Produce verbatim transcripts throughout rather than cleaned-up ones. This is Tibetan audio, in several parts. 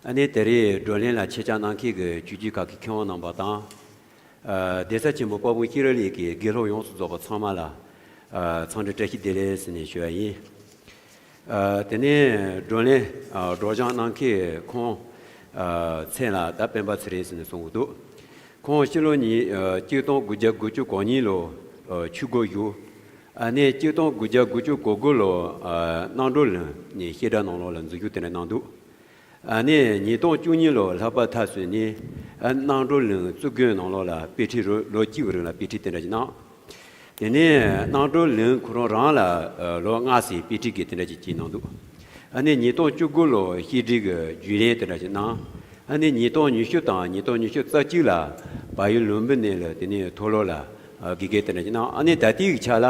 ཨ་ནི་དེ་རིང་བགྲོ་གླེང་ལ་ཆེད་བཅར་གནང་མཁན་གྱི་ཆོས་བརྒྱུད་ཁག་གི་མཁས་དབང་རྣམ་པ་དང་། ཨ། གདན་ས་ཆེན་པོ་དཔལ་སྤུངས་ཤེས་རབ་གླིང་གི་དགེ་སློབ་ཡོངས་སུ་རྫོགས་པ་ཚང་མ་ལ། ཨ། འཚམས་འདྲི་བཀྲ་ཤིས་བདེ་ལེགས་ཟེར་ནས་ཞུ་བ་ཡིན། ཨ། དེ་ནས་བགྲོ་གླེང་། ཨ། སྒྲོག་སྦྱང་གནང་མཁན་ཁོང་། ཨ། མཚན་ལ་ད་སྤེན་པ་ཚེ་རིང་ཟེར་ནས་གསུང་གི་འདུག་ཁོང་ཕྱི་ལོ་ཉིས། ཨ། གཅིག་སྟོང་དགུ་བརྒྱ་དགུ་བཅུ་གོ་གཉིས་ལོ། ཨ། ཆོས་སྒོར་ཞུགས། ཨ་ནས་གཅིག་སྟོང་དགུ་བརྒྱ་དགུ་བཅུ་གོ་དགུ་ལོ། ཨ། རྣམ་གྲོལ་གླིང་ནས་བཤད་གྲྭ་ནང་ལོགས་ལ་འཛུལ་ཞུགས་དེ་འདྲ་གནང་འདུག་ཨ་ནས་ཉིས་སྟོང་བཅུ་གཉིས་ལོ་ལྷག་པ་མཐའ་སོན་ནས། ཨ། རྣམ་གྲོལ་གླིང་གཙུག་དགོན་ནང་ལོགས་ལ་དཔེ་ཁྲིད་རུ་ལོ་གཅིག་གི་རིང་ལ་དཔེ་ཁྲིད་དེ་འདྲ་ཞིག་གནང་། དེ་ནས་རྣམ་གྲོལ་གླིང་ཁོ་རང་རང་ལ། ཨ། ལོ་ལྔ་ཙམ་དཔེ་ཁྲིད་ཀྱི་དེ་འདྲ་ཞིག་བྱས་གནང་འདུག་ཨ་ནས་ཉིས་སྟོང་བཅུ་དགུ་ལོ་བཤད་ཁྲིད་ཀྱི་རྒྱུན་ལས་དེ་འདྲ་ཞིག་གནང་། ཨ་ནས་ཉིས་སྟོང་ཉི་ཤུ་དང་ཉིས་སྟོང་ཉི་ཤུ་རྩ་གཅིག་ལ་བལ་ཡུལ་ལུམ་བི་ནི་ལ་དེ་ནས་མཐོ་སློབ་ལ། ཨ། དགེ་རྒན་དེ་འདྲ་ཞིག་གནང་། ཨ་ནས་ད་ལྟའི་གི་ཆ་ལ།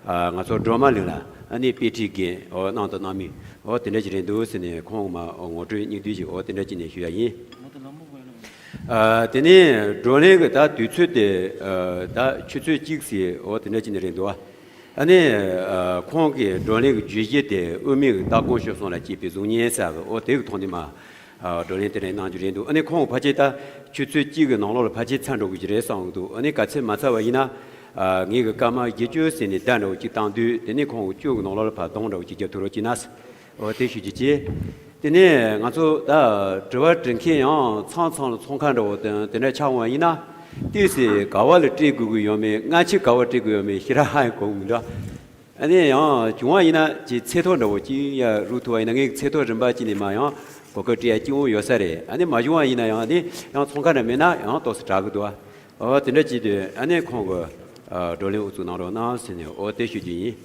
ཨ། ང་ཚོ་སྒྲོལ་མ་གླིང་ལ་ཨ་ནི་དཔེ་ཁྲིད་འགན། ཨོ། གནང་དང་གནང་མུས། ཨོ། དེ་འདྲ་ཞིག་རེད་འདུག་ཟེར་ནས་ཁོང་མ་ངོ་སྤྲོད་སྙིང་བསྡུས་ཤིག་ཨོ། དེ་འདྲ་ཅིག་ནས་ཞུ་ཡ་ཡིན། ཨ། དེ་ནས་བགྲོ་གླེང་གི་ད་དུས་ཚོད་དེ། ཨ། ད་ཆུ་ཚོད་གཅིག་ཙམ། ཨོ། དེ་འདྲ་ཅིག་ནས་རེད་འདུག་ཨ་ནི། ཨ། ཁོང་གིས་བགྲོ་གླེང་གི་བརྗོད་གཞི་དེ་དབུ་མའི་ལྟ་དགོངས་ཤོད་གསུམ་ལ་དཔྱད་པའི་གཟུགས་བརྙན་ཟེར་གི། ཨོ། དེ་གི་ཐོག་ནས་མ། ཨ། བགྲོ་གླེང་དེ་འདྲ་གནང་རྒྱུ་རེད་འདུག་ཨ་ནི་ཁོང་གི་ཕལ་ཆེར་ད་ཆུ་ཚོད་གཅིག་གི་ནང་ལོགས་ལ་ཕལ་ཆེར་ཚར་འགྲོ་དགོས་ཀྱི་རེད་བསམ་གི་འདུག་ཨ་ནི་གལ་སྲིད་མ་ཚར་བ་ཡིན་ན། ཨ། ངེད་ཀྱི་སྐར་མ་བརྒྱད་ཅུ་ཟིན་ནས་བརྡ་འདྲ་བོ་གཅིག་བཏང་དུས། དེ་ནས་ཁོང་གི་བཅུ་གི་ནང་ལོགས་ལ་ཕར་གདོང་འདྲ་བོ་གཅིག་རྒྱབ་ཐུབ་རོགས་གྱིས་ན། འོ། དེ་ཞུ་རྒྱུ་བྱས། དེ་ནས་ང་ཚོ་ད་དྲི་བ་དྲི་མཁན་ཡང་མཚམས་མཚམས་ལ་ཚོང་ཁང་འདྲ་བོ་དང་དེ་འདྲ་ཆགས་འོང་བ་ཡིན་ན། ཏོག་ཙམ་ག་བ་ལ་སྤྲད་དགོས་ཀྱི་ཡོད་མེད། སྔ་ཕྱི་ག་བ་སྤྲད་དགོས་ཡོད་མེད་ཞེ་དྲག་ཧ་ཡང་གོ་གི་མི་འདུག་ཨ་ནི་ཡང་བྱུང་བ་ཡིན་ན་ཅིག་ཚེ་ཐོ་འདྲ་བོ་ཅིག་ཡར་རུབ་ཐུབ་པ་ཡིན་ན། ངའི་ཚེ་ཐོ་རིམ་པ་ཅིག་ནས་མར་ཡང་གོ་སྐབས་སྤྲད་ཡ་སྐྱིད་པོ་ཡོད་ས་རེད། ཨ་ནི་མ་བྱུང་བ་ཡིན་ན་ཡང་ཨ་ནི་ཡང་ཚོང་ཁང་འདྲ་མེད་ན་ཡང་ཏོག་ཙམ་དྲག་གི་འདུག་ཨ། འོ། དེ་འདྲ་བྱེད་དུས་ཨ་ནི་ཁོང་གི། ཨ། བགྲོ་གླེང་དབུ་འཛུགས་གནང་རོགས་གནང་ཟེར་ནས། འོ། དེ་ཞུ་རྒྱུ་ཡིན།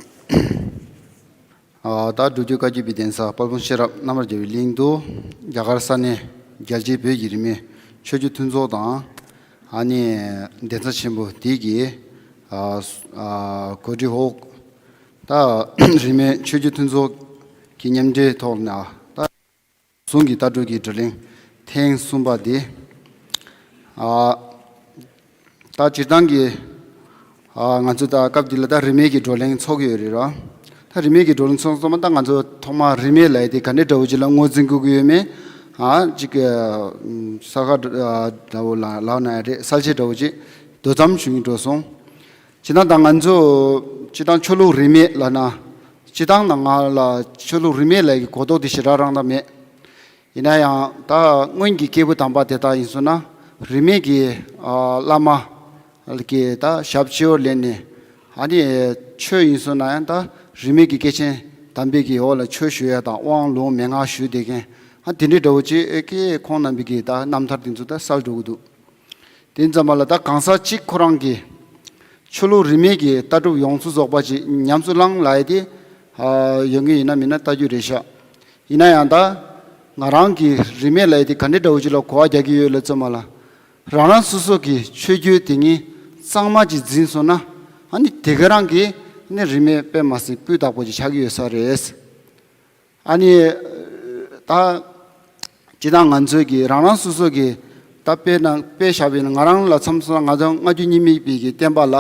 ཨ། ད་འབྲུག་རྒྱལ་བཀའ་བརྒྱུད་པའི་གདན་ས་དཔལ་སྤུངས་ཤེས་རབ་རྣམ་པར་རྒྱལ་བའི་གླིང་དུ། རྒྱ་གར་ས་གནས་རྒྱལ་བྱེད་བོད་ཀྱི་རིས་མེད་ཆོས་བརྒྱུད་མཐུན་ཚོགས་དང་། ཨ་ནི་གདན་ས་ཆེན་པོ་དེ་གི། ཨ། ཨ། གོ་སྒྲིག་འོག་ད་རིས་མེད་ཆོས་བརྒྱུད་མཐུན་ཚོགས་ཀྱི་མཉམ་འབྲེལ་ཐོག་ནས། ཨ། ད་ཟུང་གི་ལྟ་གྲུབ་ཀྱི་བགྲོ་གླེང་ཐེངས་གསུམ་པ་འདི། ཨ། ད་སྤྱིར་བཏང་གི། ཨ། ང་ཚོ་ད་སྐབས་འདི་ལ་ད་རིས་མེད་ཀྱི་བགྲོ་གླེང་ཚོགས་ཀྱི་ཡོད་རེད་ར། ད་རིས་མེད་ཀྱི་བགྲོ་གླེང་ཚོགས་ཚང་མ་ད་ང་ཚོ་ཐོག་མར་རིས་མེད་ལབ་ཡ་དེ་ག་འདྲའི་འདྲ་བོ་ཅིག་ལ་ངོས་འཛིན་དགོས་ཀྱི་ཡོད་མེད། ཨ། ཅིག་གི། ཨ། ས་ཁ་འདྲ་བོ་ལ་ལབ་ན་ཡང་རེད། གསལ་བཤད་འདྲ་བོ་ཅིག་དོ་ཙམ་ཞུ་གི་འགྲོ་སོང་། སྤྱིར་བཏང་ད་ང་ཚོ་སྤྱིར་བཏང་ཆོས་ལུགས་རིས་མེད་ལབ་ན། སྤྱིར་བཏང་ནང་ང་ལ་ཆོས་ལུགས་རིས་མེད་ལབ་ཡ་གི་གོ་རྟོགས་དེ་ཞེ་དྲག་རང་ད་མེད། ཡིན་ན་ཡང་ད་སྔོན་གྱི་སྐྱེས་བུ་དམ་པ་དེ་དག་ཡིན་སོང་ན། རིས་མེད་ཀྱི། ཨ། བླ་མ་གི་ད་ཞབས་ཕྱི་བོར་ལེན་ནས། ཨ་ནི་ཆོས་ཡིན་སོང་ན་ཡང་ད་རིས་མེད་ཀྱི་སྐྱེས་ཆེན་དམ་པའི་གི་འོག་ལ་ཆོས་ཞུ་ཡ་དང་དབང་ལུང་མན་ངག་ཞུ་བསྡད་མཁན། ཨ། དེ་འདྲའི་འདྲ་བོ་ཅིག་གིས་ཁོང་རྣམ་པའི་གི་ད་རྣམ་ཐར་དེ་ཚོ་ད་གསལ་འགྲོ་གི་འདུག་དེ་ཙམ་པ་ལ་ད་གང་ཟག་གཅིག་ཁོ་རང་གི་ཆོས་ལུགས་རིས་མེད་ཀྱི་ལྟ་གྲུབ་ཡོངས་སུ་རྫོགས་པ་ཅིག་ཉམས་སུ་བླངས་ལབ་ཡ་དེ། ཨ། ཡོང་གི་ཡིན་ན་མིན་ན་ལྟ་རྒྱུ་རེད་ཤག་ཡིན་ན་ཡང་ད་ང་རང་གི་རིས་མེད་ལབ་ཡ་དེ་ག་འདྲའི་འདྲ་བོ་ཅིག་ལ་གོ་བ་རྒྱག་གི་ཡོད་ལབ་ཙམ་པ་ལ། རང་རང་སོ་སོ་གི་ཆོས་བརྒྱུད་དེ་ཉིད་གཙང་མ་ཅིག་འཛིན་སོང་ན། ཨ་ནི་དེ་ག་རང་གི་ནི་རིས་མེད་དཔེ་མ་སྲིད་སྤུས་དག་པོ་ཅིག་ཆགས་ཀྱི་ཡོད་ས་རེད། ཨ་ནི་ད་སྤྱིར་བཏང་ང་ཚོའི་གི་རང་རང་སོ་སོ་གི་ད་དཔེ་ནང་དཔེ་བཞག་པ་ཡིན་ན། ང་རང་ལ་མཚོན་སོང་ན་ང་ཚོ་སྔ་འགྱུར་རྙིང་མའི་པའི་གི་བསྟན་པ་ལ་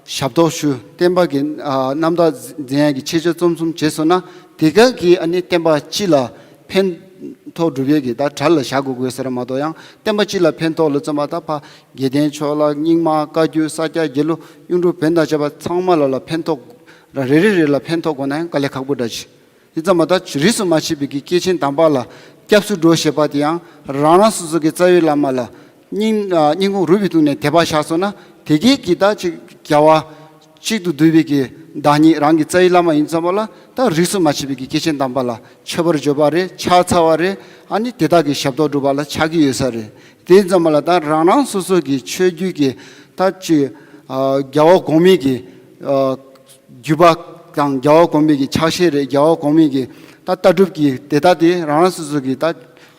ཞབས་ཏོག་ཞུ། བསྟན་པ་གི། ཨ། རྣམ་དག་འཛིན་ཡ་གི་ཆེད་སྤྱོད་རྩོམ་གསུམ་བྱས་སོང་ན། དེ་ག་གི་ཨ་ནི་བསྟན་པ་སྤྱི་ལ་ཕན་ཐོགས་སྒྲུབ་ཡས་ཀྱི་ད་གྲལ་ལ་བཞག་དགོས་དགོས་ཟེར་མ་གཏོགས། ཡང་བསྟན་པ་སྤྱི་ལ་ཕན་ཐོགས་ལ་བརྩོན་པ་ད་ཕ་དགེ་ལྡན་ཕྱོགས་ལ་རྙིང་མ། བཀའ་བརྒྱུད། ས་སྐྱ། དགེ་ལུགས། གཡུང་དྲུང་བོན་དང་བཅས་པ་ཚང་མ་ལ་ལ་ཕན་ཐོགས། ར་རེ་རེ་རེ་ལ་ཕན་ཐོགས་དགོས་ན་ཡང་དཀའ་ལས་ཁག་པོ་འདྲ་ཅིག་དེ་ཙམ་མ་ད་རིས་སུ་མ་ཆད་པའི་གི་སྐྱེས་ཆེན་དམ་པ་ལ་སྐྱབས་སུ་འགྲོ་ཞེས་པ་དེ་ཡང་རང་རང་སོ་སོ་གི་རྩ་བའི་བླ་མ་ལ་སྙིང་། ཨ། སྙིང་ཁུང་རུས་པའི་གཏིང་ནས་དད་པ་བཞག་སོང་ན། དེ་གས་ཀྱི་ད་ཅིག་རྒྱལ་བ་གཅིག་ཏུ་བསྡུས་པའི་གི་བདག་ཉིད་རང་གི་རྩ་བའི་བླ་མ་ཡིན་ཙམ་པ་ལ། ད་རིས་སུ་མ་ཆད་པའི་གི་སྐྱེས་ཆེན་དམ་པ་ལ་མཆོད་པར་བརྗོད་པ་རེད། ཕྱག་འཚལ་བ་རེད། ཨ་ནི་དེ་དག་གི་ཞབས་ཏོག་སྒྲུབ་པ་ལ་ཆགས་ཀྱི་ཡོད་ས་རེད། དེ་ཙམ་པ་ལ་ད་རང་རང་སོ་སོ་གི་ཆོས་བརྒྱུད་ཀྱི་ད་ཅིག་ཨ། རྒྱལ་བ་གོང་མའི་གི། ཨ། བརྒྱུད་པ་དང་། རྒྱལ་བ་གོང་མའི་གི་ཕྱག་བཞེས་རེད། རྒྱལ་བ་གོང་མའི་གི་ད་ལྟ་གྲུབ་ཀྱི་དེ་དག་དེ་རང་རང་སོ་སོ་གི་ད་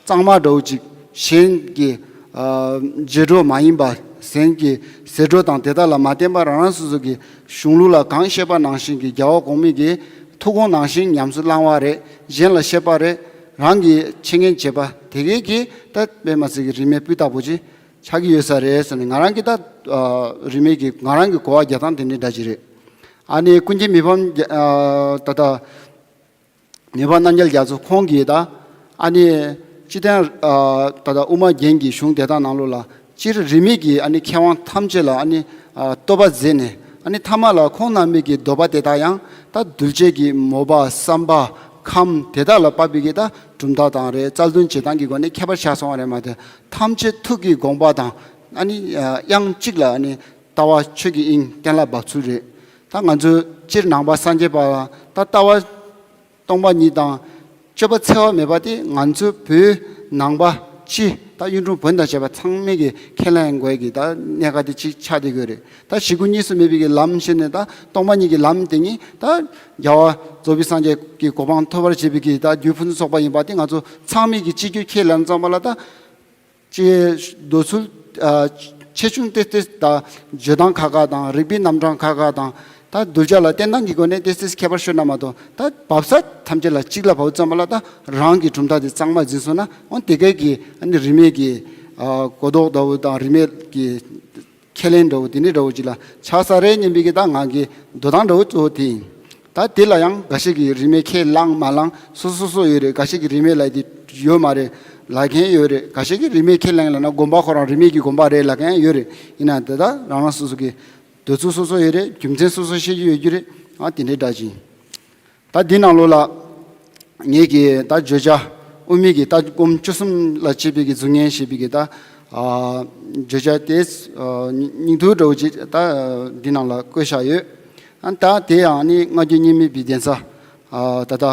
གཙང་མ་འདྲ་བོ་ཅིག་གཞན་གྱི། ཨ། བརྗེད་འགྲོ་མ་ཡིན་པ། གཞན་གྱི་ཟད་འགྲོ་དང་དེ་དག་ལ་མ་བརྟེན་པར་རང་རང་སོ་སོ་གི་གཞུང་ལུགས་ལ་གང་བཤད་པ་ནང་བཞིན་གྱི་རྒྱལ་བ་གོང་མའི་གི་ཐུགས་དགོངས་ནང་བཞིན་ཉམས་སུ་བླང་བ་རེད། གཞན་ལ་བཤད་པ་རེད། རང་གི་འཆད་ཉན་བྱེད་པ་དེ་གས་ཀྱི་ད་དཔེ་མ་སྲིད་ཀྱི་རིས་མེད་སྤུས་དག་པོ་ཅིག་ཆགས་ཀྱི་ཡོད་ས་རེད་ཟེར་ནས། ང་རང་གི་ད། ཨ། རིས་མེད་ཀྱི་ང་རང་གི་གོ་བ་རྒྱག་སྟངས་དེ་འདྲའི་འདྲ་ཅིག་རེད། ཨ་ནི་ཀུན་མཁྱེན་མི་ཕམ། ཨ། ད་ལྟ་མི་ཕམ་རྣམ་རྒྱལ་རྒྱ་མཚོ་ཁོང་གིས་ད་ཨ་ནི་ སྤྱིར་བཏང་ཨ་ད་ལྟ་དབུ་མ་རྒྱན་གྱི་གཞུང་དེ་དག་ནང་ལོགས་ལ་སྤྱིར་རིས་མེད་ཀྱི་ཨ་ནི་མཁས་དབང་ཐམས་ཅད་ལ་ཨ་ནི་ཨ་བསྟོད་པ་མཛད་ནས། ཨ་ནི་ཐ་མ་ལ་ཁོང་རྣམ་པའི་གི་འདོད་པ་དེ་དག་ཡང་ད་གདུལ་བྱའི་གི་མོས་པ་བསམ་པ་ཁམས་དེ་དག་ལ་དཔག་པའི་གི་ད་གྲུབ་མཐའ་དང་རེད། རྩ་དོན་བྱེད་སྟངས་ཀྱི་སྒོ་ནས་ཁྱད་པར་ཆགས་སོང་བ་རེད་མ་གཏོགས། ཐམས་ཅད་ཐུགས་ཀྱི་དགོངས་པ་དང་ཨ་ནི་ཨ་དབྱངས་གཅིག་ལ་ཨ་ནི་ལྟ་བ་ཆོས་ཀྱི་དབྱིངས་གཏན་ལ་དབབ་ཚུལ་རེད། ད་ང་ཚོ་སྤྱིར་ནང་པ་སངས་རྒྱས་པ་ལ་ད་ལྟ་བ་སྟོང་པ་ཉིད་དང་སྤྱོད་པ་འཚེ་བ་མེད་པ་དེ་ང་ཚོའི་བོད་ནང་པ་སྤྱི་ད་གཡུང་དྲུང་བོན་དང་བཅས་པ་ཚང་མས་ཀྱི་ཁས་ལེན་དགོས་ཀྱི་ད་གནད་འགག་དེ་གཅིག་ཆགས་བསྡད་ཀྱི་ཡོད་རེད། ད་ཞི་རྒོལ་གཉིས་སུ་མེད་པའི་གི་ལམ་ཞེས་ནས་ད་སྟོང་པ་ཉིད་ཀྱི་ལམ་དེ་ཉིད་ད་རྒྱལ་བ་རྫོགས་པའི་སངས་རྒྱས་ཀྱི་གོ་འཕང་ཐོབ་པར་བྱེད་པའི་གི་ད་རྒྱུ་ཕུན་སུམ་ཚོགས་པ་ཡིན་པ་དེ་ང་ཚོ་ཚང་མས་ཀྱི་གཅིག་གྱུར་ཁས་ལེན་ཙམ་པ་ལ་ད། ཅེས་འདོད་ཚུལ་ཨ་ཆེ་ཆུང་ཏོག་ཙམ་དང་བརྗོད་སྟངས་ཁག་ཁག་དང་རིགས་པའི་རྣམ་གྲངས་ཁག་ཁག་དང་ད་གདུལ་བྱ་ལ་བསྟན་སྟངས་ཀྱི་སྒོ་ནས་ཏོག་ཙམ་ཁྱད་པར་ཤོར་ན་མ་གཏོགས། ད་བབས་ས་ཐམས་ཅད་ལ་གཅིག་ལ་བབས་ཙམ་པ་ལ་ད་རང་གི་གྲུབ་མཐའ་དེ་གཙང་མ་འཛིན་སོང་ན། འོ་དེ་གའི་གི་ཨ་ནི་རིས་མེད་ཀྱི་ཨ་གོ་རྟོགས་འདྲ་བོ་དང་རིས་མེད་ཀྱི་ཁས་ལེན་འདྲ་བོ་དེ་འདྲའི་འདྲ་བོ་ཅིག་ལ་ཆགས་ས་རེད་སྙམ་པའི་གི་ད་ང་གི་འདོད་སྟངས་འདྲ་བོ་གཙོ་བོ་དེ་ཡིན། ད་དེ་ལ་ཡང་འགའ་ཞིག་གིས་རིས་མེད་ཁས་བླངས་མ་བླངས་སོ་སོ་སོ་སོ་ཡོད་རེད། འགའ་ཞིག་གིས་རིས་མེད་ལབ་དེ་ཡོད་མ་རེད་ལབ་མཁན་ཡོད་རེད། འགའ་ཞིག་གིས་རིས་མེད་ཁས་ལེན་ལབ་ན་དགོན་པ་ཁོ་རང་རིས་མེད་ཀྱི་དགོན་པ་རེད་ལབ་མཁན་ཡོད་རེད། ཡིན་ན་དེ་ད་རང་རང་སོ་སོ་གི་འདོད་ཚུལ་སོ་སོ་ཡོད་རེད། རྒྱུ་མཚན་སོ་སོ་ཤེས་ཀྱི་ཡོད་རྒྱུ་རེད། ཨ་དེ་འདྲའི་འདྲ་ཅིག་ད་འདི་ནང་ལོགས་ལ་ངེད་ཀྱི་ད་བརྗོད་བྱ་དབུ་མའི་གི་ལྟ་སྒོམ་སྤྱོད་གསུམ་ལ་དཔྱད་པའི་གི་གཟུགས་བརྙན་ཞེས་པའི་གི་ད་ཨ་བརྗོད་བྱ་དེ་ཨ་སྙིང་བསྡུས་འདྲ་བོ་ཅིག་ད་འདི་ནང་ལ་བཀོད་བཞག་ཡོད། ཨ་ད་དེ་ཡང་ནི་སྔ་འགྱུར་རྙིང་མའི་པའི་གདན་ས་ཨ་ད་ལྟ་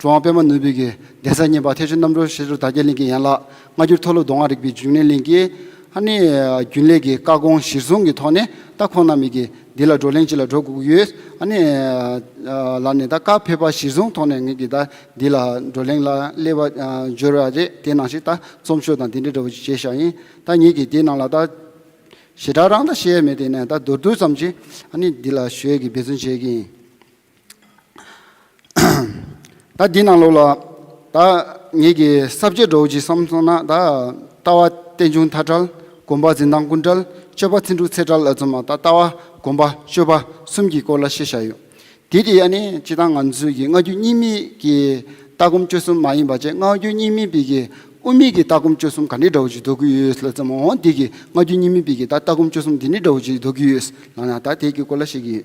གྲུབ་དབང་པདྨ་ནོར་བུའི་གི་གདན་ས་གཉིས་པ་ཐེག་མཆོག་རྣམ་གྲོལ་ཞེ་སྡང་དར་རྒྱས་གླིང་གི་ཡན་ལག་སྔ་འགྱུར་མཐོ་སློབ་མདོ་སྔགས་རིག་པའི་འབྱུང་གནས་གླིང་གི་ཨ་ནི་རྒྱུན་ལས་ཀྱི་བཀའ་དགོངས་གཞིར་བཟུང་གི་ཐོག་ནས་ད་ཁོང་རྣམ་གཉིས་ཀྱིས་འདི་ལ་བགྲོ་གླེང་ཅིག་ལ་འགྲོ་དགོས་ཀྱི་ཡོད། ཨ་ནི་ལ་ནི་ད་བཀའ་ཕེབས་པ་གཞིར་བཟུང་ཐོག་ནས་ངེད་ཀྱིས་ད་འདི་ལ་བགྲོ་གླེང་ལ་སླེབས་པ་འབྱོར་བ་རེད། དེ་ནང་བཞིན་ད་རྩོམ་ཤོག་དང་འདི་འདྲ་འདྲ་བོ་ཅིག་བྱས་བཞག་ཡིན། ད་ངེད་ཀྱིས་དེ་ནང་ལ་ད་ཞེ་དྲག་རང་ད་བཤད་ཡ་མེད། དེ་ནས་ད་མདོར་བསྡུས་ཙམ་ཅིག་ཨ་ནི་འདི་ལ་ཞུ་ཡས་ཀྱི་འབད་བརྩོན་བྱེད་ཀྱི་ཡིན། ད་འདི་ནང་ལོགས་ལ་ད་ངེད་ཀྱི་ས་བཅད་འདྲ་བོ་ཅིག་བསམ་སོང་ན། ད་ལྟ་བ་རྟེན་འབྱུང་མཐའ་བྲལ། སྒོམ་པ་འཛིན་སྟངས་ཀུན་བྲལ། སྤྱོད་པ་ཚིག་འབྲུ་ཚད་བྲལ་ལ་ཚང་མ་ད་ལྟ་བ་སྒོམ་པ་སྤྱོད་པ་གསུམ་གྱི་སྐོར་ལ་བཤད་བཞག་ཡོད། དེ་དེ་ཨ་ནི་སྤྱིར་བཏང་ང་ཚོའི་གི་སྔ་འགྱུར་རྙིང་མའི་གི་ལྟ་སྒོམ་སྤྱོད་གསུམ་མ་ཡིན་པ་བྱས། སྔ་འགྱུར་རྙིང་མའི་པའི་གི་དབུ་མའི་གི་ལྟ་སྒོམ་སྤྱོད་གསུམ་ག་འདྲའི་འདྲ་བོ་ཅིག་འདོགས་ཀྱི་ཡོད་ལ་ཚང་མ། འོ་འདི་གི་སྔ་འགྱུར་རྙིང་མའི་པའི་གི་ད་ལྟ་སྒོམ་སྤྱོད་གསུམ་འདི་འདྲའི་འདྲ་བོ་ཅིག་འདོགས་ཀྱི་ཡོད་ལ་ན། ད་དེ་གི་སྐོར་ལ་བཤད་ཀྱི་ཡོད།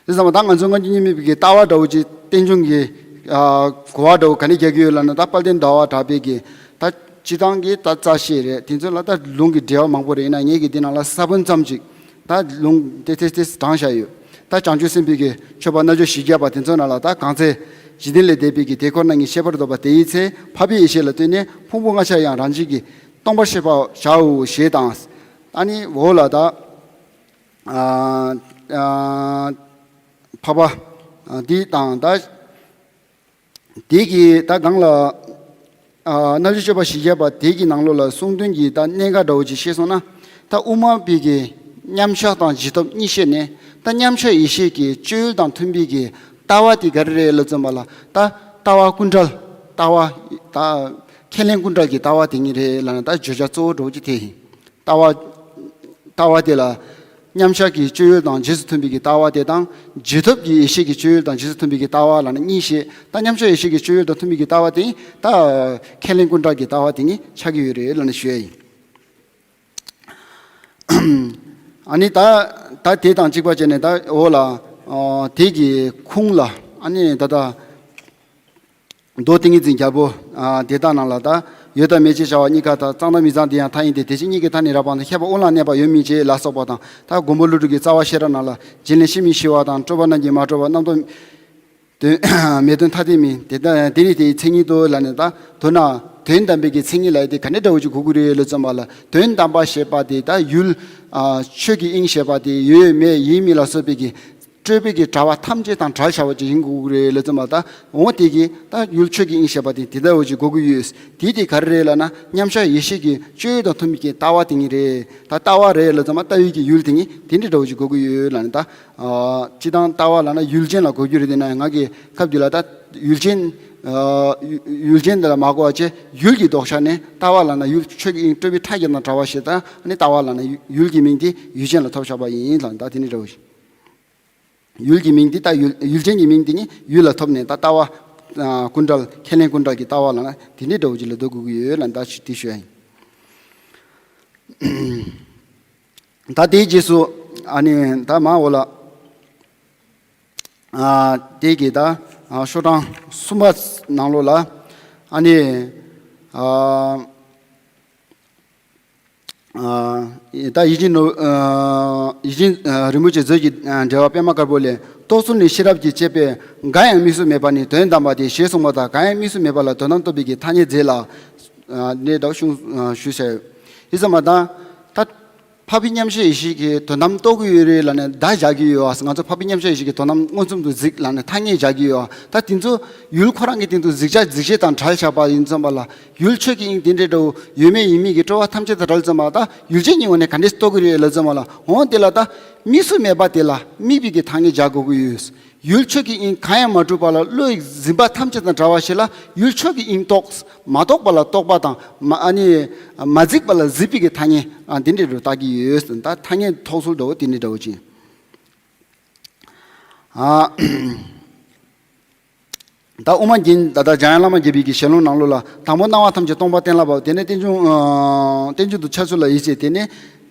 དེ་ཚང་མ་ད་ང་ཚོ་སྔ་འགྱུར་རྙིང་མའི་པའི་གི་ལྟ་བ་འདྲ་བོ་ཅིག་རྟེན་འབྱུང་གི་ཨ་གོ་བ་འདྲ་བོ་ག་ནས་རྒྱག་གི་ཡོད་ལབ་ན། ད་དཔལ་ལྡན་ཟླ་བ་གྲགས་པའི་གི་ད་སྤྱིར་བཏང་གི་ད་རྩ་ཤེས་རེད། དེ་ཚོ་ལ་ད་ལུང་གི་འགྲེལ་བ་མང་པོ་རེད། ཡིན་ན་ངེད་ཀྱིས་འདི་ནང་ལ་ས་བོན་ཙམ་ཅིག་ད་ལུང་དེ་དེ་དེ་དྲངས་བཞག་ཡོད། ད་བྱང་ཆུབ་སེམས་དཔའི་གི་མཆོད་པ་རྣལ་འབྱོར་བཞི་བརྒྱ་པ་དེ་ཚོ་ནང་ལ། ད་གང་ཚེ་འཇིག་རྟེན་ལས་འདས་པའི་གི་དེ་ཁོ་ན་ཉིད་ཤེས་པར་འདོད་པ་དེ་ཡི་ཚེ། འཕགས་པའི་ཡེ་ཤེས་ལ་ལྟོས་ནས་ཕུང་པོ་ལྔ་ཆར་ཡང་རང་བཞིན་གྱིས་སྟོང་པར་ཤེས་པར་བྱའོ་ཞེས་དང་། ཨ་ནི་འོག་ལ་ད། ཨ་ཨ་འཕགས་པ་ཨ་འདི་དང་ད་དེ་གི་ད་སྒང་ལ་ཨ་རྣལ་འབྱོར་སྤྱོད་པ་བཞི་བརྒྱ་པ་དེ་གི་ནང་ལོགས་ལ་གསུང་དོན་གྱི་ད་གནད་འགག་འདྲ་བོ་ཅིག་ཤེས་སོང་ན། ད་དབུ་མ་པའི་གི་མཉམ་གཞག་དང་རྗེས་ཐོབ་གཉིས་བཤད་ནས། ད་མཉམ་གཞག་ཡེ་ཤེས་ཀྱི་སྤྱོད་ཡུལ་དང་མཐུན་པའི་གི་ལྟ་བ་དེ་ག་རེ་རེད་ལབ་ཙམ་པ་ལ། ད་ལྟ་བ་ཀུན་བྲལ། ལྟ་བ་ད་ཁས་ལེན་ཀུན་བྲལ་གྱི་ལྟ་བ་དེ་ཉིད་རེད་ལབ་ན། ད་བརྗོད་བྱ་གཙོ་བོ་འདྲ་བོ་ཅིག་དེ་ཡིན། ལྟ་བ། ལྟ་བ་དེ་ལ་མཉམ་གཞག་གི་སྤྱོད་ཡུལ་དང་རྗེས་སུ་མཐུན་པའི་གི་ལྟ་བ་དེ་དང་། རྗེས་ཐོབ་ཀྱི་ཡེ་ཤེས་ཀྱི་སྤྱོད་ཡུལ་དང་རྗེས་སུ་མཐུན་པའི་གི་ལྟ་བ་ལབ་ན་གཉིས་བཤད། ད་མཉམ་གཞག་ཡེ་ཤེས་ཀྱི་སྤྱོད་ཡུལ་དང་མཐུན་པའི་གི་ལྟ་བ་དེ་ད་ཁས་ལེན་ཀུན་བྲལ་གྱི་ལྟ་བ་དེ་ཉིད་ཆགས་ཀྱི་ཡོད་རེད་ལབ་ནས་ཞུ་ཡ་ཡིན། ཨ་ནི་ད་ད་དེ་དང་གཅིག་པ་བྱས་ནས་ད་འོག་ལ་ཨ་དེ་གི་ཁུངས་ལ་ཨ་ནི་ད་ལྟ། མདོ་ཏིང་ངེ་འཛིན་རྒྱལ་པོ་ཨ་དེ་དག་ནང་ལ། ད་ཡོད་དང་མེད་ཅེས་བྱ་བ་གཉིས་ཀ་དང་། གཙང་དང་མི་གཙང་དེ་ཡང་མཐའ་ཡིན་ཏེ། དེ་བཞིན་གཉིས་ཀྱི་མཐའ་ནི་རབ་སྤངས་ཏེ། ཁྱད་པར་དབུགས་ལ་གནས་པ་ཡོད་མིན་ཅེས་ལ་སོགས་པ་དང་། ད་མགོན་པོ་ཀླུ་སྒྲུབ་ཀྱི་རྩ་བ་ཤེས་རབ་ནང་ལ། སྦྱིན་ལེན་ཤེས་མིན་ཤེས་པ་དང་། སྤྲོས་པ་རྣམས་ཀྱིས་མ་གྲོལ་བ། རྣམ་རྟོག་དོན་མེད་དོན་ཐ་དད་མིན། དེ་ལྟ་དེ་ནི་དེའི་མཚན་ཉིད་དོ་ལབ་ནས། ད་མདོར་ན་དོན་དམ་པའི་གི་མཚན་ཉིད་ལ་ཡི་དེ་ག་འདྲ་འདྲ་བོ་ཅིག་གོ་དགོས་རེད་ལབ་ཙམ་པ་ལ། དོན་དམ་པ་ཞེས་པ་དེ་ད་ཡུལ་ཨ་ཆོས་ཀྱི་དབྱིངས་ཞེས་པ་དེ་ཡོད་མེད་ཡིན་མིན་ལ་སོགས་པའི་གི་སྤྲོས་པའི་གི་དྲ་བ་ཐམས་ཅད་དང་བྲལ་བྱ་བ་ཅིག་ཡིན་དགོས་ཀྱི་རེད་ལབ་ཙམ་པ། ད་འོ་དེ་གི་ད་ཡུལ་ཆོས་ཀྱི་དབྱིངས་ཞེས་པ་དེ་དེ་ལྟ་བུ་ཅིག་གོ་གི་ཡོད། དེ་དེ་ག་རེ་རེད་ལབ་ན། མཉམ་གཞག་ཡེ་ཤེས་ཀྱི་སྤྱོད་ཡུལ་དང་མཐུན་པའི་གི་ལྟ་བ་དེ་ཉིད་རེད། ད་ལྟ་བ་རེད་ལབ་ཙམ་པ། ལྟ་བའི་གི་ཡུལ་དེ་ཉིད་དེ་འདྲ་འདྲ་བོ་ཅིག་གོ་གི་ཡོད་ལབ་ནས། ད་ཨ་སྤྱིར་བཏང་ལྟ་བ་ལབ་ན་ཡུལ་ཅན་ལ་གོ་རྒྱུ་རེད། དེ་ན་ང་གི་སྐབས་འདི་ལ་ད་ཡུལ་ཅན་ཨ་ཡུལ་ཅན་དེ་ལ་མ་གོ་བ་བྱས། ཡུལ་གྱི་ལྡོག་ཆ་ནས་ལྟ་བ་ལབ་ན་ཡུལ་ཆོས་ཀྱི་དབྱིངས་སྤྲོས་པའི་ཕྲ་རྒྱས་དང་བྲལ་བ་ཞིག་དང་། ཨ་ནི་ལྟ་བ་ལབ་ན་ཡུལ་གྱི་མིང་དེ་ཡུལ་ཅན་ལ་ཐོབ་བཞག་པ་ཡིན་ལབ། ད་དེ་ནི་འདྲ་བོ་ཞིག་ཡུལ་གྱི་མིང་འདི་ད་ཡུལ་ཡུལ་ཅན་གྱི་མིང་འདི་ནི་ཡུལ་ལ་ཐོབ་ནས། ད་ལྟ་བ་ ཨ་ཀུན་བྲལ་ཁས་ལེན་ཀུན་བྲལ་གྱི་ལྟ་བ་ལབ་ན་དེ་འདྲའི་འདྲ་བོ་ཅིག་ལ་འདོད་དགོས་ཀྱི་ཡོད་ལབ་ད་ཞུ་དེ་ཞུ་ཡ་ཡིན། ད་དེའི་རྗེས་སུ་ཨ་ནི་ད་མ་འོ་ལ་ཨ་དེ་གི་ད་ཨ་ཤོག་གྲངས་གསུམ་པ་ནང་ལོགས་ལ་ཨ་ནི་ཨ་ཨ་ད་ཡིད་བཞིན་ནོར་ཨ་ཡིད་བཞིན་ཨ་རིན་པོ་ཆེ་མཛོད་ཀྱི་ཨ་འགྲེལ་པ་པད་མ་དཀར་པོ་ལས། རྟོག་ཚུལ་ནི་ཤེས་རབ་ཀྱི་དཔྱད་པས། འགའ་ཡང་དམིགས་སུ་མེད་པ་ནི་དོན་དམ་པ་སྟེ་ཞེས་གསུངས་པ་དང་། འགའ་ཡང་དམིགས་སུ་མེད་པ་ལ་དོན་དམ་རྟོགས་པའི་གི་ཐ་སྙད་མཛད་ལ། ཨ་ནས་ད་གཞུང་ཨ་ཞུས་ཟེར། ཡིད་ཙམ་པ་དང་ད་འཕགས་པའི་མཉམ་གཞག་ཡེ་ཤེས་ཀྱི་དོན་དམ་རྟོགས་ཀྱི་ཡོད་རེད་ལབ་ནས་བརྡ་བཞག་གི་ཡོད་ཨ། ང་ཚོ་འཕགས་པའི་མཉམ་གཞག་ཡེ་ཤེས་ཀྱི་དོན་དམ་མངོན་སུམ་དུ་གཟིགས་ལབ་ནས་ཐ་སྙད་བཞག་གི་ཡོད་ཨ། ད་དེ་ཚོ་ཡུལ་ཁོ་རང་གི་སྟེང་དུ་གཟིགས་བྱ་གཟིགས་བྱེད་དང་བྲལ་བཞག་པ་ཡིན་ཙམ་པ་ལ། ཡུལ་ཆོས་ཀྱི་དབྱིངས་དེ་འདྲའི་འདྲ་བོ་ཡོད་མེད་ཡིན་མིན་གྱི་སྤྲོས་པ་ཐམས་ཅད་དང་བྲལ་ཙམ་པ་ད་ཡུལ་ཅན་གྱི་ངོས་ནས་ག་འདྲས་རྟོགས་ཀྱི་རེད་ལབ་ཙམ་པ་ལ། འོང་དེ་ལ་ད་དམིགས་སུ་མེད་པ་དེ་ལ་དམིགས་པའི་གི་ཐ་སྙད་སྦྱར་དགོས་ཀྱི་ཡོད། ཡུལ་ཆོས་ཀྱི་དབྱིངས་གང་ཡང་མ་གྲུབ་པ་ལ་བློ་ཡིས་འཛིན་པ་ཐམས་ཅད་དང་བྲལ་བ་ཞིག་ལ་ཡུལ་ཆོས་ཀྱི་དབྱིངས་རྟོགས། མ་རྟོགས་པ་ལ་རྟོགས་པ་དང་མ་ཨ་ནི་མ་གཟིགས་པ་ལ་གཟིགས་པའི་གི་ཐ་སྙད་ཨ་འདི་འདྲའི་འདྲ་བོ་བཏགས་ཀྱི་ཡོད། ད་ཐ་སྙད་ཐོགས་ཚུལ་འདྲ་བོ་དེ་འདྲའི་འདྲ་བོ་ཅིག་ཨ། ད་དབུ་མ་རྒྱན་ད་ལྟ་འཇམ་དབྱངས་བླ་མ་དགྱེས་པའི་གི་ཞལ་ལུང་ནང་ལོགས་ལ་དང་པོ་སྣང་བ་ཐམས་ཅད་སྟོང་པ་གཏན་ལ་དབབ། དེ་ནས་རྟེན་འབྱུང་ཨ་རྟེན་འབྱུང་དུ་འཆར་ཚུལ་ལ་ཡིད་ཆེས། དེ་ནས་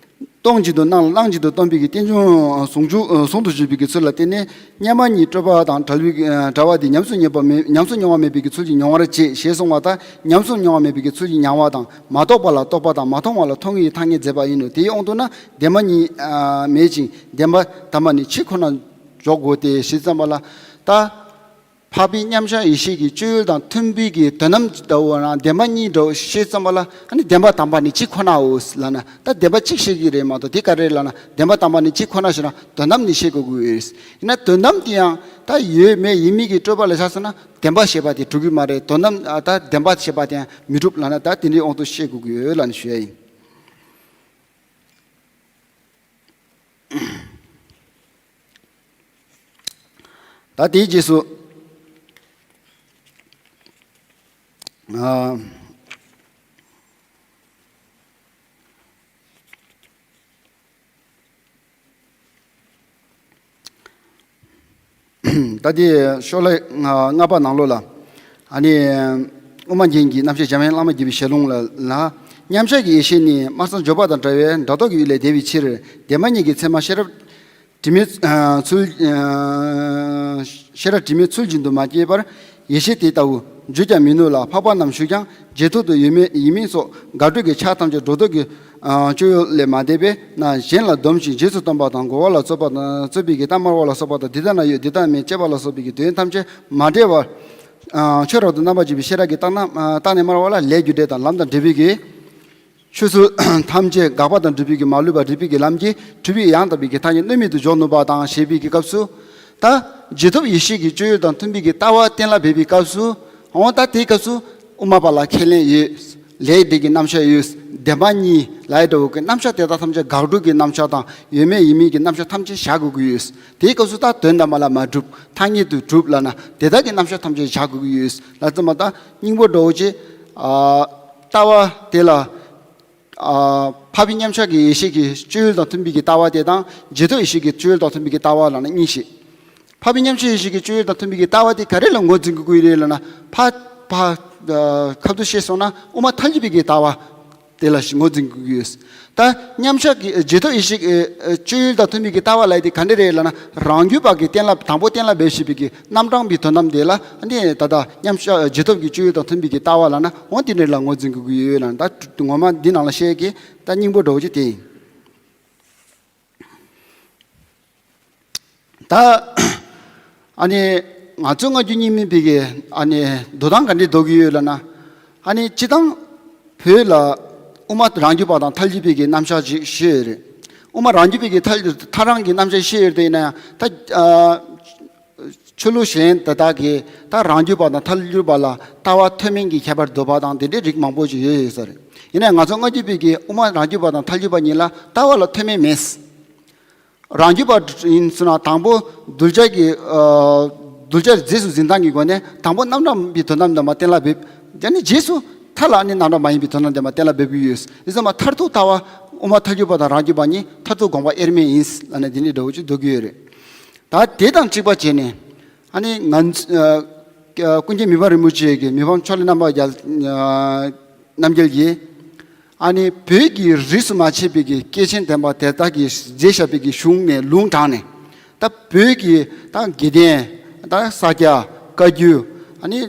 སྟོང་གཅིག་ཏུ་སྣང་ལ་སྣང་གཅིག་ཏུ་སྟོན་པའི་གི་རྟེན་འབྱུང་ཟུང་འཇུག་ཟུང་དུ་འཇུག་པའི་གི་ཚུལ་ལ་བརྟེན་ནས་མཉམ་པ་ཉིད་སྤྲོས་པ་དང་བྲལ་བའི་བྲལ་བ་དེ་ཉམས་སུ་མྱོང་བ་མེད་ཉམས་སུ་མྱོང་བ་མེད་པའི་གི་ཚུལ་གྱིས་མྱོང་བར་བྱེད་ཞེས་གསུངས་པ་ལྟར་ཉམས་སུ་མྱོང་བ་མེད་པའི་གི་ཚུལ་གྱིས་མྱང་བ་དང་མ་རྟོགས་པ་ལ་རྟོགས་པ་དང་མ་མཐོང་བ་ལ་མཐོང་བའི་ཐ་སྙད་མཛད་པ་ཡིན་ནོ། དེའི་དབང་དུ་ན་བདེན་པ་གཉིས་མེད་ཅིང་བདེན་པ་དམ་པ་ནི་གཅིག་ཁོ་ན་འཇོག་དགོས་ཏེ་ཞེས་བརྩམས་པ་ལ། ད་འཕགས་པའི་མཉམ་གཞག་ཡེ་ཤེས་ཀྱི་སྤྱོད་ཡུལ་དང་མཐུན་པའི་གི་དོན་དམ་གྱི་ལྟ་བུ་རང་བདེན་པ་གཉིས་འདྲ་བོ་ཤེས་ཙམ་པ་ལ་ཨ་ནི་བདེན་པ་དམ་པ་ནི་གཅིག་ཁོ་ནའོ་ལབ་ན་ད་བདེན་པ་གཅིག་ཤེས་ཀྱི་རེད་མ་གཏོགས་དེ་ག་རེ་ལབ་ན་བདེན་པ་དམ་པ་ནི་གཅིག་ཁོ་ན་ཞེ་ན་དོན་དམ་ནི་ཤེས་དགོས་ཀྱི་ཡོད། ཡིན་ན་དོན་དམ་དེ་ཡང་ད་ཡོད་མེད་ཡིན་མིན་གྱི་སྤྲོས་པ་ལ་བཞག་སོང་ན་བདེན་པ་ཞེས་པ་དེ་གྲུབ་ཀྱི་མ་རེད། དོན་དམ་ད་བདེན་པ་ཞེས་པ་དེ་ཡང་མི་གྲུབ་ལབ་ན་ད་དེ་འདྲའི་དབང་དུ་ཤེས་དགོས་ཀྱི་ཡོད་ལབ་ནས་ཞུ་ཡ་ཡིན། ད་དེའི་རྗེས་སུ། ཨ། ད་དེ་ཤོ་ལོ་ཀ་ལྔ་པ་ནང་ལོགས་ལ། ཨ་ནི། དབུ་མ་རྒྱན་གྱི་རྣམ་བཤད་འཇམ་དབྱངས་བླ་མ་དགྱེས་པའི་ཞལ་ལུང་ལ་ལ། མཉམ་གཞག་གི་ཡེ་ཤེས་ནི་སྨྲ་བསམ་སྦྱོར་བ་དང་བྲལ་བའི་འབྲས་རྟོག་གི་ཡུལ་ལས་འདས་པའི་ཕྱིར། བདེན་པ་གཉིས་ཀྱི་མཚན་མ་ཤེས་རབ་དྲི་མའི་ཚུལ། ཤེས་རབ་དྲི་མའི་ཚུལ་བཞིན་དུ་མ་སྐྱེས་པར་ཡེ་ཤེས་དེ་ལྟ་བུ་བརྗོད་ཀྱང་མི་ནུས་ལ། འཕགས་པ་རྣམས་ཞུས་ཀྱང་རྗེས་ཐོབ་ཏུ་ཡོད་མེད་ཡིན་མིན་སོགས་དགག་སྒྲུབ་ཀྱི་ཆ་ཐམས་ཅད་སྒྲོ་འདོགས་ཀྱི་སྤྱོད་ཡུལ་ལས་མ་འདས་པས་ན། གཞན་ལ་སྡོམ་ཞིང་རྗེས་སུ་སྟོན་པ་དང་རྒོལ་བ་ལ་རྩོད་པ་དང་རྩོད་པའི་གི་རྟགས་སྨྲ་བ་ལ་སོགས་པ་དང་འདི་ལྟ་ན་ཡོད་འདི་ལྟ་མིན་དཔྱད་པ་ལ་སོགས་པའི་གི་དོན་ཐམས་ཅད་མ་འདྲེས་པར་ཆོས་རབ་ཏུ་རྣམ་པར་འབྱེད་པའི་ཤེས་རབ་ཀྱི་རྟགས་རྣམས་རྟགས་ནི་སྨྲ་བ་ལ་ལས་རྒྱུ་འབྲས་དང་ལམ་དང་འབྲས་བུའི་གི་ཆོས་ཚུལ་ཐམས་ཅད་དགག་པ་དང་སྒྲུབ་པའི་གི་མ་ལུས་པ་རིགས་པའི་གི་ལམ་གྱིས་གྲུབ་པའི་ཡང་དག་པའི་གི་ཐ་སྙད་གནོད་མེད་དུ་འཇོག་ནུས་པ་དང་ཞེས་པའི་གི་སྐབས་སུ། ད་རྗེས་ཐོབ་ཡེ་ཤེས་ཀྱི་སྤྱོད་ཡུལ་དང་མཐུན་པའི་གི་ལྟ་བ་གཏན་ལ་འབེབས་པའི་སྐབས་སུ། འོ་ད་དེའི་སྐབས་སུ་དབུ་མ་པ་ལ་ཁས་ལེན་ཡོད། ལས་འབྲས་ཀྱི་རྣམ་གཞག་ཡོད། བདེན་པ་གཉིས་ལ་ཡི་འདྲ་བོ་གི་རྣམ་གཞག་དེ་དག་ཐམས་ཅད་དགག་སྒྲུབ་ཀྱི་རྣམ་གཞག་དང་ཡོད་མེད་ཡིན་མིན་གྱི་རྣམ་གཞག་ཐམས་ཅད་བཞག་དགོས་ཀྱི་ཡོད། དེའི་སྐབས་སུ་ད་དོན་དམ་པ་ལ་མ་གྲུབ་ཐ་སྙད་དུ་གྲུབ་ལབ་ན་དེ་དག་གི་རྣམ་གཞག་ཐམས་ཅད་བཞག་དགོས་ཀྱི་ཡོད་ལ་ཙམ་པ་ད་སྙིང་པོ་འདྲ་བོ་ཅིག་ཨ། ལྟ་བ་དེ་ལ། ཨ། འཕགས་པའི་མཉམ་གཞག་གི་ཡེ་ཤེས་ཀྱི་སྤྱོད་ཡུལ་དང་མཐུན་པའི་གི་ལྟ་བ་དེ་དང་རྗེས་ཐོབ་ཡེ་ཤེས་ཀྱི་སྤྱོད་ཡུལ་དང་མཐུན་པའི་གི་ལྟ་བ་ལབ་ན་གཉིས་ཤིག་འཕགས་པའི་མཉམ་གཞག་ཡེ་ཤེས་ཀྱི་སྤྱོད་ཡུལ་དང་མཐུན་པའི་གི་ལྟ་བ་དེ་ག་རེ་ལ་ངོས་འཛིན་དགོས་ཀྱི་རེད་ལབ་ན་ཕ། ཕ། ཨ། ཁ་ཐུག་བཤད་སོང་ན་དབུ་མ་ཐལ་འགྱུར་བའི་གི་ལྟ་བ་དེ་ལ་ངོས་འཛིན་དགོས་ཀྱི་ཡོད། ད་མཉམ་གཞག་གི་རྗེས་ཐོབ་ཡེ་ཤེས་ཀྱི་སྤྱོད་ཡུལ་དང་མཐུན་པའི་གི་ལྟ་བ་ལབ་ཡ་དེ་ག་འདྲ་རེད་ལབ་ན་རང་རྒྱུད་པ་གི་གཏན་ལ་དང་པོ་གཏན་ལ་འབེབས་བྱས་པའི་གི་རྣམ་གྲངས་པའི་དོན་དམ་དེ་ལ་འདི་ད་ལྟ་མཉམ་གཞག་རྗེས་ཐོབ་ཀྱི་སྤྱོད་ཡུལ་དང་མཐུན་པའི་གི་ལྟ་བ་ལབ་ན་འོ་དེ་འདྲ་ལ་ངོས་འཛིན་དགོས་ཀྱི་ཡོད་ལབ་ན་ད་ངོ་མ་འདི་ནང་ལ་བཤད་ཀྱི་ད་སྙིང་པོ་འདྲ་བོ་ཅིག་དེ་ཡིན། ད་ཨ་ནི་ང་ཚོ་སྔ་འགྱུར་རྙིང་མའི་བོད་ཀྱི་ཨ་ནི་འདོད་སྟངས་ག་འདྲས་འདོད་ཀྱི་ཡོད་ལབ་ན། ཨ་ནི་སྤྱིར་བཏང་བོད་ལ་དབུ་མ་རང་རྒྱུད་པ་དང་ཐལ་འགྱུར་བའི་གི་རྣམ་གཞག་ཅིག་བཤད་ཡོད་རེད། དབུ་མ་རང་རྒྱུད་པའི་གི་ཐལ་ཐལ་རང་གི་རྣམ་གཞག་བཤད་ཡོད་རེད་དེ་ཡིན་ན་ཡང་ད་ཨ། ཆོས་ལུགས་གཞན་དེ་དག་གིས་ད་རང་རྒྱུད་པ་དང་ཐལ་འགྱུར་བ་ལ་ལྟ་བ་མཐུན་མིན་གྱི་ཁྱད་པར་འདོད་པ་དང་དེ་འདྲའི་རིགས་མང་པོ་ཞིག་ཡོད་ཡོད་ས་རེད། ཡིན་ནའང་ང་ཚོ་སྔ་འགྱུར་བོད་ཀྱི་དབུ་མ་རང་རྒྱུད་པ་དང་ཐལ་འགྱུར་བ་གཉིས་ལ་ལྟ་བ་ལ་མཐུན་མིན་མེད། རང་རྒྱུད་པ་ཡིན་ཟེར་ན་དང་པོ་གདུལ་བྱ་གི་ཨ། གདུལ་བྱ་རྫས་སུ་འཛིན་སྟངས་ཀྱི་སྒོ་ནས་དང་པོ་རྣམ་གྲངས་པའི་དོན་དམ་དེ་མ་གཏན་ལ་འབེབས། ཡང་ན་རྗེས་སུ་མཐའ་ལ་ནི་རྣམ་གྲངས་མ་ཡིན་པའི་དོན་དམ་དེ་མ་གཏན་ལ་འབེབས་ཀྱི་ཡོད། ཡིན་ཙང་མ་མཐར་ཐུག་ལྟ་བ་དབུ་མ་ཐལ་འགྱུར་བ་དང་རང་རྒྱུད་པ་གཉིས་མཐར་ཐུག་དགོངས་པ་དབྱེར་མེད་ཡིན་ལབ་ནས་དེ་འདྲའི་འདྲ་བོ་ཅིག་འདོད་ཀྱི་ཡོད་རེད། ད་དེ་དང་གཅིག་པ་བྱས་ནས་ཨ་ནི་ང་ཚོ་ ཀུན་མཁྱེན་མི་ཕམ་རིན་པོ་ཆེ་གི་མི་ཕམ་ཕྱོགས་ལས་རྣམ་པ་རྒྱལ་རྣམ་རྒྱལ་གྱིས། ཨ་ནི་བོད་ཀྱི་རིས་སུ་མ་ཆད་པའི་གི་སྐྱེས་ཆེན་དམ་པ་དེ་དག་གིས་མཛད་བཞག་པའི་གི་གཞུང་ནས་ལུང་དྲངས་ནས། ད་བོད་ཀྱི་ད་དགེ་ལྡན། ད་ས་སྐྱ། བཀའ་བརྒྱུད། ཨ་ནི་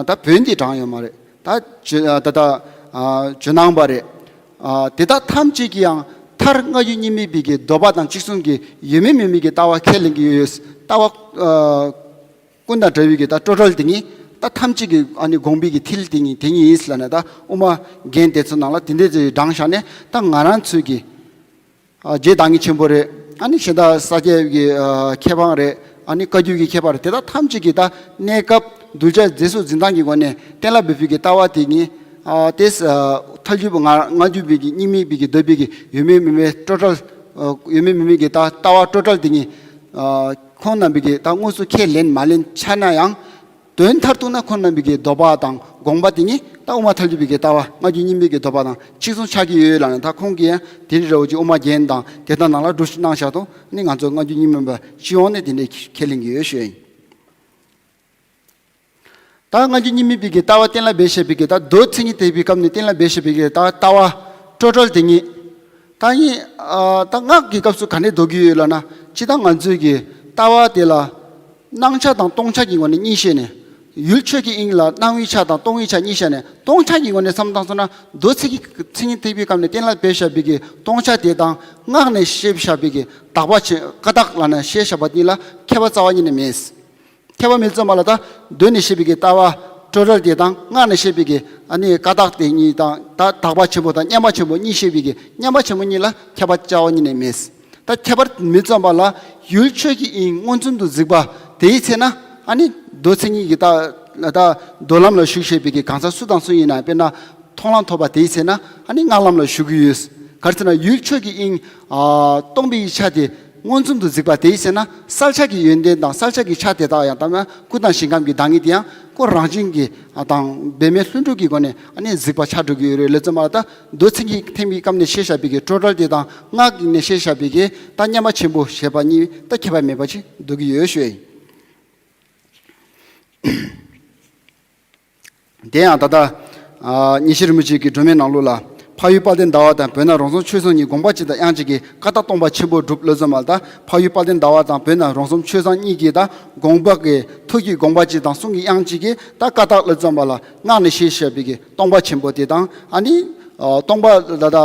ད་བོད་འདི་དྲངས་ཡོད་མ་རེད། ད་ཇོ་ད་ད་ཇོ་ནང་པ་རེད། དེ་དག་ཐམས་ཅད་ཀྱིས་ཡང་མཐར་སྔ་འགྱུར་རྙིང་མའི་པའི་གི་འདོད་པ་དང་གཅིག་མཚུངས་ཀྱི་ཡོད་མིན་མེད་མིན་གྱི་ལྟ་བ་ཁས་ལེན་གྱི་ཡོད། ལྟ་བ། ཀུན་དང་འདྲ་བའི་གི་ད་སྤྲོས་བྲལ་དེ་ཉིད། ད་ཐམས་ཅད་ཀྱི་ཨ་ནི་དགོངས་པའི་གི་མཐིལ་དེ་ཉིད་དེ་ཉིད་ཡིན་ལབ་ནས། ད་དབུ་མ་རྒན་དེ་ཚོ་ནང་ལ་དེ་འདྲས་ཅིག་བགྲངས་བཞག་ནས། ད་ང་རང་ཚོའི་གི་རྗེ་བདག་ཉིད་ཆེན་པོ་རེད། ཨ་ནི་གཞན་དག་ས་སྐྱའི་གི་མཁས་པ་རེད། ཨ་ནི་བཀའ་བརྒྱུད་ཀྱི་མཁས་པ་རེད། དེ་དག་ཐམས་ཅད་ཀྱིས་ད་གནས་སྐབས་གདུལ་བྱ་མཛེས་བཟོ་འཛིན་སྟངས་ཀྱི་སྒོ་ནས་གཏན་ལ་འབེབས་པའི་གི་ལྟ་བ་དེ་ཉིད། དེ་ཐལ་འགྱུར་བ་ང་སྔ་འགྱུར་བའི་གི་རྙིང་མའི་པའི་གི་འདོད་པའི་གི་ཡོད་མིན་མེད་མིན་སྤྲོས་བྲལ། ཡོད་མིན་མེད་མིན་གྱི་ད་ལྟ་བ་སྤྲོས་བྲལ་དེ་ཉིད། ཁོང་རྣམ་པའི་གི་ད་དངོས་སུ་ཁས་ལེན་མ་ལེན་ཆ་ན་ཡང་། དོན་མཐར་གཏུགས་ན་ཁོང་རྣམ་པའི་གི་འདོད་པ་དང་དགོངས་པ་དེ་ཉིད་ད་དབུ་མ་ཐལ་འགྱུར་བའི་གི་ལྟ་བ། སྔ་འགྱུར་རྙིང་མའི་གི་འདོད་པ་དང་གཅིག་མཚུངས་ཆགས་ཀྱི་ཡོད་ལབ་ནས། ད་ཁོང་གིས་ཡང་དེ་འདྲ་འདྲ་བོ་ཅིག་དབུ་མ་རྒྱན་དང་དེ་དག་ནང་ལ་སྒྲུབ་གནང་བཞག་དང་། ནི་ང་ཚོ་སྔ་འགྱུར་རྙིང་མའི་པ་སྤྱི་ཡོངས་ནས་དེ་འདྲའི་ཁས་ལེན་གྱི་ཡོད་ཞུ་ཡིན། ད་སྔ་འགྱུར་རྙིང་མའི་པའི་གི་ལྟ་བ་གཏན་ལ་འབེབས་བཞག་པའི་གི་ད་མདོ་མཚན་ཉིད་ཐེག་པའི་སྐབས་ནས་གཏན་ལ་འབེབས་བཞག་པའི་གི་ད་ལྟ་བ་སྤྲོས་བྲལ་དེ་ཉིད། ད་ཡིན། ད་སྔགས་ཀྱི་སྐབས་སུ་ག་འདྲས་འདོགས་ཀྱི་ཡོད་ལབ་ན། སྤྱིར་བཏང་ང་ཚོའི་གི་ལྟ་བ་དེ་ལ་སྣང་ཆ་དང་སྟོང་ཆ་གི་ངོས་ནས་གཉིས་བཤད་ནས། ཡུལ་ཆོས་ཀྱི་དབྱིངས་ལ་སྣང་བའི་ཆ་དང་སྟོང་བའི་ཆ་གཉིས་བཤད་ནས། སྟོང་ཆ་གི་ངོས་ནས་བསམ་བློ་བཏང་སོང་ན། མདོ་མཚན་གྱི་མཚན་ཉིད་ཐེག་པའི་སྐབས་ནས་གཏན་ལ་འབེབས་བཞག་པའི་གི་སྟོང་ཆ་དེ་དང་སྔགས་ནས་བཤད་བཞག་པའི་གི་དག་པ་ཆེ་ཀ་དག་ལབ་ནས་བཤད་བཞག་པ་གཉིས་ལ་ཁྱད་པར་རྩ་བ་ཉིད་ནས་མེད། ཁྱད་པར་མེད་ཙམ་པ་ལ། ད་མདོ་ནས་བཤད་པའི་གི་ལྟ་བ་སྤྲོས་བྲལ་དེ་དང་སྔགས་ནས་བཤད་པའི་གི་ཨ་ནི་ཀ་དག་དེ་གཉིས་དང་། ད་དག་པ་ཆེན་པོ་དང་མཉམ་པ་ཆེན་པོ་གཉིས་བཤད་པའི་གི་མཉམ་པ་ཆེན་པོ་གཉིས་ལ་ཁྱད་པར་རྩ་བ་ཉིད་ནས་མེད། ད་ཁྱད་པར་མེད་ཙམ་པ་ལ་ཡུལ་ཆོས་ཀྱི་དབྱིངས་མངོན་སུམ་དུ་གཟིགས་པ་དེའི་ཚེ་ན། ཨ་ནི་མདོ་མཚན་ཉིད་ཀྱི་ད་ད་མདོ་ལམ་ལ་ཞུགས་བཞག་པའི་གི་གང་ཟག་སུ་དང་སུ་ཡིན་ན། དཔེར་ན་མཐོང་ལམ་ཐོབ་པ་དེའི་ཚེ་ན་ཨ་ནི་སྔགས་ལམ་ལ་ཞུགས་ཀྱི་ཡོད། ག་རེ་ཟེར་ན་ཡུལ་ཆོས་ཀྱི་དབྱིངས་སྟོང་པའི་ཆ་དེ་མངོན་སུམ་དུ་གཟིགས་པ་དེའི་ཚེ་ན། གསལ་བྱ་གི་ཡོན་ཏན་དང་གསལ་བྱ་གི་ཆ་དེ་དག་ཡང་། ད་ལྟ་སྐུ་དང་ཞིང་ཁམས་ཀྱི་བདག་ཉིད་དེ་ཡང་ཁོ་རང་བཞིན་གྱི་དང་འབད་མེད་ལྷུན་གྲུབ་ཀྱི་སྒོ་ནས་ཨ་ནི་གཟིགས་པ་ཆགས་འགྲོ་གི་ཡོད་རེད་ལབ་ཙམ་པ་ལ། ད་མདོ་མཚན་ཉིད་ཐེག་པའི་སྐབས་ནས་བཤད་བཞག་པའི་གི་སྤྲོས་བྲལ་དེ་དང་སྔགས་ནས་བཤད་བཞག་པའི་གི་ད་མཉམ་པ་ཆེན་པོ་ཞེས་པ་གཉིས་ད་ཁྱད་པར་མེད་པ་ཅིག་འདུག་གི་ཡོད་ཞུ་ཡིན། དེ་ཡང་ད་ལྟ་ཉི་ཤུ་རིན་པོ་ཆེ་གི་སྒྲོན་མེ་ནང་ལོགས་ལ། འཕགས་ཡུལ་དཔལ་ལྡན་ཟླ་བ་དང་བོད་ན་རོང་ཟོམ་ཆོས་བཟང་གཉིས། དགོངས་པ་གཅིག་དང་དབྱངས་གཅིག་གིས། ཀ་དག་སྟོང་པ་ཆེན་པོར་གྲུབ་ལབ་ཙམ་པ་ལ། ད་འཕགས་ཡུལ་དཔལ་ལྡན་ཟླ་བ་དང་བོད་ན་རོང་ཟོམ་ཆོས་བཟང་གཉིས་ཀྱིས་ད་དགོངས་པ་གི་ཐུགས་ཀྱི་དགོངས་པ་གཅིག་དང་གསུང་གི་དབྱངས་གཅིག་གིས། ད་ཀ་དག་ལབ་ཙམ་པ་ལ་སྔགས་ནས་བཤད་བཞག་པའི་གི་སྟོང་པ་ཆེན་པོ་དེ་དང་། ཨ་ནི་སྟོང་པ་ལ་ད་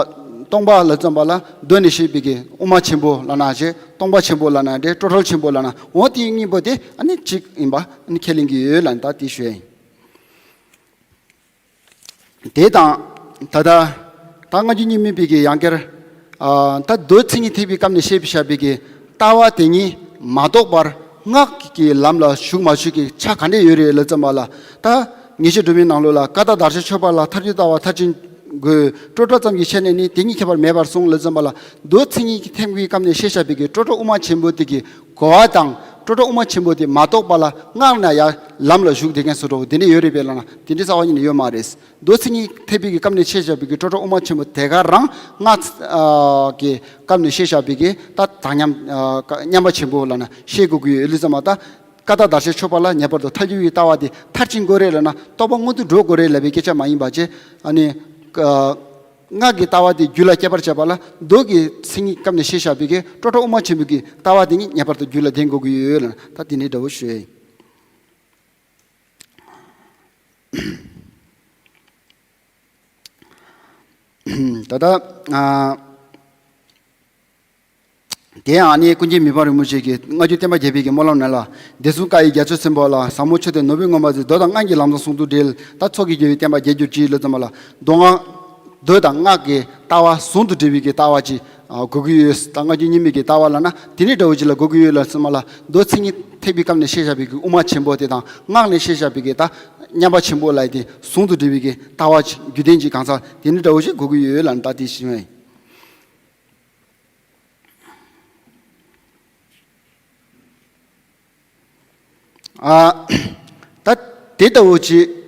སྟོང་པ་ལབ་ཙམ་པ་ལ་མདོ་ནས་བཤད་པའི་གི་དབུ་མ་ཆེན་པོ་ལབ་ན་འདྲ། སྟོང་པ་ཆེན་པོ་ལབ་ན་འདྲ། སྤྲོས་བྲལ་ཆེན་པོ་ལབ་ན། འོ་དེ་གཉིས་པོ་དེ་ཨ་ནི་གཅིག་ཡིན་པ་ཨ་ནི་ཁས་ལེན་གྱི་ཡོད་ལབ་ནས་ད་དེ་ཞུ་ཡ་ཡིན། དེ་དང་ད་ལྟ་ད་སྔ་འགྱུར་རྙིང་མའི་པའི་གི་ཡང་བསྐྱར། ད་མདོ་མཚན་ཉིད་ཐེག་པའི་སྐབས་ནས་བཤད་བཞག་པའི་གི་ལྟ་བ་དེ་ཉིད་མ་རྟོགས་པར་སྔགས་ཀྱི་ལམ་ལ་ཞུགས་མ་ཞུགས་ཀྱི་ཆ་ག་འདྲས་ཡོད་རེད་ལབ་ཙམ་པ་ལ། ད་ཉི་ཤུ་སྒྲོན་མེའི་ནང་ལོགས་ལ། ཀ་དག་བདག་ཆེན་ཆོས་འཕགས་ལ། མཐར་གྱུར་ལྟ་བ་མཐར་ཕྱིན་དགོས། སྤྲོས་བྲལ་ཙམ་གྱི་ཆ་ནས་ནི་དེ་གཉིས་ཁྱད་པར་མེད་པར་གསུངས་ལབ་ཙམ་པ་ལ། མདོ་མཚན་ཉིད་ཀྱི་ཐེག་པའི་སྐབས་ནས་བཤད་བཞག་པའི་གི་སྤྲོས་བྲལ་དབུ་མ་ཆེན་པོ་དེ་གི་གོ་བ་དང་། སྤྲོས་བྲལ་དབུ་མ་ཆེན་པོ་དེ་མ་རྟོགས་པ་ལ་སྔགས་ནས་ཡར་ལམ་ལ་ཞུགས་བསྡད་མཁན་བཟོ་འདྲ་བོ་དེ་འདྲས་ཡོད་རེད་པས་ལབ་ན། དེ་འདྲས་རྩ་བ་ཉིད་ནས་ཡོད་མ་རེད། མདོ་མཚན་ཉིད་ཐེག་པའི་གི་སྐབས་ནས་བཤད་བཞག་པའི་གི་སྤྲོས་བྲལ་དབུ་མ་ཆེན་པོ་དེ་ག་རང་སྔགས་ཀྱི་སྐབས་ནས་བཤད་བཞག་པའི་གི་ད་དག་མཉམ་མཉམ་པ་ཆེན་པོ་ལབ་ན་བཤད་དགོས་ཀྱི་ཡོད་ལབ་ཙམ་པ། ད་ཀ་དག་བདག་ཆེན་ཆོས་འཕགས་ལ་ངེས་པར་དུ་མཐར་གྱུར་གྱི་ལྟ་བ་དེ་མཐར་ཕྱིན་དགོས་རེད་ལབ་ན། རྟོགས་པ་མངོན་དུ་འགྲོ་དགོས་རེད་ལབ་པའི་སྐད་ཆ་མ་ཡིན་པ་བྱས། ཨ་ནི་སྔགས་ཀྱི་ལྟ་བ་དེ་རྒྱུད་ལ་སྐྱེད་པར་བྱེད་པ་ལ། མདོ་གི་མཚན་ཉིད་སྐབས་ནས་བཤད་བཞག་པའི་གི་སྤྲོས་བྲལ་དབུ་མ་ཆེན་པོའི་གི་ལྟ་བ་དེ་ཉིད་ངེས་པར་དུ་རྒྱུད་ལ་ལྡན་དགོས་ཀྱི་ཡོད་ལབ་ན། ད་དེ་ནས་འདྲ་བོ་ཞུ་ཡ་ཡིན། ད་ལྟ་ཨ། དེ་ཡང་ཨ་ནི་ཀུན་མཁྱེན་མི་ཕམ་རིན་པོ་ཆེ་གིས་སྔ་འགྱུར་བསྟན་པ་རྒྱས་པའི་གི་སྨོན་ལམ་ནང་ལ། བདེ་སྲུང་བཀའ་ཡི་རྒྱ་མཚོའི་སྲིན་པོ་ལ། ཟབ་མོ་ཆོས་དེ་ནོར་བུས་ངོམས་པར་མཛད། མདོ་དང་སྔགས་ཀྱི་ལམ་བཟང་ཟུང་དུ་འབྲེལ། ད་མཚོ་སྐྱེས་རྒྱལ་བའི་བསྟན་པ་རྒྱས་གྱུར་ཅིག་ལབ་ཙམ་པ་ལ། མདོ་སྔགས་མདོ་དང་སྔགས་ཀྱི་ལྟ་བ་ཟུང་དུ་འབྲེལ་བའི་གི་ལྟ་བ་ཅིག་ཨ་དགོས་ཀྱི་ཡོད། ད་སྔ་འགྱུར་རྙིང་མའི་གི་ལྟ་བ་ལབ་ན་དེ་ནི་འདྲ་བོ་ཅིག་ལ་དགོས་ཀྱི་ཡོད་ལབ་ཙམ་པ་ལ། མདོ་མཚན་ཉིད་ཐེག་པའི་སྐབས་ནས་བཤད་བཞག་པའི་གི་དབུ་མ་ཆེན་པོ་དེ་དང་། སྔགས་ནས་བཤད་བཞག་པའི་གི་ད་མཉམ་པ་ཆེན་པོ་ལབ་དེ་ཟུང་དུ་འབྲེལ་བའི་གི་ལྟ་བ་ཅིག་རྒྱུད་ལྡན་ཅིག་གང་ཟག་དེ་ནི་འདྲ་བོ་ཅིག་དགོས་ཀྱི་ཡོད་ལབ་ནས་ད་དེ་ཞུ་ཡ་ཡིན། ཨ། ད་དེ་ལྟ་བུ་ཅིག་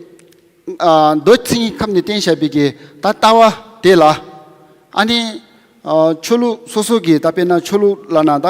ཨ། མདོ་མཚན་ཉིད་ཁབ་ནས་བསྟན་བཞག་པའི་གི་ད་ལྟ་བ་དེ་ལ། ཨ་ནི་ཨ། ཆོས་ལུགས་སོ་སོ་གི། ད་དཔེར་ན་ཆོས་ལུགས་ལབ་ན་ད་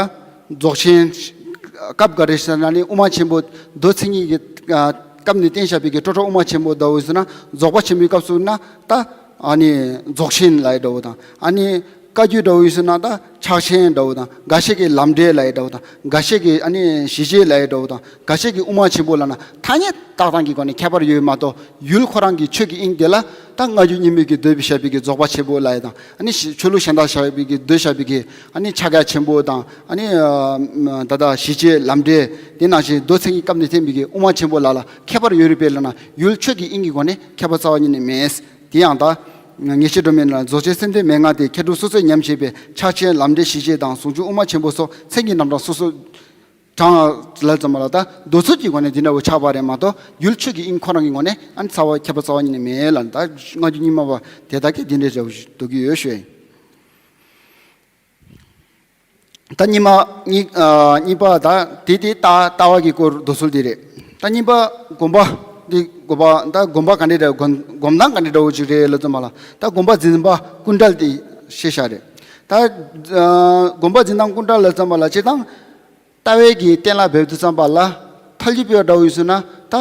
རྫོགས་ཆེན། སྐབས་འགའ་རེ་ཟེར་ན་ནི་དབུ་མ་ཆེན་པོ་མདོ་མཚན་ཉིད་ཀྱི་ཨ། སྐབས་ནས་བསྟན་བཞག་པའི་གི་སྤྲོས་བྲལ་དབུ་མ་ཆེན་པོ་འདྲ་བོ་ཡིན་ན་རྫོགས་པ་ཆེན་པོའི་སྐབས་སུ་ན་ད་ཨ་ནི་རྫོགས་ཆེན་ལབ་ཡ་འདྲ་བོ་དང་། ཨ་ནི་བཀའ་བརྒྱུད་འདྲ་བོ་ཡིན་ན་ད་ཕྱག་ཆེན་འདྲ་བོ་དང་། འགའ་ཤས་ཀྱིས་ལམ་འབྲས་ལབ་ཡ་འདྲ་བོ་དང་། འགའ་ཤས་ཀྱིས་ཨ་ནི་ཞི་བྱེད་ལབ་ཡ་འདྲ་བོ་དང་། འགའ་ཤས་ཀྱིས་དབུ་མ་ཆེན་པོ་ལབ་ན་ཐ་སྙད་བཏགས་སྟངས་ཀྱི་སྒོ་ནས་ཁྱད་པར་ཡོད་མ་གཏོགས། ཡུལ་ཁོ་རང་གི་ཆོས་ཀྱི་དབྱིངས་དེ་ལ་ད་སྔ་འགྱུར་རྙིང་མའི་གི་འདོད་པའི་བཞག་པའི་གི་རྫོགས་པ་ཆེན་པོ་ལབ་ཡ་དང་། ཨ་ནི་ཆོས་ལུགས་གཞན་དག་བཞག་པའི་གི་འདོད་བཞག་པའི་གི་ཨ་ནི་ཕྱག་རྒྱ་ཆེན་པོ་དང་། ཨ་ནི་ད་ལྟ་ཞི་བྱེད་ལམ་འབྲས་དེ་ནང་བཞིན་མདོ་མཚན་གྱི་སྐབས་ནས་བསྟན་པའི་གི་དབུ་མ་ཆེན་པོ་ལ་ལ་ཁྱད་པར་ཡོད་རེད་པས་ལབ་ན། ཡུལ་ཆོས་ཀྱི་དབྱིངས་ཀྱི་སྒོ་ནས་ཁྱད་པར་རྩ་བ་ཉིད་ནས་མེད། དེ་ཡང་ད་ངེས་ཤེས་སྒྲོན་མེ་ལ་རྫོགས་ཆེན་སེམས་དོན་མན་ངག་དེ་མཁས་གྲུབ་སོ་སོས་ཉམས་བཞེས་པའི་ཕྱག་ཆེན་ལམ་འབྲས་ཞི་བྱེད་དང་ཟུང་འཇུག་དབུ་མ་ཆེན་པོ་སོགས་མཚན་གྱི་རྣམ་གྲངས་སོ་སོ་གྲངས་ལ་ཙམ་པ་ལ་ད་མདོ་ཚུལ་གྱི་སྒོ་ནས་འདི་འདྲ་བོ་ཆགས་པ་རེད་མ་གཏོགས། ཡུལ་ཆོས་ཀྱི་དབྱིངས་ཁོ་རང་གི་ངོས་ནས་ཨ་ནི་རྩ་བ་ཁྱད་པར་རྩ་བ་ཉིད་ནས་མེད་ལ། ད་སྔ་འགྱུར་རྙིང་མ་བ་དེ་དག་གིས་འདི་འདྲའི་འདྲ་བོ་ཞིག་འདོད་ཀྱི་ཡོད་ཞུ་ཡ་ཡིན། ད་གཉིས་མ་གཉིས་ཨ་གཉིས་པ་ད་དེ་དེ་ལྟ་ལྟ་བ་གི་སྐོར་མདོ་ཚུལ་དེ་རེད། ད་གཉིས་པ་སྒོམ་པ་འདི་སྒོམ་པ་ད་སྒོམ་པ་ག་འདྲ་འདྲ་སྒོམ་སྒོམ་སྟངས་ག་འདྲ་འདྲ་བོ་ཅིག་རེད་ལ་ཙམ་པ་ལ། ད་སྒོམ་པ་འཛིན་པ་ཀུན་བྲལ་དེ་ཤེས་བྱ་རེད། ད་ཨ་སྒོམ་པ་འཛིན་སྟངས་ཀུན་བྲལ་ལ་ཙམ་པ་ལ་སྤྱིར་བཏང་ལྟ་བའི་གི་གཏན་ལ་འབེབས་དུས་ཙམ་པ་ལ་མཐའ་གླིང་པའི་འདྲ་བོ་ཡིན་ཟེར་ན་ད་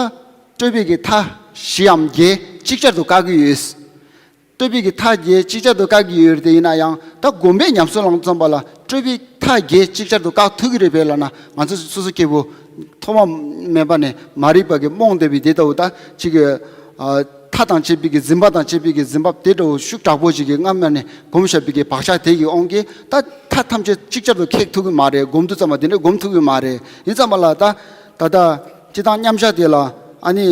སྤྲོས་པའི་གི་མཐའ་བཞིའམ་བརྒྱད་ཅིག་ཅར་དུ་བཀག་གི་ཡོད། སྤྲོས་པའི་གི་མཐའ་བརྒྱད་ཅིག་ཅར་དུ་བཀག་གི་ཡོད་རེད་དེ། ཡིན་ན་ཡང་ད་སྒོམ་པའི་ཉམས་སུ་བླངས་ཙམ་པ་ལ་སྤྲོས་པའི་མཐའ་བརྒྱད་ཅིག་ཅར་དུ་བཀག་ཐུབ་ཀྱི་རེད་པས་ལབ་ན། ང་ཚོ་སོ་སོ་སྐྱེ་བོ་ཐོག་མ་མེད་པ་ནས་མ་རིག་པ་གིས་རྨོངས་བསྡད་པའི་དེ་ལྟ་བུ་ད་ཅིག་གི་ཨ་མཐའ་དང་བཅས་པའི་གི་འཛིན་པ་དང་བཅས་པའི་གི་འཛིན་པ་དེ་འདྲ་བོ་ཤུགས་དྲག་པོ་ཅིག་གིས་སྔ་མ་ནས་སྒོམ་བཞག་པའི་གི་བག་ཆགས་དེ་གི་དབང་གིས་ད་མཐའ་ཐམས་ཅད་ཅིག་ཅར་དུ་ཁེགས་ཐུབ་ཀྱི་མ་རེད། སྒོམ་དུས་ཙམ་པ་དེ་འདྲ་སྒོམ་ཐུབ་ཀྱི་མ་རེད། ཡིན་ཙམ་པ་ལ་ད་ད་ལྟ་སྤྱིར་བཏང་མཉམ་བཞག་དེ་ལ་ཨ་ནི།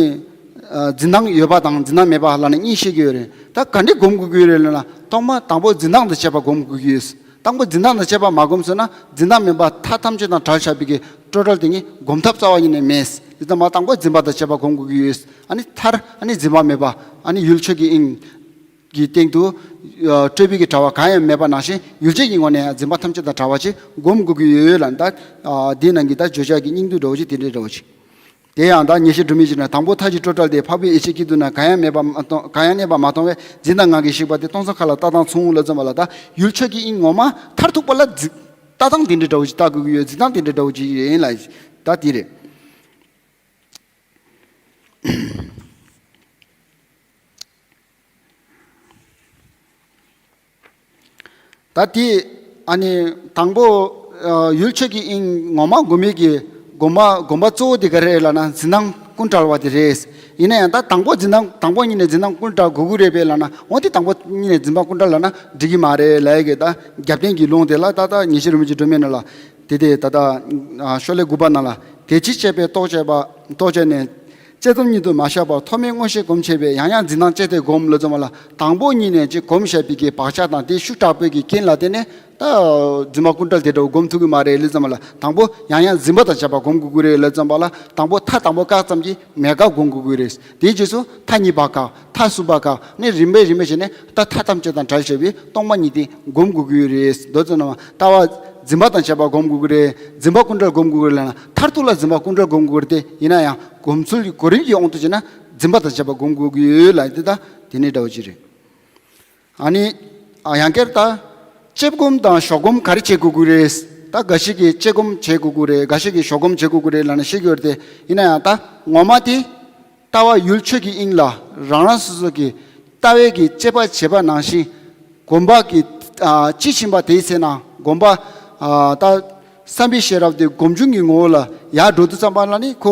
ཨ་འཛིན་སྟངས་ཡོད་པ་དང་འཛིན་སྟངས་མེད་པ་ལབ་ནས་གཉིས་བཤད་ཀྱི་ཡོད་རེད། ད་ག་འདྲས་སྒོམ་དགོས་ཀྱི་ཡོད་རེད་ལབ་ན། ཐོག་མ་དང་པོ་འཛིན་སྟངས་དང་བཅས་པ་སྒོམ་དགོས་ཀྱི་ཡོད། དང་པོ་འཛིན་སྟངས་དང་བཅས་པ་མ་སྒོམ་ཟེར་ན། འཛིན་སྟངས་མེད་པ་མཐའ་ཐམས་ཅད་དང་བྲལ་བཞག་པའི་གི་སྤྲོས་བྲལ་དེ་ཉིད་སྒོམ་ཐབས་རྩ་བ་ཉིད་ནས་མེད། དེ་ཙམ་མ་དང་པོ་འཛིན་པ་དང་བཅས་པ་སྒོམ་དགོས་ཀྱི་ཡོད། ཨ་ནི་མཐར་ཨ་ནི་འཛིན་པ་མེད་པ་ཨ་ནི་ཡུལ་ཆོས་ཀྱི་དབྱིངས་ཀྱི་སྟེང་དུ་ཨ་སྤྲོས་པའི་གི་དྲ་བ་གང་ཡང་མེད་པ་ནང་བཞིན་ཡུལ་ཅན་གྱི་ངོས་ནས་འཛིན་པ་ཐམས་ཅད་དང་བྲལ་བ་ཅིག་སྒོམ་དགོས་ཀྱི་ཡོད་ལབ་ད། ཨ་འདི་ནང་གི་ད་བརྗོད་བྱ་གི་སྙིང་བསྡུས་འདྲ་བོ་ཅིག་དེ་འདྲའི་འདྲ་བོ་ཅིག་དེ་ཡང་ད་ཉེར་ཞི་སྒྲོན་མེ་ཅིག་ན། དང་པོ་མཐའ་བཞི་སྤྲོས་བྲལ་ཏེ། འཕགས་པའི་ཡེ་ཤེས་སྐྱིད་སྡུག་ན། གང་ཡང་མེད་པ་མ་མཐོང་། གང་ཡང་གནས་པ་མ་མཐོང་བས། འཛིན་དང་ངང་གིས་ཞིག་པ་དེ། སྟོང་གསལ་མཁའ་ལ་ལྟ་སྟངས་མཚུངས་ལ་ཙམ་པ་ལ། ད་ཡུལ་ཆོས་ཀྱི་དབྱིངས་ངོ་མ་མཐར་ཐུག་པ་ལ་འཛིན་ལྟ་སྟངས་དེ་འདྲའི་འདྲ་བོ་ཅིག་ལྟ་དགོས་ཀྱི་ཡོད། འཛིན་སྟངས་དེ་འདྲའི་འདྲ་བོ་ཅིག་ཡིན་ལ། ད་དེ་རེད། ད་དེ་ཨ་ནི་དང་པོ་ཨ་ཡུལ་ཆོས་ཀྱི་དབྱིངས་ངོ་མ་སྒོམ་མེད་ཀྱི་སྒོམ་པ་སྒོམ་པ་གཙོ་བོ་དེ་ག་རེ་རེད་ལབ་ན། འཛིན་སྟངས་ཀུན་བྲལ་བ་དེ་རེད། ཡིན་ན་ཡང་ད་དང་པོ་འཛིན་སྟངས་དང་པོ་ཉིད་ནས་འཛིན་སྟངས་ཀུན་བྲལ་དགོས་ཀྱི་རེད་པས་ལབ་ན། འོ་དེ་དང་པོ་ཉིད་ནས་འཛིན་པ་ཀུན་བྲལ་ལབ་ན་འགྲིག་གི་མ་རེད་ལབ་ཡ་གི་ད་རྒྱབ་རྟེན་གྱི་ལུང་དེ་ལ་ད་ལྟ་ཉེར་ཞི་སྒྲོན་མེ་ཅིག་སྒྲོན་མེ་ནང་ལ། དེ་དེ་ད་ལྟ་ཨ་ཤོ་ལོ་ཀ་དགུ་པ་ནང་ལ། དེ་ཅི་སྤྱད་པས་རྟོག་བཅས་པ། རྟོག་བཅས་ནས། དཔྱད་གཏོང་ཉིད་དུ་མ་བཞག་པར། ཐོག་མའི་མངོན་ཤེས་སྒོམ་བྱས་པས། ཡང་ཡང་འཛིན་སྟངས་བཅད་དེ་སྒོམ་ལ་ཙམ་པ་ལ། དང་པོ་ཉིད་ནས་ཅིག་སྒོམ་བྱས་པའི་གི་བག་ཆགས་དང་དེ་ཤུགས་དྲག་པོའི་གི་རྐྱེན་ལ་བརྟེན་ནས་ད་འཛིན་པ་ཀུན་བྲལ་དེ་འདྲ་བོ་སྒོམ་ཐུབ་ཀྱི་མ་རེད་ལ་ཙམ་པ་ལ། དང་པོ་ཡང་ཡང་འཛིན་པ་དང་བཅས་པ་སྒོམ་དགོས་ཀྱི་རེད་ལ་ཙམ་པ་ལ། དང་པོ་མཐའ་དང་པོ་བཀག་ཙམ་གྱིས་མེད་དགག་སྒོམ་དགོས་ཀྱི་རེད། དེའི་རྗེས་སུ་མཐའ་གཉིས་པ་བཀག་མཐའ་གསུམ་པ་བཀག་ནས་རིམ་པས་རིམ་པས་བྱས་ནས་ད་མཐའ་ཐམས་ཅད་དང་བྲལ་བྱས་པའི་སྟོང་པ་ཉིད་དེ་སྒོམ་དགོས་ཀྱི་ཡོད་རེད། མདོ་ཙམ་ན་ལྟ་བ་འཛིན་པ་དང་བཅས་པ་སྒོམ་དགོས་ཀྱི་རེད། འཛིན་པ་ཀུན་བྲལ་སྒོམ་དགོས་ཀྱི་རེད་ལབ་ན། མཐར་ཐུག་ལ་འཛིན་པ་ཀུན་བྲལ་སྒོམ་དགོས་ཀྱི་རེད་དེ། ཡིན་ན་ཡང་སྒོམ་ཚུལ་གྱི་གོ་རིམ་གྱི་དབང་དུ་བྱས་ན་འཛིན་པ་དང་བཅས་པ་སྒོམ་དགོས་ཀྱི་ཡོད་ལབ་དེ་ད་དེ་ནས་འདྲ་བོ་ཅིག་རེད། ཨ་ནི་ཨ་ཡང་བསྐྱར་ད་དཔྱད་སྒོམ་དང་ཞོག་སྒོམ་ག་རེ་བྱེད་དགོས་ཀྱི་རེད། ད་འགའ་ཞིག་གིས་དཔྱད་སྒོམ་བྱེད་དགོས་ཀྱི་རེད། འགའ་ཞིག་གིས་ཞོག་སྒོམ་བྱེད་དགོས་ཀྱི་རེད་ལབ་ནས་བཤད་ཀྱི་ཡོད་རེད་དེ། ཡིན་ན་ཡང་ད་ངོ་མ་དེ། ལྟ་བ་ཡུལ་ཆོས་ཀྱི་དབྱིངས་ལ་རང་རང་སོ་སོ་གི་ལྟ་བའི་གི་དཔྱད་པ་བྱེད་པ་ནང་བཞིན། སྒོམ་པ་གི་ཨ་དཔྱིས་ཕྱིན་པ་དེའི་ཚེ་ན་སྒོམ་པ་ཨ་ད་བསམ་པའི་ཤེས་རབ་དེ་སྒོམ་བྱུང་གི་ངོ་བོ་ལ་ཡར་འགྲོ་དུས་ཙམ་པ་ལ་ནི་ཁོ་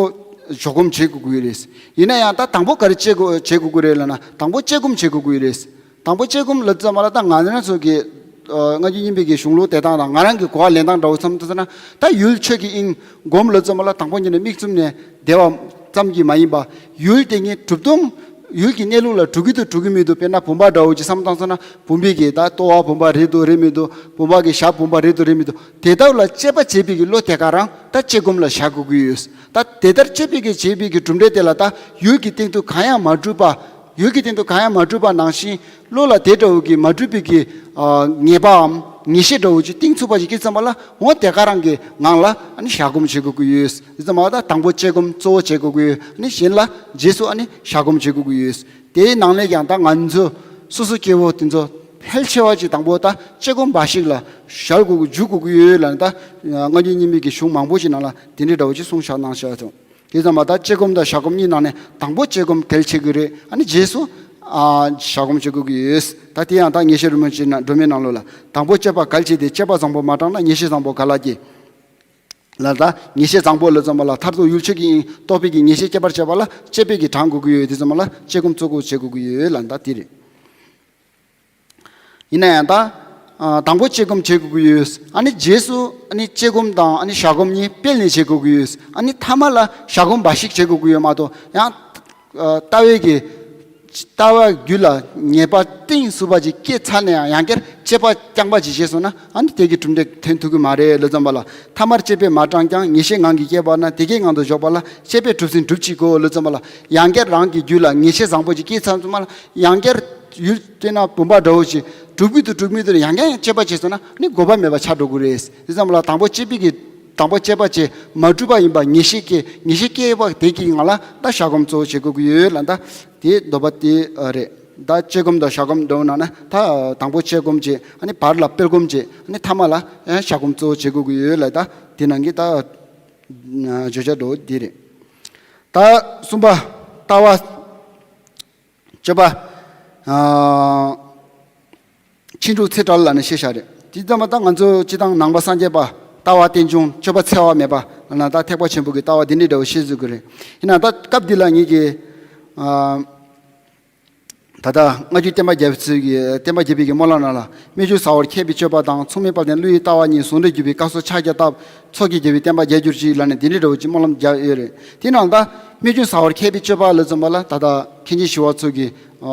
ཞོག་སྒོམ་བྱེད་དགོས་ཀྱི་རེད། ཡིན་ན་ཡང་ད་དང་པོ་ག་རེ་བྱེད་དགོས་བྱེད་དགོས་ཀྱི་རེད་ལབ་ན། དང་པོ་དཔྱད་སྒོམ་བྱེད་དགོས་ཀྱི་རེད། དང་པོ་དཔྱད་སྒོམ་ལབ་ཙམ་པ་ལ་ད་ང་རང་ཚོ་གི་ཨ་སྔ་འགྱུར་རྙིང་པའི་གི་གཞུང་ལུགས་དེ་དག་དང་ང་རང་གི་གོ་བ་ལེན་སྟངས་འདྲ་བོ་བསམ་ཐུབ་ན། ད་ཡུལ་ཆོས་ཀྱི་དབྱིངས་སྒོམ་ལབ་ཙམ་པ་ལ་དང་པོ་ཉིད་ནས་དམིགས་བཙུམ་ནས་བསྡད་པ་ཙམ་གྱིས་མ་ཡིན་པ། ཡུལ་དེ་ཉིད་གྲུབ་སྟངས་ཡུལ་གྱི་གནས་ལུགས་ལ་གྲུབ་ཀྱི་འདུག་གྲུབ་ཀྱི་མི་འདུག་དཔེར་ན་བུམ་པ་འདྲ་བོ་ཅིག་བསམ་བཏང་སོང་ན། བུམ་པའི་གི་ད་ལྟོ་བ་བུམ་པ་རེད་འདུག་རེད་མི་འདུག་བུམ་པ་གི་ཞབས་བུམ་པ་རེད་འདུག་རེད་མི་འདུག་དེ་ལྟ་བུ་ལ་དཔྱད་པ་བྱེད་པའི་གི་བློ་དེ་ག་རང་ད་དཔྱད་སྒོམ་ལ་བཞག་དགོས་ཀྱི་ཡོད། ད་དེ་ལྟར་དཔྱད་པའི་གི་བྱེད་པའི་གི་གྲུབ་འབྲས་དེ་ལ་ད་ཡུལ་གྱི་སྟེང་དུ་གང་ཡང་མ་གྲུབ་པ། ཡུལ་གྱི་སྟེང་དུ་གང་ཡང་མ་གྲུབ་པ་ནང་བཞིན། བློ་ལ་དེ་འདྲ་བོ་གི་མ་གྲུབ་པའི་གི་ཨ་ངེས་པའམ་ངེས་ཤེས་འདྲ་བོ་ཅིག་གཏིང་ཚུགས་པ་ཅིག་སྐྱེས་ཙམ་པ་ལ། འོ་དེ་ག་རང་གི་ངང་ལ་ཨ་ནི་བཞག་སྒོམ་བྱེད་དགོས་ཀྱི་ཡོད། དེ་ཙམ་པ་ད་དང་པོ་དཔྱད་སྒོམ་གཙོ་བོ་བྱེད་དགོས་ཀྱི་ཡོད། ཨ་ནི་གཞན་ལ་རྗེས་སུ་ཨ་ནི་བཞག་སྒོམ་བྱེད་དགོས་ཀྱི་ཡོད། དེའི་ནང་ནས་ཀྱང་ད་ང་ཚོ་སོ་སོ་སྐྱེ་བོ་དེ་ཚོ་ཕལ་ཆེ་བ་ཅིག་དང་པོ་ད་དཔྱད་སྒོམ་འབའ་ཞིག་ལ་བཞག་དགོས་ཀྱི་འཇུག་དགོས་ཀྱི་ཡོད་ལབ་ནས། ད་སྔ་འགྱུར་རྙིང་མའི་གི་གཞུང་མང་པོ་ཅིག་ནང་ལ་དེ་འདྲའི་འདྲ་བོ་ཅིག་གསུངས་བཞག་གནང་བཞག་སོང་། དེ་ཙམ་པ་ད་དཔྱད་སྒོམ་དང་བྱ་སྒོམ་གཉིས་ནང་ནས་དང་པོ་དཔྱད་སྒོམ་གལ་ཆེ་གི་རེད། ཨ་ནི་རྗེས་སུ་ཨ་བྱ་སྒོམ་བྱེད་དགོས་ཀྱི་ཡོད། ད་དེ་ཡང་ད་ངེས་ཤེས་རི་མོ་ཆེ་ན་སྒྲོན་མེའི་ནང་ལོགས་ལ། དང་པོ་དཔྱད་པ་གལ་ཆེ་སྟེ། དཔྱད་པ་བཟང་པོ་མ་དྲངས་ན་ངེས་ཤེས་བཟང་པོ་ག་ལ་སྐྱེ། ལ་ད་ངེས་ཤེས་བཟང་པོ་ལ་ཙམ་པ་ལ་མཐར་ཐུག་ཡུལ་ཆོས་ཀྱི་དབྱིངས་རྟོགས་པའི་གི་ངེས་ཤེས་སྐྱེད་པར་བྱེད་པ་ལ་དཔྱད་པའི་གི་གྲངས་དགོས་ཀྱི་ཡོད། དེ་ཙམ་པ་ལ་དཔྱད་སྒོམ་གཙོ་བོ་བྱེད་དགོས་ཀྱི་ཡོད་ལ་ད་དེ་རེད། ཡིན་ན་ཡང་ད་ཨ་དང་པོ་དཔྱད་སྒོམ་བྱེད་དགོས་ཀྱི་ཡོད། ཨ་ནི་རྗེས་སུ་ཨ་ནི་དཔྱད་སྒོམ་དང་ཨ་ནི་བྱ་སྒོམ་གཉིས་སྤེལ་ནས་བྱེད་དགོས་ཀྱི་ཡོད། ཨ་ནི་ཐ་མ་ལ་བྱ་སྒོམ་འབའ་ཞིག་བྱེད་དགོས་ཀྱི་ཡོད་མ་གཏོགས། ཡང་ཨ་ལྟ་བའི་གི་ལྟ་བ་རྒྱུད་ལ་ངེས་པ་གཏིང་ཟབ་པ་ཅིག་སྐྱེས་ཚར་ནས་ཡང་ཡང་བསྐྱར་དཔྱད་པ་རྐྱང་པ་ཅིག་བྱས་སོང་ན། ཨ་ནི་དེ་གི་གྲུབ་འབྲས་ཐོན་ཐུབ་ཀྱི་མ་རེད་ལ་ཙམ་པ་ལ། ཐ་མར་དཔྱད་པས་མ་དྲངས་ཀྱང་ངེས་ཤེས་ངང་གིས་སྐྱེས་པ་ན། དེ་སྐད་ངང་དུ་འཇོག་པ་ལ་དཔྱད་པས་གྲུབ་ཟིན་གྲུབ་ཅིག་གོ་ལ་ཙམ་པ་ལ། ཡང་བསྐྱར་རང་གི་རྒྱུད་ལ་ངེས་ཤེས་བཟང་པོ་ཅིག་སྐྱེས་ཚར་ཙམ་པ་ལ་ཡང་བསྐྱར་ཡུལ་དེ་ན་བུམ་པ་འདྲ་བོ་ཞིག་གྲུབ་ཀྱི་འདུག་གྲུབ་མི་འདུག་ཡང་བསྐྱར་ཡང་དཔྱད་པ་བྱས་སོང་ན་ནི་དགོས་པ་མེད་པ་ཆགས་འགྲོ་གི་རེད། དེ་ཙམ་ལ་དང་པོ་དཔྱད་པའི་གི་དང་པོ་དཔྱད་པ་བྱས་མ་གྲུབ་པ་ཡིན་པ་ངེས་ཤེས་སྐྱེ། ངེས་ཤེས་སྐྱེ་བ་དེ་གི་ངང་ལ་ད་བྱ་སྒོམ་གཙོ་བོ་བྱེད་དགོས་ཀྱི་ཡོད་ལ། ད་དེ་འདོད་པ་དེ་རེད། ད་དཔྱད་སྒོམ་དང་བྱ་སྒོམ་འདྲ་བོ་ནང་ན་ད་དང་པོ་དཔྱད་སྒོམ་བྱས། ཨ་ནི་བར་ལ་སྤེལ་སྒོམ་བྱས། ཨ་ནི་ཐ་མ་ལ་ཡང་བྱ་སྒོམ་གཙོ་བོ་བྱེད་དགོས་ཀྱི་ཡོད་ལ། ད་དེ་ནང་གི་ད་བརྗོད་བྱ་འདྲ་བོ་དེ་རེད། ད་གསུམ་པ་ལྟ་བ། སྤྱོད་པ། ཨ་ཕྱིན་དྲུག་ཚེ་བྲལ་ལ་ནི་ཤེས་བྱ་རེད། དེ་ཙམ་པ་ད་ང་ཚོ་སྤྱི་བཏང་ནང་པ་སངས་རྒྱས་པ་ལྟ་བ་རྟེན་འབྱུང་སྤྱོད་པ་འཚེ་བ་མེད་པ་ལ་ན་ད་ཐེག་པ་ཆེན་པོ་གི་ལྟ་བ་འདི་འདྲའི་འདྲ་བོ་ཤེས་ཚུལ་གི་རེད། ཡིན་ན་ད་སྐབས་འདི་ལ་ངེད་ཀྱི་ཨ་ད་ལྟ་སྔ་འགྱུར་བསྟན་པ་རྒྱལ་པོ་ཚོས་ཀྱི་བསྟན་པ་རྒྱལ་པོའི་གི་སྨོན་ལམ་ནང་ལ། སྨོས་ཅི་ཟ་བར་མཁས་པའི་སྤྱོད་པ་དང་། མཚུངས་མེད་དཔལ་ལྡན་ཀླུ་ཡི་ལྟ་བ་གཉིས། ཟུང་འབྲེལ་གྱུར་པའི་སྐབས་སུ་ཕྱག་རྒྱ་བཏབ། མཚོ་སྐྱེས་རྒྱལ་པོའི་བསྟན་པ་རྒྱས་གྱུར་ཅིག་ལ་ནི་འདི་འདྲའི་འདྲ་བོ་ཅིག་སྨོན་ལམ་རྒྱག་ཡོད་རེད། དེ་ནང་ད་སྨོས་ཅི་ཟ་བར་མཁས་པའི་སྤྱོད་པ་ལ་ཙམ་པ་ལ་ད་ལྟ་མཁན་ཆེན་ཞི་བ་འཚོ་གི་ཨ་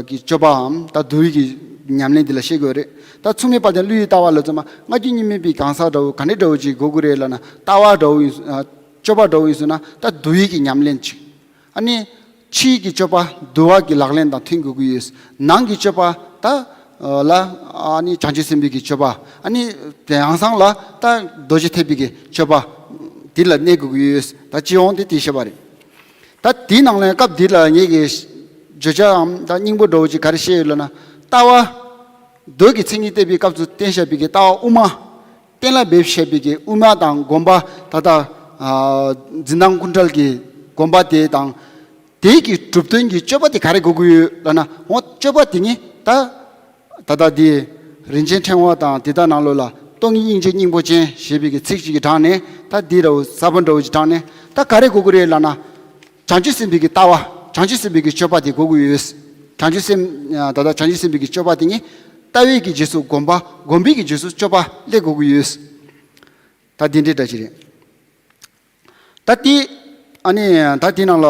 གི་སྤྱོད་པའམ་ད་འདུལ་བའི་གི་ཉམས་ལེན་འདི་ལ་བཤད་དགོས་རེད། ད་མཚུངས་མེད་དཔལ་ལྡན་ཀླུ་ཡི་ལྟ་བ་ལ་ཙམ་པ་སྔ་འགྱུར་རྙིང་མའི་གི་གང་ཟག་འདྲ་བོ་ག་འདྲའི་འདྲ་བོ་ཅིག་དགོས་ཀྱི་རེད་ལ་ན། ལྟ་བ་འདྲ་བོ་ཡིན་ཨ་སྤྱོད་པ་འདྲ་བོ་ཡིན་ཟེར་ན་ད་འདུལ་བའི་གི་ཉམས་ལེན་ཅིག་ཨ་ནི་ཕྱིའི་གི་སྤྱོད་པ་འདུལ་བ་གི་ལག་ལེན་དང་མཐུན་དགོས་ཀྱི་ཡོད། ནང་གི་སྤྱོད་པ་ད་ལ་ཨ་ནི་བྱང་ཆུབ་སེམས་དཔའི་གི་སྤྱོད་པ། ཨ་ནི་དེ་ཡང་སང་ལ་ད་རྡོ་རྗེ་ཐེག་པའི་གི་སྤྱོད་པ་འདི་ལ་གནས་དགོས་ཀྱི་ཡོད། ད་སྤྱི་ཡོངས་དེ་དེ་བཤད་པ་རེད། ད་དེའི་ནང་ལ་སྐབས་འདི་ལ་ངེད་ཀྱི་བརྗོད་བྱའམ་ད་སྙིང་པོ་འདྲ་བོ་ཅིག་ག་རེ་བཤད་ཡོད་ལ་ན། ལྟ་བ་མདོ་གི་མཚན་ཉིད་བསྟན་པའི་སྐབས་སུ་བསྟན་བཞག་པའི་གི་ལྟ་བ་དབུ་མ། གཏན་ལ་འབེབས་བྱས་པའི་གི་དབུ་མ་དང་སྒོམ་པ་ད་ལྟ་ཨ་འཛིན་སྟངས་ཀུན་བྲལ་གྱི་སྒོམ་པ་དེ་དང་། དེའི་གི་གྲུབ་དོན་གྱི་སྤྱོད་པ་དེ་ག་རེ་དགོས་ཀྱི་ཡོད་ལབ་ན། འོ་སྤྱོད་པ་དེ་ནི་ད་ད་ལྟ་དེ་རིན་ཆེན་ཕྲེང་བ་དང་དེ་དག་ནང་ལོགས་ལ་སྟོང་ཉིད་སྙིང་རྗེ་སྙིང་པོ་ཅན་ཞེས་པའི་གི་ཚིག་ཅིག་གི་དྲངས་ནས། ད་འདི་འདྲ་བོ་ཟབ་པོ་འདྲ་བོ་ཅིག་དྲངས་ནས་ད་ག་རེ་དགོས་ཀྱི་རེད་ལབ་ན། བྱང་ཆུབ་སེམས་དཔའི་གི་ལྟ་བ། བྱང་ཆུབ་སེམས་དཔའི་གི་སྤྱོད་པ་དེ་དགོས་ཀྱི་ཡོད། བྱང་ཆུབ་སེམས་ད་ལྟ་བྱང་ཆུབ་སེམས་དཔའི་གི་སྤྱོད་པ་དེ་ནི་ལྟ་བའི་གི་རྗེས་སུ་སྒོམ་པ། སྒོམ་པའི་གི་རྗེས་སུ་སྤྱོད་པ་སླེབས་དགོས་ཀྱི་ཡོད། ད་འདི་འདྲའི་འདྲ་ཅིག་རེད། ད་དེ་ཨ་ནི་ད་དེ་ནང་ལ་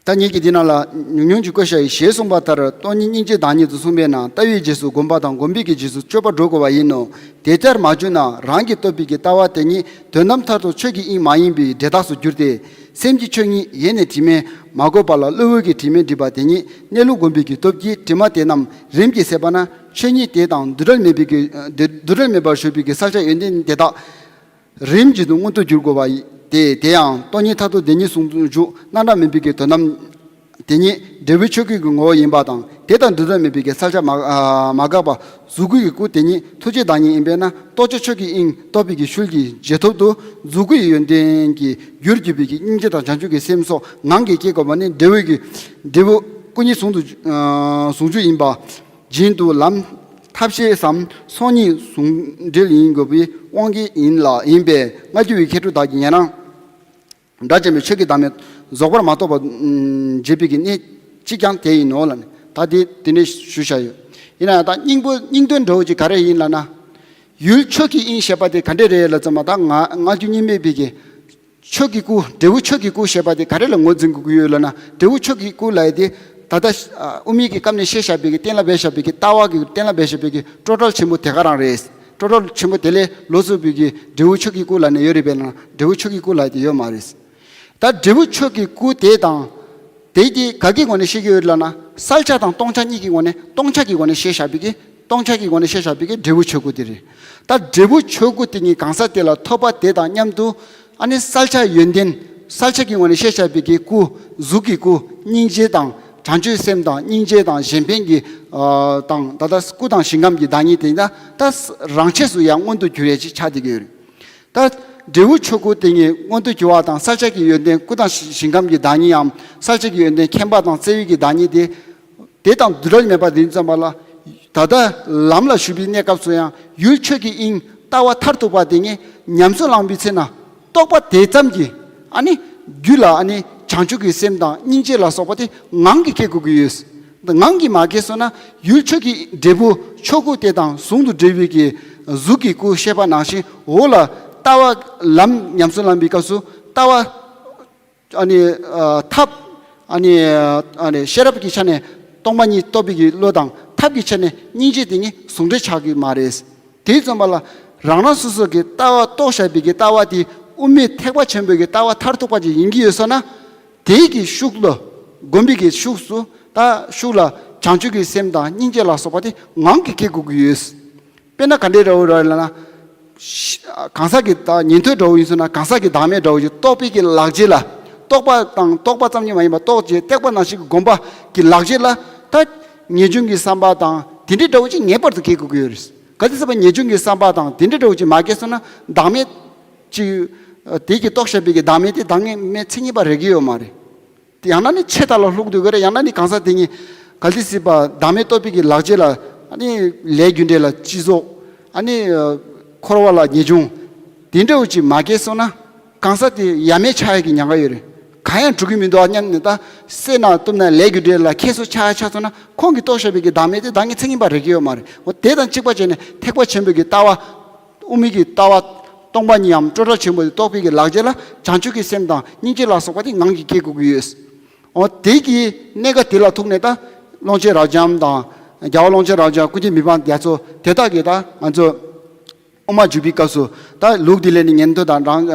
ད་ངེད་ཀྱིས་དེ་ནང་ལ་ཉུང་ཉུང་ཅིག་བཀོད་བཞག་ཡིན། ཞེས་གསུངས་པ་ལྟར་སྟོང་ཉིད་སྙིང་རྗེ་བདག་ཉིད་དུ་གསུངས་པས་ན། ལྟ་བའི་རྗེས་སུ་སྒོམ་པ་དང་སྒོམ་པའི་གི་རྗེས་སུ་སྤྱོད་པ་འགྲོ་དགོས་པ་ཡིན་ནོ། དེ་ལྟར་མ་བྱུང་ན་རང་གིས་རྟོགས་པའི་གི་ལྟ་བ་དེ་ཉིད་དོན་དམ་མཐར་ཐུག་ཆོས་ཀྱི་དབྱིངས་མ་ཡིན་པའི་འབྲས་རྟགས་སུ་འགྱུར་ཏེ། སེམས་ཀྱི་ཆོས་ཉིད་ཡེ་ནས་དྲི་མས་མ་གོས་པ་ལ་གློ་བུར་གྱི་དྲི་མས་བསྒྲིབས་པ་དེ་ཉིད་གནས་ལུགས་སྒོམ་པའི་གི་སྟོབས་ཀྱིས་དྲི་མ་དེ་རྣམས་རིམ་གྱིས་ཟད་པ་ན། ཆོས་ཉིད་དེ་དང་འདུ་འབྲལ་མེད་པའི་གི་འདུ་འབྲལ་མེད་པར་གཞོལ་བའི་གི་བསལ་བྱ་ཡོན་ཏན་དེ་དག་རིམ་བཞིན་དུ་མངོན་དུ་གྱུར་དགོས་པ་སྟེ། དེ་ཡང་སྟོང་ཉིད་མཐར་ཐུག་བདེན་གཉིས་ཟུང་འཇུག་རྣམ་གྲངས་མེད་པའི་གི་དོན་དམ་དེ་ཉིད་འབྲས་བུ་ཆོས་སྐུ་གི་ངོ་བོ་ཡིན་པ་དང་། དེ་དང་འདུ་འབྲལ་མེད་པའི་གི་བསལ་བྱ་མ་མ་འགགས་པ་གཟུགས་སྐུ་ཡི་སྐུ་དེ་ཉིད་ཐུགས་རྗེ་བདག་ཉིད་ཡིན་པས་ན། རྟོགས་བྱ་ཆོས་ཀྱི་དབྱིངས་རྟོགས་པའི་གི་ཤུལ་གྱི་རྗེས་ཐོབ་ཏུ་གཟུགས་སྐུ་ཡི་ཡོན་ཏན་གྱི་རྒྱུར་གྱུར་པའི་གི་སྙིང་རྗེ་དང་བྱང་ཆུབ་ཀྱི་སེམས་སོགས་ངང་གིས་སྐྱེ་དགོས་པ་ནི་འབྲས་བུ་གི་འབྲས་བུ་སྐུ་གཉིས་ཟུང་དུ་ཟུང་འཇུག་ཡིན་པ་བཞིན་དུ་ལམ་ཐབས་ཤེས་སམ་ཚོགས་གཉིས་ཟུང་འབྲེལ་ཡིན་དགོས་པའི་དབང་གིས་ཡིན་ལ། ཡིན་པས་སྔ་འགྱུར་བའི་མཁས་གྲུབ་དག་གིས་ཉན་རང་སྒྲ་གཅན་པའི་ཆོས་ཀྱི་བདག་མེད་རྫོགས་པར་མ་རྟོགས་པ་བྱེད་པའི་གི་གནད་གཅིག་ཀྱང་དེ་ཡིན་ནོ་ལ་ནི། ད་དེ་དེ་འདྲའི་ཞུ་བྱ་ཡོད། ཡིན་ན་ཡང་ད་སྙིང་པོ་སྙིང་དོན་འདྲ་བོ་ཅིག་ག་རེ་ཡིན་ལབ་ན། ཡུལ་ཆོས་ཀྱི་དབྱིངས་ཞེས་པ་དེ་ག་འདྲ་རེད་ལབ་ཙམ་པ། ད་ང་སྔ་འགྱུར་རྙིང་མའི་པའི་གི་ཆོས་ཀྱི་སྐུ། འབྲས་བུ་ཆོས་ཀྱི་སྐུ་ཞེས་པ་དེ་ག་རེ་ལ་ངོས་འཛིན་དགོས་ཀྱི་ཡོད་ལབ་ན། འབྲས་བུ་ཆོས་ཀྱི་སྐུ་ལབ་ཡ་དེ་ད་ལྟ་དབུ་མའི་གི་སྐབས་ནས་བཤད་བཞག་པའི་གི་གཏན་ལ་འབེབས་བཞག་པའི་གི་ལྟ་བ་གི་གཏན་ལ་འབེབས་བཞག་པའི་གི་སྤྲོས་བྲལ་ཆེན་པོ་དེ་ག་རང་རེད། སྤྲོས་བྲལ་ཆེན་པོ་དེ་ལས་ལོགས་སུ་བའི་གི་འབྲས་བུ་ཆོས་ཀྱི་སྐུ་ལབ་ནས་ཡོད་རེད་པས་ན། འབྲས་བུ་ཆོས་ཀྱི་སྐུ་ལབ་ཡ་དེ་ཡོད་མ་རེད། ད་འབྲས་བུ་ཆོས་ཀྱི་སྐུ་དེ་དང་དེ་དེ་ག་གི་ངོས་ནས་བཤད་ཀྱི་ཡོད་ལབ་ན། བསལ་བྱ་དང་སྟོང་ཆ་གཉིས་ཀྱི་ངོས་ནས། སྟོང་ཆ་གི་ངོས་ནས་བཤད་བཞག་པའི་གི་སྟོང་ཆ་གི་ངོས་ནས་བཤད་བཞག་པའི་གི་འབྲས་བུ་ཆོས་སྐུ་དེ་རེད། ད་འབྲས་བུ་ཆོས་སྐུ་དེ་ཉིད་གང་ཟག་དེ་ལ་ཐོབ་པ་དེ་དང་མཉམ་དུ། ཨ་ནི་བསལ་བྱ་ཡོན་ཏན། བསལ་བྱ་གི་ངོས་ནས་བཤད་བཞག་པའི་གི་སྐུ། གཟུགས་ཀྱི་སྐུ། སྙིང་རྗེ་དང་བྱང་ཆུབ་སེམས་དང་སྙིང་རྗེ་དང་གཞན་ཕན་གྱི་ཨ་དང་ད་ལྟ་སྐུ་དང་ཞིང་ཁམས་ཀྱི་བདག་ཉིད་དེ་ད་ད་རང་ཆས་སུ་ཡང་མངོན་དུ་གྱུར་ཡས་ཅིག་ཆགས་བསྡད་ཀྱི་ཡོད་རེད། ད་ འབྲས་བུ་ཆོས་སྐུ་དེ་ཉིད་མངོན་དུ་གྱུར་པ་དང་། ས་སྐྱ་གི་ཡོན་ཏན་སྐུ་དང་ཞིང་ཁམས་ཀྱི་བདག་ཉིད་འམ། ས་སྐྱ་གི་ཡོན་ཏན་མཁྱེན་པ་དང་བརྩེ་བའི་གི་བདག་ཉིད་དེ། དེ་དང་འདུ་འབྲལ་མེད་པ་དེ་ཙམ་པ་ལ། ད་ལྟ་ལམ་ལ་ཞུགས་པའི་གནས་སྐབས་སུ་ཡང་ཡུལ་ཆོས་ཀྱི་དབྱིངས་ལྟ་བ་མཐར་ཐུག་པ་དེ་ཉིད་ཉམས་སུ་བླངས་པའི་ཚེ་ན། རྟོགས་པ་དེ་ཙམ་གྱིས་ཨ་ནི་རྒྱུད་ལ་ཨ་ནི་བྱང་ཆུབ་ཀྱི་སེམས་དང་སྙིང་རྗེ་ལ་སོགས་པ་དེ་ངང་གིས་སྐྱེ་དགོས་ཀྱི་ཡོད། ངང་གིས་མ་སྐྱེས་སོང་ན་ཡུལ་ཆོས་ཀྱི་འབྲས་བུ་ཆོས་སྐུ་དེ་དང་ཟུང་དུ་འབྲེལ་བའི་གི་གཟུགས་ཀྱི་སྐུ་ཤེས་པ་ནང་བཞིན་འོག་ལ་ལྟ་བ་ལམ་ཉམས་སུ་བླངས་པའི་སྐབས་སུ་ལྟ་བ་ཨ་ནི་ཨ་ཐབས་ཨ་ནི་ཨ་ནི་ཤེས་རབ་ཀྱི་ཆ་ནས་སྟོང་པ་ཉིད་རྟོགས་པའི་གི་བློ་དང་ཐབས་ཀྱི་ཆ་ནས་སྙིང་རྗེ་དེ་ཉིད་ཟུང་འབྲེལ་ཆགས་ཀྱི་མ་རེད། དེ་ཙམ་པ་ལ་རང་རང་སོ་སོ་གི་ལྟ་བ་རྟོགས་བཞག་པའི་གི་ལྟ་བ་དེ་དབུ་མའི་ཐེག་པ་ཆེན་པོའི་གི་ལྟ་བ་མཐར་ཐུག་པ་ཅིག་ཡིན་གྱི་ཡོད་སོང་ན། དེའི་གི་ཤུགས་ལ་སྒོམ་པའི་གི་ཤུགས་སུ་ད་ཤུགས་ལ་བྱང་ཆུབ་ཀྱི་སེམས་དང་སྙིང་རྗེ་ལ་སོགས་པ་དེ་ངང་གིས་སྐྱེ་དགོས་ཀྱི་ཡོད། དཔེར་ན་ག་འདྲའི་འདྲ་བོ་རེད་ལབ་ན། ཤ་གང་ཟག་གི་ད་ཉན་ཐོས་འདྲ་བོ་ཡིན་སོང་ན་གང་ཟག་གི་བདག་མེད་འདྲ་བོ་ཞིག་རྟོགས་པའི་གི་ལག་རྗེས་ལ། རྟོགས་པ་དང་རྟོགས་པ་ཙམ་ཉིད་མ་ཡིན་པར་རྟོགས་བྱེད་བརྟགས་པ་ནང་བཞིན་གྱི་སྒོམ་པ་གི་ལག་རྗེས་ལ་ད་ངེས་འབྱུང་གི་བསམ་པ་དང་དེ་འདྲའི་འདྲ་བོ་ཅིག་ངེས་པར་དུ་སྐྱེ་དགོས་ཀྱི་ཡོད་རེད། ག་དུས་ཙམ་པ་ངེས་འབྱུང་གི་བསམ་པ་དང་དེ་འདྲའི་འདྲ་བོ་ཅིག་མ་སྐྱེས་སོང་ན་བདག་མེད་ཅིག་དེ་གི་རྟོགས་བྱས་པའི་གི་བདག་མེད་དེ་བདག་མེད་མཚན་ཉིད་པ་རེག་གི་ཡོད་མ་རེད། དེ་ཡང་ན་ནི་ཆད་ལྟ་ལ་ལྷུག་འདུག་གི་རེད། ཡང་ན་ནི་གང་ཟག་དེ་ཉིད་གལ་ཏེ་སྲིད་པ་བདག་མེད་རྟོགས་པའི་གི་ལག་རྗེས་ལ་ཨ་ནི་ལས་རྒྱུ་འབྲས་ལ་སྤྱི་རྫོགས་ཨ་ནི་འཁོར་བ་ལ་ངེས་འབྱུང་དེ་འདྲ་བོ་ཅིག་མ་སྐྱེས་སོང་ན་གང་ཟག་དེ་ཡ་མེད་ཆགས་ཡ་གི་ཉེན་ཁ་ཡོད་རེད། གང་ཡང་འགྲུབ་ཀྱི་མི་འདུག་ཨ་སྙམ་ནས་ད་སེར་སྣ་གཏུམ་ན་ལས་རྒྱུ་འབྲས་ལ་ཁྱད་གསོད་ཆགས་ཡ་ཆགས་སོང་ན་ཁོང་གིས་རྟོགས་བཞག་པའི་གི་བདག་མེད་དེ་བདག་ཉིད་མཚན་ཉིད་པ་རེག་གི་ཡོད་མ་རེད། འོ་དེ་དང་གཅིག་པ་བྱས་ནས་ཐེག་པ་ཆེན་པོའི་གི་ལྟ་བ། དབུ་མའི་གི་ལྟ་བ་སྟོང་པ་ཉིད་ཡམ་སྤྲོས་བྲལ་ཆེན་པོ་དེ་རྟོགས་པའི་གི་ལག་རྗེས་ལ་བྱང་ཆུབ་ཀྱི་སེམས་དང་སྙིང་རྗེ་ལ་སོགས་པ་དེ་ངང་གིས་སྐྱེ་དགོས་ཀྱི་ཡོད། འོ་དེ་གི་གནད་ཀ་དེ་ལ་ཐུག་ནས་ད་ཀློང་ཆེན་རབ་འབྱམས་དང་རྒྱལ་བ་ཀློང་ཆེན་རབ་འབྱམས་ཀུན་མཁྱེན་མི་ཕམ་རྒྱ་མཚོ་དེ་དག་གིས་ད་ང་ཚོ་དབུ་མ་འཇུག་པའི་སྐབས་སུ་ད་ལུགས་འདི་ལས་ནི་ཉན་ཐོས་དང་རང་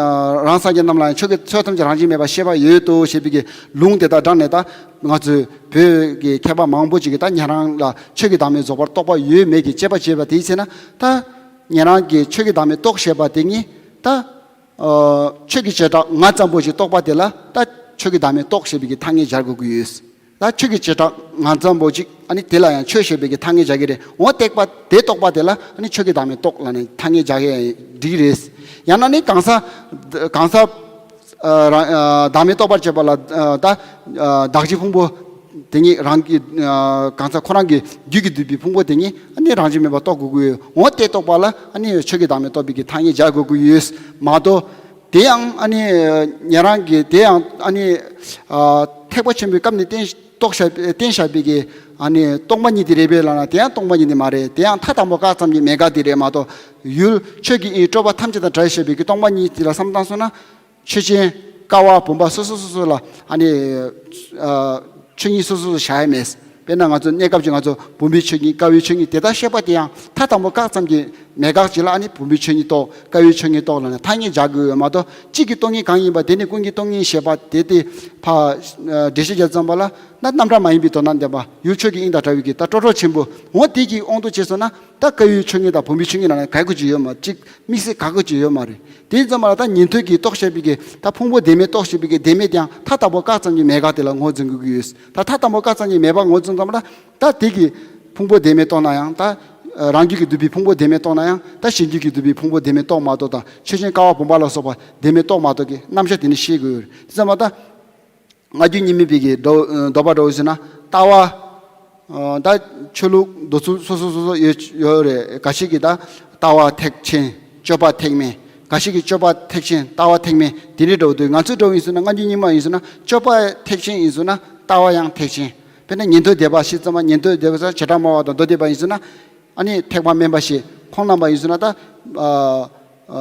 རང་སངས་རྒྱས་རྣམས་ལ་ཡང་ཆོས་ཀྱི་ཆོས་ཐམས་ཅད་རང་བཞིན་མེད་པར་ཤེས་པ་ཡོད་དོ་ཞེས་པའི་གི་ལུང་དེ་དག་དྲངས་ནས་ད་ང་ཚོའི་བོད་ཀྱི་མཁས་པ་མང་པོ་ཅིག་གིས་ད་ཉན་རང་ལ་ཆོས་ཀྱི་བདག་མེད་རྫོགས་པར་རྟོགས་པ་ཡོད་མེད་ཀྱི་དཔྱད་པ་བྱས་པ་དེའི་ཚེ་ན་ད། ཉན་རང་གིས་ཆོས་ཀྱི་བདག་མེད་རྟོགས་ཞེས་པ་དེ་ཉིད་ད། ཨ་ཆོས་ཀྱི་བྱེ་བྲག་ང་ཙམ་པོ་ཞིག་རྟོགས་པ་དེ་ལ་ད་ཆོས་ཀྱི་བདག་མེད་རྟོགས་ཞེས་པའི་གི་ཐ་སྙད་སྦྱར་དགོས་ཀྱི་ཡོད། ད་ཆོས་ཀྱི་བྱེ་བྲག་ང་ཙམ་པོ་ཅིག་ཨ་ནི་དེ་ལ་ཡང་ཆོས་ཞེས་པའི་གི་ཐ་སྙད་སྦྱར་གྱི་རེད། འོ་བརྟག་པ་དེ་རྟོགས་པ་དེ་ལ་ཨ་ནི་ཆོས་ཀྱི་བདག་མེད་རྟོགས་ལབ་ནས་ཐ་སྙད་སྦྱར་གྱི་འགྲིག་གི་རེད། ཡང་ན་ནི་གང་ཟག་གང་ཟག་ཨ་རང་ཨ་བདག་མེད་རྟོགས་པར་བྱེད་པ་ལ་ཨ་ད་ཨ་བདག་གཞན་ཕུང་པོ་དེ་ཉིད་རང་གི་ཨ་གང་ཟག་ཁོ་རང་གི་རྒྱུད་ཀྱིས་བསྡུས་པའི་ཕུང་པོ་དེ་ཉིད་ཨ་ནི་རང་བཞིན་མེད་པར་རྟོགས་དགོས་ཀྱི་ཡོད། འོ་དེ་རྟོགས་པ་ལ་ཨ་ནི་ཆོས་ཀྱི་བདག་མེད་རྟོགས་པའི་གི་ཐ་སྙད་སྦྱར་དགོས་ཀྱི་ཡོད་མ་གཏོགས། དེ་ཡང་ཨ་ནི་ཉན་རང་གི་དེ་ཡང་ཨ་ནི་ཨ་ཐེག་པ་ཆེན་པོའི་སྐབས་ནས་བསྟན་རྟོགས་བཞག་བསྟན་བཞག་པའི་གི་ཨ་ནི་སྟོང་པ་ཉིད་དེ་རེད་པས་ལབ་ན་དེ་ཡང་སྟོང་པ་ཉིད་དེ་མ་རེད། དེ་ཡང་མཐའ་དང་པོ་བཀག་ཙམ་གྱི་མེད་དགག་དེ་རེད་མ་གཏོགས། ཡུལ་ཆོས་ཀྱི་དབྱིངས་སྤྲོས་པ་ཐམས་ཅད་དང་བྲལ་ཞེས་པའི་གི་སྟོང་པ་ཉིད་དེ་ལ་བསམ་བཏང་སོང་ན། ཆོས་ཅན། ཀ་བ་བུམ་པ་སོ་སོ་སོ་སོ་ལ་ཨ་ནི་ཨ་ཆོས་ཉིད་སོ་སོ་སོ་བཞག་ཡ་མེད། དཔེར་ན་ང་ཚོ་གནས་སྐབས་ཀྱི་ང་ཚོ་བུམ་པའི་ཆོས་ཉིད་ཀ་བའི་ཆོས་ཉིད་དེ་དག་ཤེས་པ་དེ་ཡང་མཐའ་དང་པོ་བཀག་ཙམ་གྱིས་མེད་དགག་ཅིག་ལ་ཨ་ནི་བུམ་པའི་ཆོས་ཉིད་རྟོགས་ཀ་བའི་ཆོས་ཉིད་རྟོགས་ལབ་ནས་ཐ་སྙད་སྦྱར་དགོས་ཡོད་མ་གཏོགས་གཅིག་གི་སྟོང་ཉིད་གང་ཡིན་པ་དེ་ནི་ཀུན་གྱི་སྟོང་ཉིད་ཞེས་པ་དེ་དེ་ཕ་འགྲེལ་བཤད་རྒྱག་ཙམ་པ་ལ་ན་རྣམ་གྲངས་མ་ཡིན་པའི་དོན་དམ་བདེན་པ་ཡུལ་ཆོས་ཀྱི་དབྱིངས་དང་བྲལ་བའི་གི་ད་སྤྲོས་བྲལ་ཆེན་པོ་འོ་དེ་གི་དབང་དུ་བྱས་སོང་ན་ད་ཀ་བའི་ཆོས་ཉིད་དང་བུམ་པའི་ཆོས་ཉིད་ལབ་ནས་ག་གི་ཅིག་ཡོད་མ་གཅིག་དམིགས་བསལ་ག་གི་ཅིག་ཡོད་མ་རེད། དེ་ཙམ་པ་ལ་ད་ཉན་ཐོས་ཀྱིས་རྟོགས་བྱས་པའི་གི་ད་ཕུང་པོ་བདེན་མེད་རྟོགས་བྱས་པའི་གི་བདེན་མེད་དེའང་མཐའ་དག་པོ་བཀག་ཙམ་གྱི་མེད་དགག་དེ་ལ་ངོས་འཛིན་དགོས་ཀྱི་ཡོད། ད་མཐའ་དག་པོ་བཀག་ཙམ་གྱི་མེད་པ་ངོས་འཛིན་ཙམ་པ་ལ་ད་དེ་གི་ཕུང་པོ་བདེན་མེད་རྟོགས་ན་ཡང་ད་རང་རྒྱུད་ཀྱིས་བསྡུས་པའི་ཕུང་པོ་བདེན་མེད་རྟོགས་ན་ཡང་ད་གཞན་རྒྱུད་ཀྱིས་བསྡུས་པའི་ཕུང་པོ་བདེན་མེད་རྟོགས་མ་གཏོགས་དང་ཆོས་ཅན་ཀ་བ་བུམ་པ་ལ་སོགས་པ་བདེན་མེད་རྟོགས་མ་གཏོགས་ཀྱི་རྣམ་གཞག་དེ་ནི་ཤེས་དགོས་ཡོད། དེ་ཙམ་པ་ད། སྔ་རྒྱུད་རྙིང་མའི་པའི་གི་འདོ་འདོད་པ་འདྲ་བོ་ཟེར་ན་ལྟ་བ། ཨ་ད་ཆོས་ལུགས་འདོད་ཚུལ་སོ་སོ་སོ་སོ་ཡོད་ཡོད་རེད། འགའ་ཞིག་གིས་ད་ལྟ་བ་ཐེག་ཆེན་སྤྱོད་པ་ཐེག་དམན། འགའ་ཞིག་གིས་སྤྱོད་པ་ཐེག་ཆེན་ལྟ་བ་ཐེག་དམན་དེ་འདྲའི་འདྲ་བོ་འདུག་ང་ཚོའི་འདྲ་བོ་ཡིན་ཟེར་ན་སྔ་རྒྱུད་རྙིང་མ་ཡིན་ཟེར་ན་སྤྱོད་པ་ཐེག་ཆེན་ཡིན་ཟེར་ན་ལྟ་བ་ཡང་ཐེག་ཆེན། དཔེར་ན་ཉན་ཐོས་སྡེ་པ་ཞེས་ཙམ་པ་ཉན་ཐོས་སྡེ་པ་ཟེར་བྱེ་བྲག་སྨྲ་བ་དང་མདོ་སྡེ་པ་ཡིན་ཟེར་ན། ཨ་ནི་ཐེག་པ་དམན་པ་ཞེས་ཁོང་རྣམ་པ་ཡིན་ཟེར་ན་ད། ཨ་ཨ་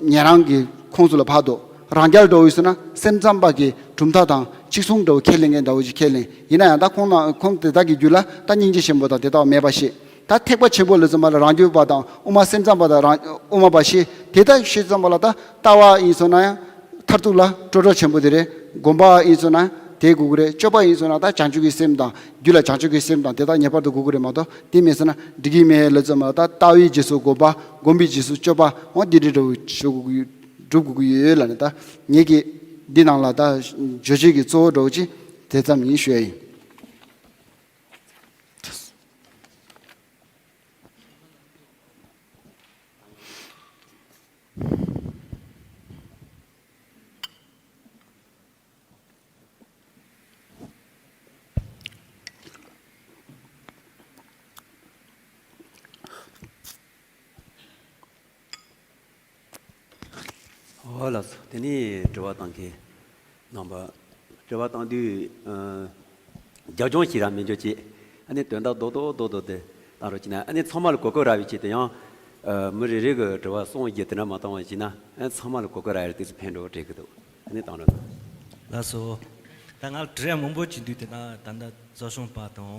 ཉན་རང་གི་ཁོངས་སུ་ལ་བབས་འདུག་རང་རྒྱལ་འདྲ་བོ་ཡིན་ཟེར་ན་སེམས་ཙམ་པ་གི་གྲུབ་མཐའ་དང་གཅིག་མཚུངས་འདྲ་བོ་ཁས་ལེན་མཁན་འདྲ་བོ་ཞིག་ཁས་ལེན། ཡིན་ན་ཡང་ད་ཁོང་རྣམ་ཁོང་དེ་དག་གི་རྒྱུད་ལ་ད་སྙིང་རྗེ་ཆེན་པོ་དང་དེ་ལྟ་བུ་མེད་པ་ཞེས། ད་ཐེག་པ་ཆེན་པོ་ལ་ཙམ་པ་ལ་རང་རྒྱུད་པ་དང་དབུ་མ་སེམས་ཙམ་པ་དང་རང་དབུ་མ་པ་ཞེས་དེ་དག་ཤེས་ཙམ་པ་ལ་ད་ལྟ་བ་ཡིན་ཟེར་ན་ཡང་། མཐར་ཐུག་ལ་སྤྲོས་བྲལ་ཆེན་པོ་དེ་རེད། སྒོམ་པ་ཡིན་ཟེར་ན་དེ་དགོས་ཀྱི་རེད། སྤྱོད་པ་ཡིན་ཟེར་ན་ད་བྱང་ཆུབ་ཀྱི་སེམས་དང་རྒྱུད་ལ་བྱང་ཆུབ་ཀྱི་སེམས་དང་དེ་དག་ངེས་པར་དུ་དགོས་ཀྱི་རེད་མ་གཏོགས་དེ་མེད་ཟེར་ན་འགྲིག་གི་མེད་ལབ་ཙམ་ལ་ད་ལྟ་བའི་རྗེས་སུ་སྒོམ་པ། སྒོམ་པའི་རྗེས་སུ་སྤྱོད་པ་འོ་འདི་འདྲའི་འདྲ་བོ་ཞུ་དགོས་ཀྱི་སྒྲུབ་དགོས་ཀྱི་ཡོད་ལབ་ནས་ད་ངེད་ཀྱིས་འདི་ནང་ལ་ད་བརྗོད་བྱེད་ཀྱི་གཙོ་བོ་འདྲ་བོ་ཅིག་དེ་ཙམ་ཡིན་ཞུ་ཡ་ཡིན། ཨོ་ལགས་སོ། དེ་ནས་དྲི་བ་བཏང་མཁན་རྣམ་པ། དྲི་བ་བཏང་དུས། ཨ། རྒྱབ་ལྗོངས་ཤིག་ར་མི་འཇོག་ཅིག་ཨ་ནི་དོན་དག་རྡོག་རྡོག་རྡོག་རྡོག་དེ་བཏང་རོགས་བྱས་ན། ཨ་ནི་ཚང་མ་ལ་གོ་སྐབས་རག་པའི་ཆེད་དུ་ཡང་། ཨ། མི་རེ་རེ་གི་དྲི་བ་གསུམ་བཞི་དེ་འདྲ་མ་བཏང་བ་བྱས་ན། ཨ། ཚང་མ་ལ་གོ་སྐབས་རག་ཡ་ཏོག་ཙམ་ཕན་འགྲོ་དྲན་གི་འདུག་ཨ་ནི་བཏང་རོགས་གནང་། ལགས་སོ། ད་ང་ལ་དྲི་ཡ་མང་པོ་ཅིག་འདུག་དེ་ན་ད་ལྟ་རྩ་གཞུང་པ་དང་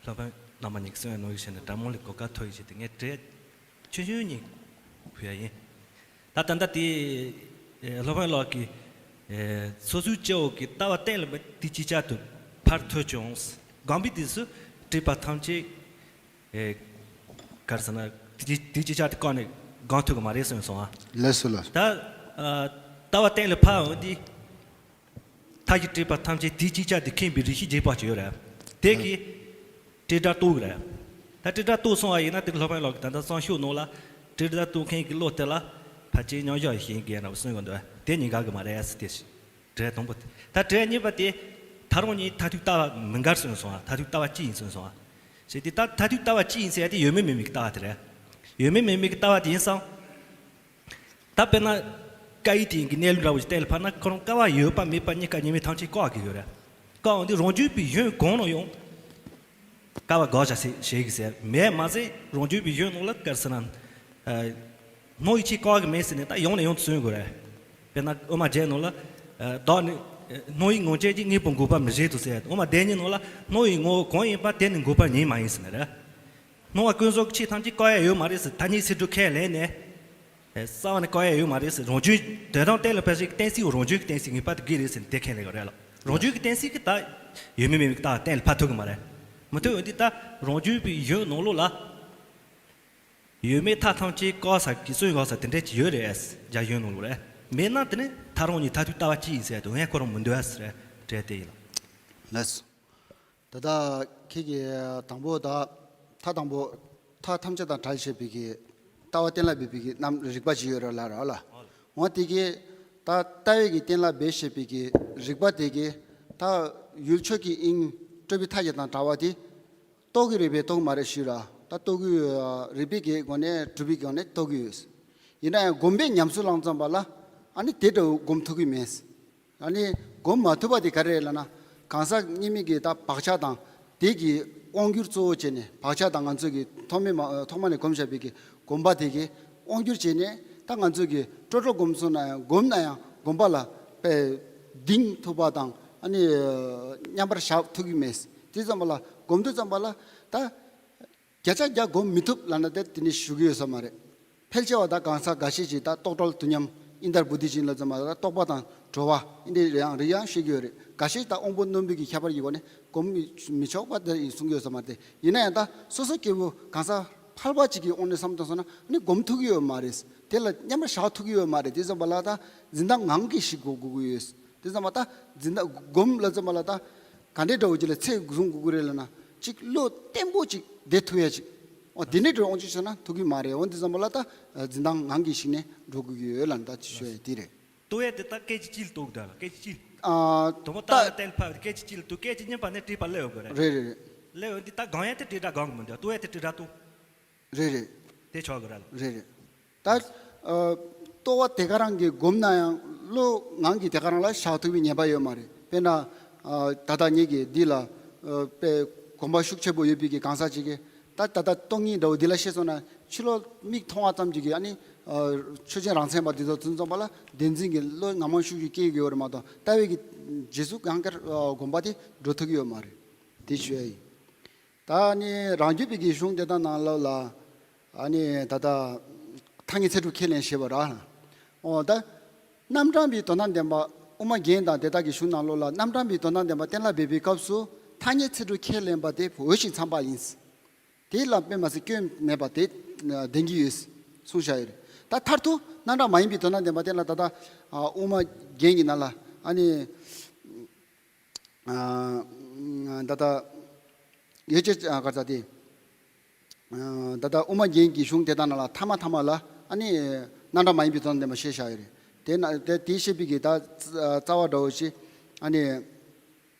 སློབ་དཔོན་རྣམ་པ་གཉིས་ཀྱིས་གསུངས་ཡ་ནང་བཞིན་དྲ་མོ་ལ་གོ་སྐབས་ཐོབ་ཡོད་ཅེས་དེ། ངས་དྲི་ཡ་ཆུང་ཆུང་གཉིས་ཕུལ་ཡ་ཡིན། ད་ད་ལྟ་དེ། ཨེ། སློབ་དཔོན་ལགས་ཀྱིས། ཨེ། སོ་སོའི་སྐྱེ་བོ་གི་ལྟ་བ་གཏན་ལ་དུས་གཅིག་ཅར་དུ་འཕར་ཐུབ་ཀྱང་། དགོངས་པའི་དུས་སུ་སྒྲིབ་པ་ཐམས་ཅད། ཨེ། ག་རེ་ཟེར་ན། དུས་དུས་གཅིག་ཅར་དུ་བཀག་ནས་སྒོམ་ཐུབ་ཀྱི་མ་རེད་གསུངས་སོང་ཨ། ལགས་སོ་ལགས། ད། ཨ། ལྟ་བ་གཏན་ལ་འཕར་འོང་དུས། མཐའ་བཞི་སྒྲིབ་པ་ཐམས་ཅད་དུས་གཅིག་ཅར་དུ་མཁྱེན་པའི་རིགས་ཤིག་རྗེས་དཔག་ཅིག་ཡོད་རེད། དེ་གིས་དྲིལ་བསྒྲགས་གཏོང་གི་རེད། ད་དྲིལ་བསྒྲགས་གཏོང་སོང་བ་ཡིན་ན། དེ་སློབ་དཔོན་ལགས་ཀྱིས་ད་ལྟ་གསང་ཤོག་ནང་ལ་དྲིལ་བསྒྲགས་གཏོང་མཁན་གྱི་བློ་དེ་ལ་ཕལ་ཆེར་མཉམ་བཞག་ཞིག་ཡིན་དགོས་ཡ་འདྲ་བོ་གསུང་གི་འདུག་དེ་གཉིས་འགལ་གི་མ་རེད་ཟེར་ཏེ། དྲིལ་བསྒྲགས་དང་པོ་དེ། ད་དྲིལ་བསྒྲགས་གཉིས་པ་དེ། ད་རུང་གཉིས་མཐར་ཐུག་ལྟ་བ་མི་འགལ་གསུངས་སོང་ཨ། མཐར་ཐུག་ལྟ་བ་གཅིག་ཡིན་གསུངས་སོང་ཨ། ཞེས་དེ་ད་མཐར་ཐུག་ལྟ་བ་གཅིག་ཡིན་ཟེར་ཡ་དེ་ཡོད་མིན་མེད་མིན་གྱི་ལྟ་བ་དེ་རེད། ཡོད་མིན་མེད་མིན་གྱི་ལྟ་བ་དེ་ཡིན་ཙང་། ད་དཔེར་ན། སྐབས་དབྱེ་དེ་ཡིན་གྱི་གནས་ལུགས་འདྲ་བོ་ཞིག་གཏན་ལ་ཕབ་ན། ཁོ་རང་སྐབས་ཡོད་པ་མེད་པ་གཉིས་ཀ་ཉེས་དམིགས་ཐམས་ཅད་བཀག་གི་ཡོད་རེད། བཀག་འོང་དུས་རང་རྒྱུད་པའི་གཞུང་གང་ནང་ཡང་སྐབས་དགག་བྱ་ཞིག་བྱེད་གི་ཟེར་མེད་མ་ཟད། རང་རྒྱུད་པའི་གཞུང་ནང་ལ་ག་རེ་ཟེར་ན། ཨ། སྣང་བའི་ཆོས་བཀག་གི་མེད་ཟེར་ནས་ད་ཡང་ནས་ཡང་དུ་གསུང་དགོས་རེད། དཔེར་ན་དབུ་མ་བརྒྱད་ནང་ལ། ཨ། བདག་ནི། ཨ། སྣང་བའི་ངང་བཅས་ཀྱི་དངོས་པོ་འགོག་པ་མི་བྱེད་དོ་ཟེར། དབུ་མ་བདེན་གཉིས་ནང་ལ་སྣང་བའི་ངོ་བོ་གང་ཡིན་པ་དེ་ནི་འགོག་པ་ཉིད་མ་ཡིན་ཟེར་ནས་རེད། སྣང་བ་ཀུན་རྫོབ་ཀྱི་ཆོས་ཐམས་ཅད་བཀག་ཡ་ཡོད་མ་རེད་ཟེར། ཐ་སྙད་ཚིག་འབྲུ་ཁས་ལེན་ནས། ཨེ། རྩ་བ་ནས་བཀག་ཡ་ཡོད་མ་རེད་ཟེར། རང་རྒྱུད་དོན་དམ་གཏན་ལ་ཕབ་བྱེད་ཀྱི་གཏན་ཚིགས་རང་རྒྱུད་ཀྱི་གཏན་ཚིགས་ངེས་པར་དུ་དགོས་རེད་ཟེར་ནས་དེ་ཁས་ལེན་གྱི་རེད་ལ། རང་རྒྱུད་ཀྱི་གཏན་ཚིགས་ཀྱི་ད་ཡོད་མིན་མེད་མིན་གྱི་ད་གཏན་ལ་ཕབ་ཐུབ་ཀྱི་མ་རེད། མི་ཐུབ་འོན་དུས་ད་རང་རྒྱུད་པའི་གཞུང་ནང་ལོགས་ལ། ཡོད་མེད་མཐའ་ཐམས་ཅད་བཀག་ས་ཀྱི་སུན་བཀག་ས་དེ་འདྲ་ཅིག་ཡོད་རེད། རྒྱ་གཞུང་ནང་ལོགས་རེད། མེད་ན་དེ་ནི་ད་རུང་གཉིས་མཐར་ཐུག་ལྟ་བ་གཅིག་ཡིན་ཟེར་དུས་ངས་ཁོ་རང་མི་འདོད་ཟེར་དྲན་དེ་ཡིན་ལ། ལགས་སོ། ད་ལྟ་ཁྱེད་ཀྱིས་དང་པོ་ད་མཐའ་དང་པོ། མཐའ་ཐམས་ཅད་དང་བྲལ་བྱེད་པའི་གི་ལྟ་བ་གཏན་ལ་འབེབས་པའི་གི་རྣམ་རིགས་པ་ཅིག་ཡོད་རེད་ལ་ར་ལ། འོ་དེ་གི་ད་ལྟ་བའི་གི་གཏན་ལ་འབེབས་བྱེད་པའི་གི་རིགས་པ་དེ་གི་ད་ཡུལ་ཆོས་ཀྱི་དབྱིངས་སྤྲོས་པའི་མཐའ་བརྒྱད་དང་བྲལ་བ་དེ། རྟོགས་ཀྱི་རེད་པས་རྟོགས་ཀྱི་མ་རེད་ཞུས་ར། ད་རྟོགས་ཀྱི་ཡོད། རིགས་པའི་སྒོ་ནས་གྲུབ་པའི་སྒོ་ནས་རྟོགས་ཀྱི་ཡོད། ཡིན་ན་ཡང་སྒོམ་པས་ཉམས་སུ་བླངས་ཙམ་པ་ལ་ཨ་ནི་དེ་འདྲ་བོ་སྒོམ་ཐུབ་ཀྱི་མེད། ཨ་ནི་སྒོམ་མ་ཐུབ་པ་དེ་ག་རེ་རེད་ལབ་ན། གང་ཟག་གཉིས་མིག་གི་ད་བག་ཆགས་དང་དེ་གི་དབང་སྒྱུར་གཙོ་བོ་བྱས་ནས། བག་ཆགས་དང་ང་ཚོ་གི་ཐོག་མེད་མ་ཐོག་མ་ནས་གོམས་བཞག་པའི་གི་སྒོམ་པ་དེ་གི་དབང་སྒྱུར་བྱས་ནས། ད་ང་ཚོ་གི་ཀྲོ་ཀྲོ་སྒོམ་སོང་ན་ཡང་། སྒོམ་ན་ཡང་སྒོམ་པ་ལ་དཔེ་གདེང་ཐུབ་པ་དང་། ཨ་ནི་མཉམ་པར་བཞག་ཐུབ་ཀྱི་མེད། དེ་ཙམ་པ་ལ་སྒོམ་དུས་ཙམ་པ་ལ་ད་བརྒྱ་ཆ་བརྒྱ་སྒོམ་མི་ཐུབ་ལབ་ན་ད་དེ་ནི་ཞུ་གི་ཡོད་ས་མ་རེད། ཕལ་ཆེ་བ་ད་གང་ཟག་འགའ་ཤས་ཅིག་ད་རྟོགས་གྲོལ་དུས་མཉམ་ཨིན་དར་བོ་དྷི་ཅན་ལ་ཙམ་པ་ད་རྟོགས་པ་དང་གྲོལ་བ་ཨིན་དེ་རེ་ཡང་རེ་ཡང་བཤད་ཀྱི་ཡོད་རེད། འགའ་ཤས་ད་དབང་པོ་རྣོན་པོའི་གི་ཁྱད་པར་གྱི་སྒོ་ནས་སྒོམ་མི་མི་ཆོག་པ་དེ་ཡིན་གསུང་གི་ཡོད་ས་མ་རེད། ཡིན་ན་ཡང་ད་སོ་སོ་སྐྱེ་བོ་གང་ཟག་ཕལ་པ་ཅིག་གི་དབང་ནས་བསམ་བཏང་སོང་ན་ནི་སྒོམ་ཐུབ་ཀྱི་ཡོད་མ་རེད། དེ་ལ་མཉམ་པར་བཞག་ཐུབ་ཀྱི་ཡོད་མ་རེད། དེ་ཙམ་པ་ལ་ད་འཛིན་སྟངས་ངང་གིས་ཤིག་དགོས་དགོས་ཀྱི་ཡོད། དེ་ཙམ་པ་ད་འཛིན་སྟངས་སྒོམ་ལ་ཙམ་པ་ལ་ད་ག་འདྲའི་འདྲ་བོ་ཅིག་ལ་ཚད་བཟུང་དགོས་ཀྱི་རེད་ལབ་ན། ཅིག་བློ་བརྟན་པོ་ཅིག་བསྡད་ཐུབ་ཡ་ཅིག་འོ་དེ་འདྲའི་འདྲ་བོ་དབང་ཅིག་བྱས་ན་ཐུབ་ཀྱི་མ་རེད། འོ་དེ་ཙམ་པ་ལ་ད་འཛིན་སྟངས་ངང་གིས་ཤིག་ནས་འགྲོ་དགོས་ཀྱི་ཡོད་ལབ་ན་ད་ཅིག་ཤོད་ཡ་དེ་རེད། ལྟོས་ཡ་དེ་ད་སྐད་ཅིག་གཅིག་ལ་ལྟོས་དགོས་ད། སྐད་ཅིག་གཅིག་ཨ། དང་པོ་ད་ད་གཏན་ཕབ་སྐད་ཅིག་གཅིག་ལ་ལྟོས། སྐད་ཅིག་གཉིས་པ་ནས་དྲིལ་བ་སླེབས་ཡོང་དགོས་རེད། རེད་རེད་རེད། སླེབས་ཡོང་དུས་ད་སྒོམ་ཡ་དེ་དྲིལ་བསྒྲགས་སྒོམ་གི་མི་འདུག་ལྟོས་ཡ་དེ་དྲིལ་བསྒྲགས་ལྟོས། རེད་རེད། དེ་ཆོག་གི་རེད་ལ། རེད་རེད། ད་ཨ། ལྟོ་བ་དེ་ག་རང་གིས་སྒོམ་ན་ཡང་བློ་ངང་གིས་དེ་ག་རང་ལ་བཞག་ཐུབ་པའི་ངེས་པ་ཡོད་མ་རེད། དཔེར་ན་ཨ། ད་ལྟ་ངེད་ཀྱིས་འདི་ལ་ཨ། དཔེ་གོམས་པ་ཤུགས་ཆེ་པོ་ཡོད་པའི་གི་གང་ཟག་ཅིག་གིས་ད་ད་ལྟ་སྟོང་ཉིད་འདྲ་བོ་འདི་ལ་བཤད་སོང་ན། ཕྱི་ལོགས་མིག་མཐོང་བ་ཙམ་གྱིས་ཀྱི་ཨ་ནི་ཨ། ཆོས་ཅན་རང་མཚན་པ་འདི་ཚོ་ཚུན་ཚོད་པ་ལ་བདེན་འཛིན་གྱི་བློ་ངང་མོག་ཤུགས་ཀྱིས་སྐྱེ་གི་ཡོད་རེད་མ་གཏོགས། ལྟ་བའི་གི་རྗེས་སུ་ཡང་བསྐྱར་ཨ། གོམས་པ་དེ་འགྲོ་ཐུབ་ཀྱི་ཡོད་མ་རེད། དེ་ཞུ་ཡ་ཡིན། ད་ནི་རང་རྒྱུད་པའི་གི་གཞུང་དེ་དག་ནང་ལོགས་ལ། ཨ་ནི་ད་ལྟ་ཐ་སྙད་ཚིག་འབྲུ་ཁས་ལེན་ཞེས་པ་ར། འོ་ད་རྣམ་གྲངས་པའི་དོན་དམ་བདེན་པ། དབུ་མ་རྒྱན་དང་དེ་དག་གི་གཞུང་ནང་ལོགས་ལ་རྣམ་གྲངས་པའི་དོན་དམ་བདེན་པ་གཏན་ལ་འབེབས་པའི་སྐབས་སུ་ཐ་སྙད་ཚིག་འབྲུ་ཁས་ལེན་པ་དེ་འོས་ཤིང་འཚམ་པ་ཡིན། དེ་ལ་དཔེ་མ་སྲིད་སྐྱོན་མེད་པ་དེ་ལྡན་གྱི་ཡོད་གསུངས་བཞག་ཡོད་རེད། ད་མཐར་ཐུག་རྣམ་གྲངས་མ་ཡིན་པའི་དོན་དམ་བདེན་པ་དེ་ལ་ད་ལྟ་དབུ་མ་རྒྱན་གྱི་ནང་ལ་ཨ་ནི། ཨ། ད་ལྟ་ཡོད་ཅེས་ཨ། ག་རེ་ཟེར་དེ། ཨ། ད་ལྟ་དབུ་མ་རྒྱན་གྱི་གཞུང་དེ་དག་ནང་ལ་ཐ་མ་ཐ་མ་ལ་ཨ་ནི་རྣམ་གྲངས་མ་ཡིན་པའི་དོན་དམ་བདེན་པ་བཤད་བཞག་ཡོད་རེད། དེ་ན་དེ་དེའི་བཤད་པའི་གི་ད་རྩ་བ་འདྲ་བོ་ཞིག་ཨ་ནི།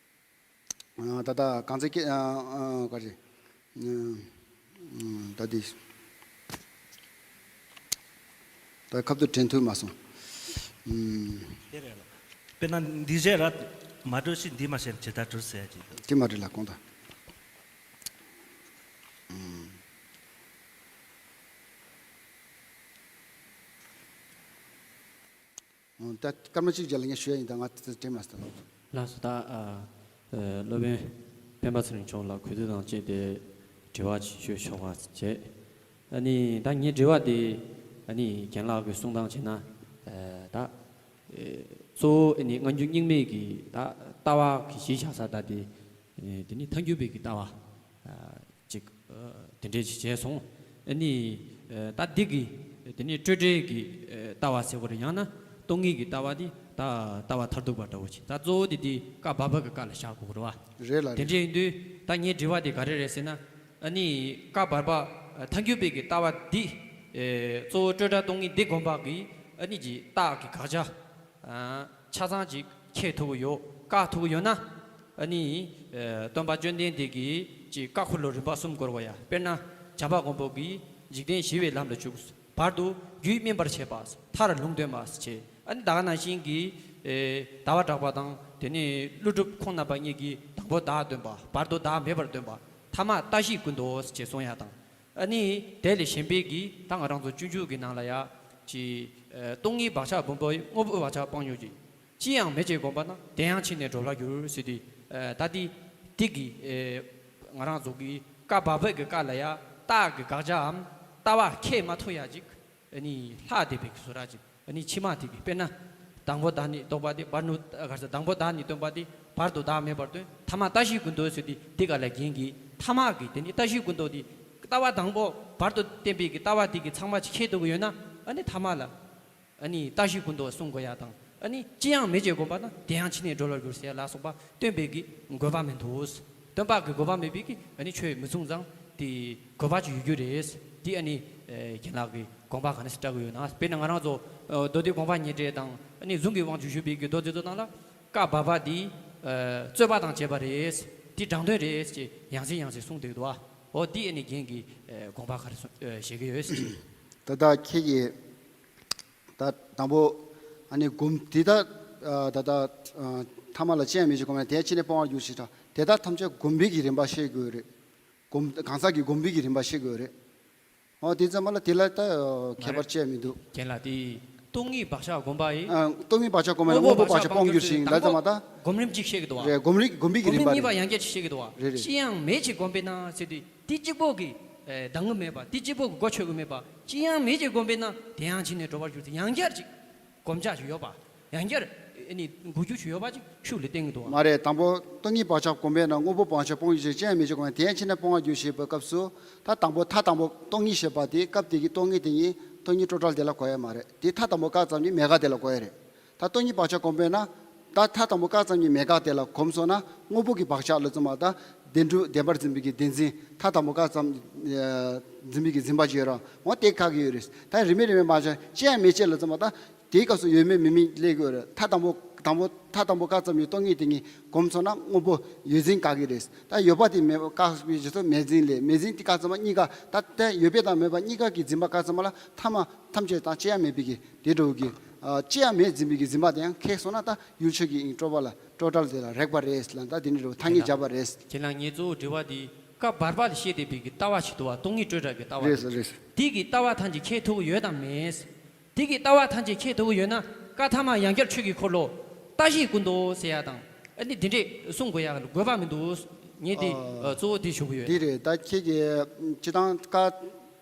ཨ། ད་ལྟ་གང་ཚེ་སྐད་ཨ། ཨ། ག་རེ། ཨ། ད་འདི་ད་ཁ་ཐུག་དྲན་ཐུབ་མ་སོང་། དེ་རེད་ལ། དཔེར་ན་འདི་བྱས་ར་མ་གྲུ་ཞིག་འདི་མ་བྱས་ཇི་ལྟར་གྲུ་ཟེར་ཡ་ཅིག་འདུག་དེ་མ་རེད་ལ་གོང་དང་། ད་སྐར་མ་གཅིག་རྗེས་ལ་ངས་ཞུ་ཡ་ཡིན། ད་ང་དེ་དྲན་མ་སོང་། ལགས་སོ། ད་ཨ་ཨ་སློབ་དཔོན་སྤེན་པ་ཚེ་རིང་མཆོག་ལ་གུས་བཏུད་དང་བཅས་ཏེ་དྲི་བ་ཅིག་ཞུ་ཆོག་པ་བྱས། ཨ་ནི་ད་ངའི་དྲི་བ་དེ་ཨ་ནི་རྒན་ལགས་ཀྱིས་གསུང་སྟངས་བྱས་ན་ཨ་ད་ཨེ་གཙོ་བོ་ཨ་ནི་སྔ་འགྱུར་རྙིང་མའི་གི་ད་ལྟ་བ་གི་གཞི་བཞག་ས་ད་དེ་ཨེ་དེ་ནི་ཐལ་འགྱུར་བའི་གི་ལྟ་བ་ཨ་ཅིག་ཨ་དེ་འདྲས་ཅིག་བྱས་སོང་། ཨ་ནི་ཨ་ད་འདི་གི་དེ་ནི་སྤྲོས་བྲལ་གྱི་ཨ་ལྟ་བ་ཟེར་དགོས་རེད། ཡང་ན་སྟོང་ཉིད་ཀྱི་ལྟ་བ་འདི་ད་ལྟ་བ་མཐར་ཐུག་པ་འདྲ་བོ་ཅིག་ད་གཙོ་བོ་དེ་དེ་བཀའ་བར་པ་གི་བཀའ་ལ་བཞག་དགོས་རེད་བ། རེད་ལ་དེ་རེད། འདྲས་ཡིན་དུས་ད་ངའི་དྲི་བ་དེ་ག་རེ་རེད་ཟེར་ན། ཨ་ནི་བཀའ་བར་པ་ཨ་ཐལ་འགྱུར་བའི་གི་ལྟ་བ་འདི་ཨེ་གཙོ་བོ་སྤྲོས་བྲལ་སྟོང་ཉིད་འདི་སྒོམ་པ་གི་ཨ་ནི་གི་རྟགས་ཀྱི་དགག་བྱ་ཨ་ཆ་ཚང་ཅིག་འཁྱེར་ཐུབ་ཀྱི་ཡོད། བཀག་ཐུབ་ཀྱི་ཡོད་ན། ཨ་ནི་ཨེ་སྟོན་པ་བཅོམ་ལྡན་འདས་ཀྱིས་ཅིག་བཀའ་འཁོར་ལོ་རིམ་པ་གསུམ་བསྐོར་བ་ཡ། དཔེར་ན་བྱམས་པ་མགོན་པོ་གིས་འཇིག་རྟེན་ཞི་བའི་ལམ་ལ་འཇུག། བར་དུ་རྒྱུད་སྨིན་པར་བྱེད་པ། མཐར་ལུང་སྟོན་པ་ཞེས། ཨ་ནི་ད་ག་ནང་བཞིན་གྱི་ཨེ་ཟླ་བ་གྲགས་པ་དང་དེ་ནས་ཀླུ་སྒྲུབ་ཁོང་རྣམ་པ་གཉིས་ཀྱིས་དང་པོ་བདག་སྟོན་པ། བར་དུ་བདག་མེད་པར་སྟོན་པ། ཐ་མ་བཀྲ་ཤིས་ཀུན་ཏུ་ཞེས་གསུང་ཡ་དང་། ཨ་ནི་དེ་ལས་གཞན་པའི་གི་ད་ང་རང་ཚོ་སྤྱོད་འཇུག་གི་ནང་ལ་ཡ་ཅིག་ཨེ་སྟོང་ཉིད་བག་ཆགས་སྦོམ་པོ་དངོས་པོ་བག་ཆགས་སྤང་ཡུལ་གྱི། ཅི་ཡང་མེད་ཅེས་བསྒོམས་པ་ན་དེ་ཡང་ཕྱིར་ནི་འགྲོ་བར་འགྱུར་ཟེར་དུས། ཨ་ད་འདི་འདི་གི་ཨེ་ང་རང་ཚོ་གི་བཀའ་བར་པའི་གི་བཀའ་ལ་ཡ་རྟགས་ཀྱི་དགག་བྱའམ་ལྟ་བ་ཁས་མ་ཐུབ་ཡ་ཅིག་ཨ་ནི་ལྷག་བསྡད་པའི་གི་བཟོ་འདྲ་ཅིག་ཨ་ནི་ཕྱི་མ་དེ་གི་དཔེར་ན་དང་པོ་བདག་ཉིད་རྟོགས་པ་དེ་བར་དུ་ག་རེ་ཟེར། དང་པོ་བདག་ཉིད་སྟོན་པ་དེ་བར་དུ་བདག་མེད་པར་སྟོན། ཐ་མ་བཀྲ་ཤིས་ཀུན་ཏུ་ཟེར་དུས་འདི་ག་ལ་རྒྱན་གྱི་ཐ་མ་གི་དེ་ནི་བཀྲ་ཤིས་ཀུན་ཏུ་དེ་ལྟ་བ་དང་པོ་བར་དུ་བསྟན་པའི་གི་ལྟ་བ་དེ་གི་ཚང་མ་ཅིག་ཁྱེར་ཐུབ་ཀྱི་ཡོད་ན། ཨ་ནི་ཐ་མ་ལ། ཨ་ནི་བཀྲ་ཤིས་ཀུན་ཏུ་གསུང་དགོས་ཡ་དང་། ཨ་ནི་ཅི་ཡང་མེད་ཅེས་བསྒོམས་པ་ན་དེ་ཡང་ཕྱིར་ནི་འགྲོ་བར་འགྱུར་ཟེར་ཡ་ལ་སོགས་པ་སྟོན་པའི་གི་དགོས་པ་མི་འདུག་སྟོན་པ་གི་དགོས་པ་མེད་པའི་གི་ཨ་ནི་ཆོས་མི་གསུང་ཙང་དེ་དགོས་པ་ཅིག་ཡོད་རྒྱུ་རེད། དེ་ཨ་ནི་ཨེ་རྒན་ལགས་ཀྱི་དགོངས་པ་ག་འདྲ་ཞིག་བཀྲལ་གི་ཡོད་ན། དཔེར་ན་ང་རང་ཚོ་ཨ་མདོ་སྡེ་དགོངས་པ་བརྙེས་འགྲེལ་དང་ཨ་ནི་གཟུངས་ཀྱི་དབང་ཕྱུག་བཞུགས་པའི་གི་མདོ་སྡེ་ཚོ་ནང་ལ་བཀའ་བར་པ་འདི་ཨ་རྩོད་པ་དང་བཅས་པ་རེད། དེ་དྲང་དོན་རེད་ཅེས་ཡང་སེ་ཡང་སེ་གསུངས་བསྡད་འདུག་བ། འོ་དེ་ཨ་ནི་རྒན་གྱི་ཨེ་དགོངས་པ་ག་རེ་གསུང་ཨེ་བཞེས་ཀྱི་ཡོད་ཟེར། ད་ལྟ་ཁྱེད་ཀྱིས། ད་དང་པོ་ཨ་ནི་སྒོམ་དེ་ད་ད་ལྟ་ཐ་མ་ལ་ཅི་ཡང་མེད་ཅེས་བསྒོམས་ན་དེ་ཕྱིར་ནི་སྤང་བར་འགྱུར་ཞེས་གྲགས། དེ་དག་ཐམས་ཅད་སྒོམ་པའི་གི་རིམ་པ་ཤེས་དགོས་རེད། སྒོམ་གང་ཟག་གི་སྒོམ་པའི་གི་རིམ་པ་ཤེས་དགོས་རེད། འོ་དེ་ཙམ་པ་ལ་དེ་ལ་ད་ཁྱད་པར་ཅི་ཡང་མི་འདུག་རྒན་ལགས་དེ་སྟོང་ཉིད་བག་ཆགས་སྒོམ་པ་ཡིན། ཨ་སྟོང་ཉིད་བག་ཆགས་སྒོམ་པ་ཡིན། དངོས་པོ་བག་ཆགས་སྤང་འགྱུར་ཞིང་ལ་ཙམ་པ་ད་སྒོམ་རིམ་གཅིག་ཤེས་ཀྱི་འདུག་བ། རེད། སྒོམ་རིམ་སྒོམ་པའི་གི་རིམ་པ་རེད། སྒོམ་རིམ་གཉིས་པ་ཡང་བསྐྱར་ཅིག་ཤེས་ཀྱི་འདུག་བ། རེད་རེད། ཅི་ཡང་མེད་ཅེས་བསྒོམས་པས་ན་ཟེར་དུས། དེ་གཅིག་པོ་གིས་ཨེ་འདང་གི་མེད་པ། དེ་གཅིག་པོ་གིས་གོ་ཆོད་གི་མེད་པ། ཅི་ཡང་མེད་ཅེས་བསྒོམས་པས་ན་དེ་ཡང་ཕྱིར་ནི་འགྲོ་བར་འགྱུར་ཏེ། ཡང་བསྐྱར་ཅིག་སྒོམ་རྒྱག་ཅིག་ཡོད་པ། ཡང་བསྐྱར་ཨེ་ནི་འགུལ་སྐྱོད་ཅིག་ཡོད་པ་ཅིག་ཤུགས་ལ་བསྟན་གི་འདུག་བ། མ་རེད། དང་པོ་སྟོང་ཉིད་བག་ཆགས་སྒོམ་པས་ན་དངོས་པོ་བག་ཆགས་སྤོང་ཡུལ་ཅན་ཅི་ཡང་མེད་ཅེས་བསྒོམས་པས་དེ་ཡང་ཕྱིར་ནི་སྤོང་བར་འགྱུར་ཞེས་པའི་སྐབས་སུ། ད་དང་པོ་མཐའ་དང་པོ་སྟོང་ཉིད་ཞེས་པ་དེ་སྐབས་དེ་གི་སྟོང་ཉིད་དེ་ཉིད་སྟོང་ཉིད་སྤྲོས་བྲལ་དེ་ལ་གོ་ཡ་མ་རེད། དེ་མཐའ་དང་པོ་བཀག་ཙམ་གྱིས་མེད་དགག་དེ་ལ་གོ་ཡ་རེད། ད་སྟོང་ཉིད་བག་ཆགས་སྒོམ་པས་ན། ད་མཐའ་དང་པོ་བཀག་ཙམ་གྱིས་མེད་དགག་དེ་ལ་གོམས་སོང་ན་དངོས་པོ་གི་བག་ཆགས་ལ་ཙམ་པ་ད་བདེན་གྲུབ་བདེན་པར་འཛིན་པའི་གི་བདེན་འཛིན། མཐའ་དང་པོ་བཀག་ཙམ་ཨ་འཛིན་པའི་གི་འཛིན་པ་ཅིག་ཡོད་ར། འོ་དེ་བཀག་གི་ཡོད་རེད། ད་རིས་མེད་རིས་མེད་མ་ཆགས་ཅི་ཡང་མེད་ཅེས་ལ་ཙམ་པ་ད་དེའི་སྐབས་སུ་ཡོད་མེད་མེད་མིན་སླེབས་ཀྱི་ཡོད་རེད། མཐའ་དང་པོ་དང་པོ་མཐའ་དང་པོ་བཀག་ཙམ་གྱིས་སྟོང་ཉིད་དེ་ཉིད་གོམས་སོང་ན་དངོས་པོ་ཡོད་འཛིན་བཀག་གི་རེད། ད་ཡོད་པ་དེ་མེད་པ་བཀག་པའི་རྗེས་སུ་མེད་འཛིན་སླེབས། མེད་འཛིན་དེ་བཀག་ཙམ་པ་གཉིས་ཀ་ད་ལྟ་ཡོད་པ་དང་མེད་པ་གཉིས་ཀ་གི་འཛིན་པ་བཀག་ཙམ་པ་ལ་ཐ་མ་ཐམས་ཅད་དང་ཅི་ཡང་མེད་པའི་གི་དེ་འདྲ་བོ་གི། ཨ་ཅི་ཡང་མེད་འཛིན་པའི་གི་འཛིན་པ་དེ་ཡང་ཁེགས་སོང་ན་ད་ཡུལ་ཆོས་ཀྱི་དབྱིངས་སྤྲོས་པ་ལ་སྤྲོས་བྲལ་དེ་ལ་རེག་པ་རེད་ལ། ད་དེ་ནི་རེད་ཐ་སྙད་བརྒྱབ་པ་རེད། ཁྱེད་རང་ངའི་གཙོ་བོ་དྲི་བ་དེ་བཀའ་བར་པ་ལ་བཤད་བསྡད་པའི་གི་ལྟ་བ་ཞིག་འདུག་བ། སྟོང་ཉིད་སྤྲོས་བྲལ་གྱི་ལྟ་བ་རེད་རེད། དེ་གི་ལྟ་བ་ཐམས་ཅད་ཁྱེད་ཐུག་ཡོད་དམ་མེད། དེ་གི་ལྟ་བ་ཐམས་ཅད་ཁྱེད་ཐུག་ཡོད་ན་བཀའ་ཐ་མ་ཡང་བསྐྱར་ཆོས་ཀྱི་འཁོར་ལོ་བཀྲ་ཤིས་ཀུན་ཏུ་ཟེར་ཡ་དང་ཨ་ནི་དེ་འདྲས་གསུང་དགོས་ཡ་དགོས་པ་མི་འདུག་ངས་དེ་ཨ་གཙོ་བོ་དེ་ཞུ་གི་ཡོད། དེ་རེད། ད་ཁྱེད་ཀྱི་སྤྱི་བཏང་བཀའ་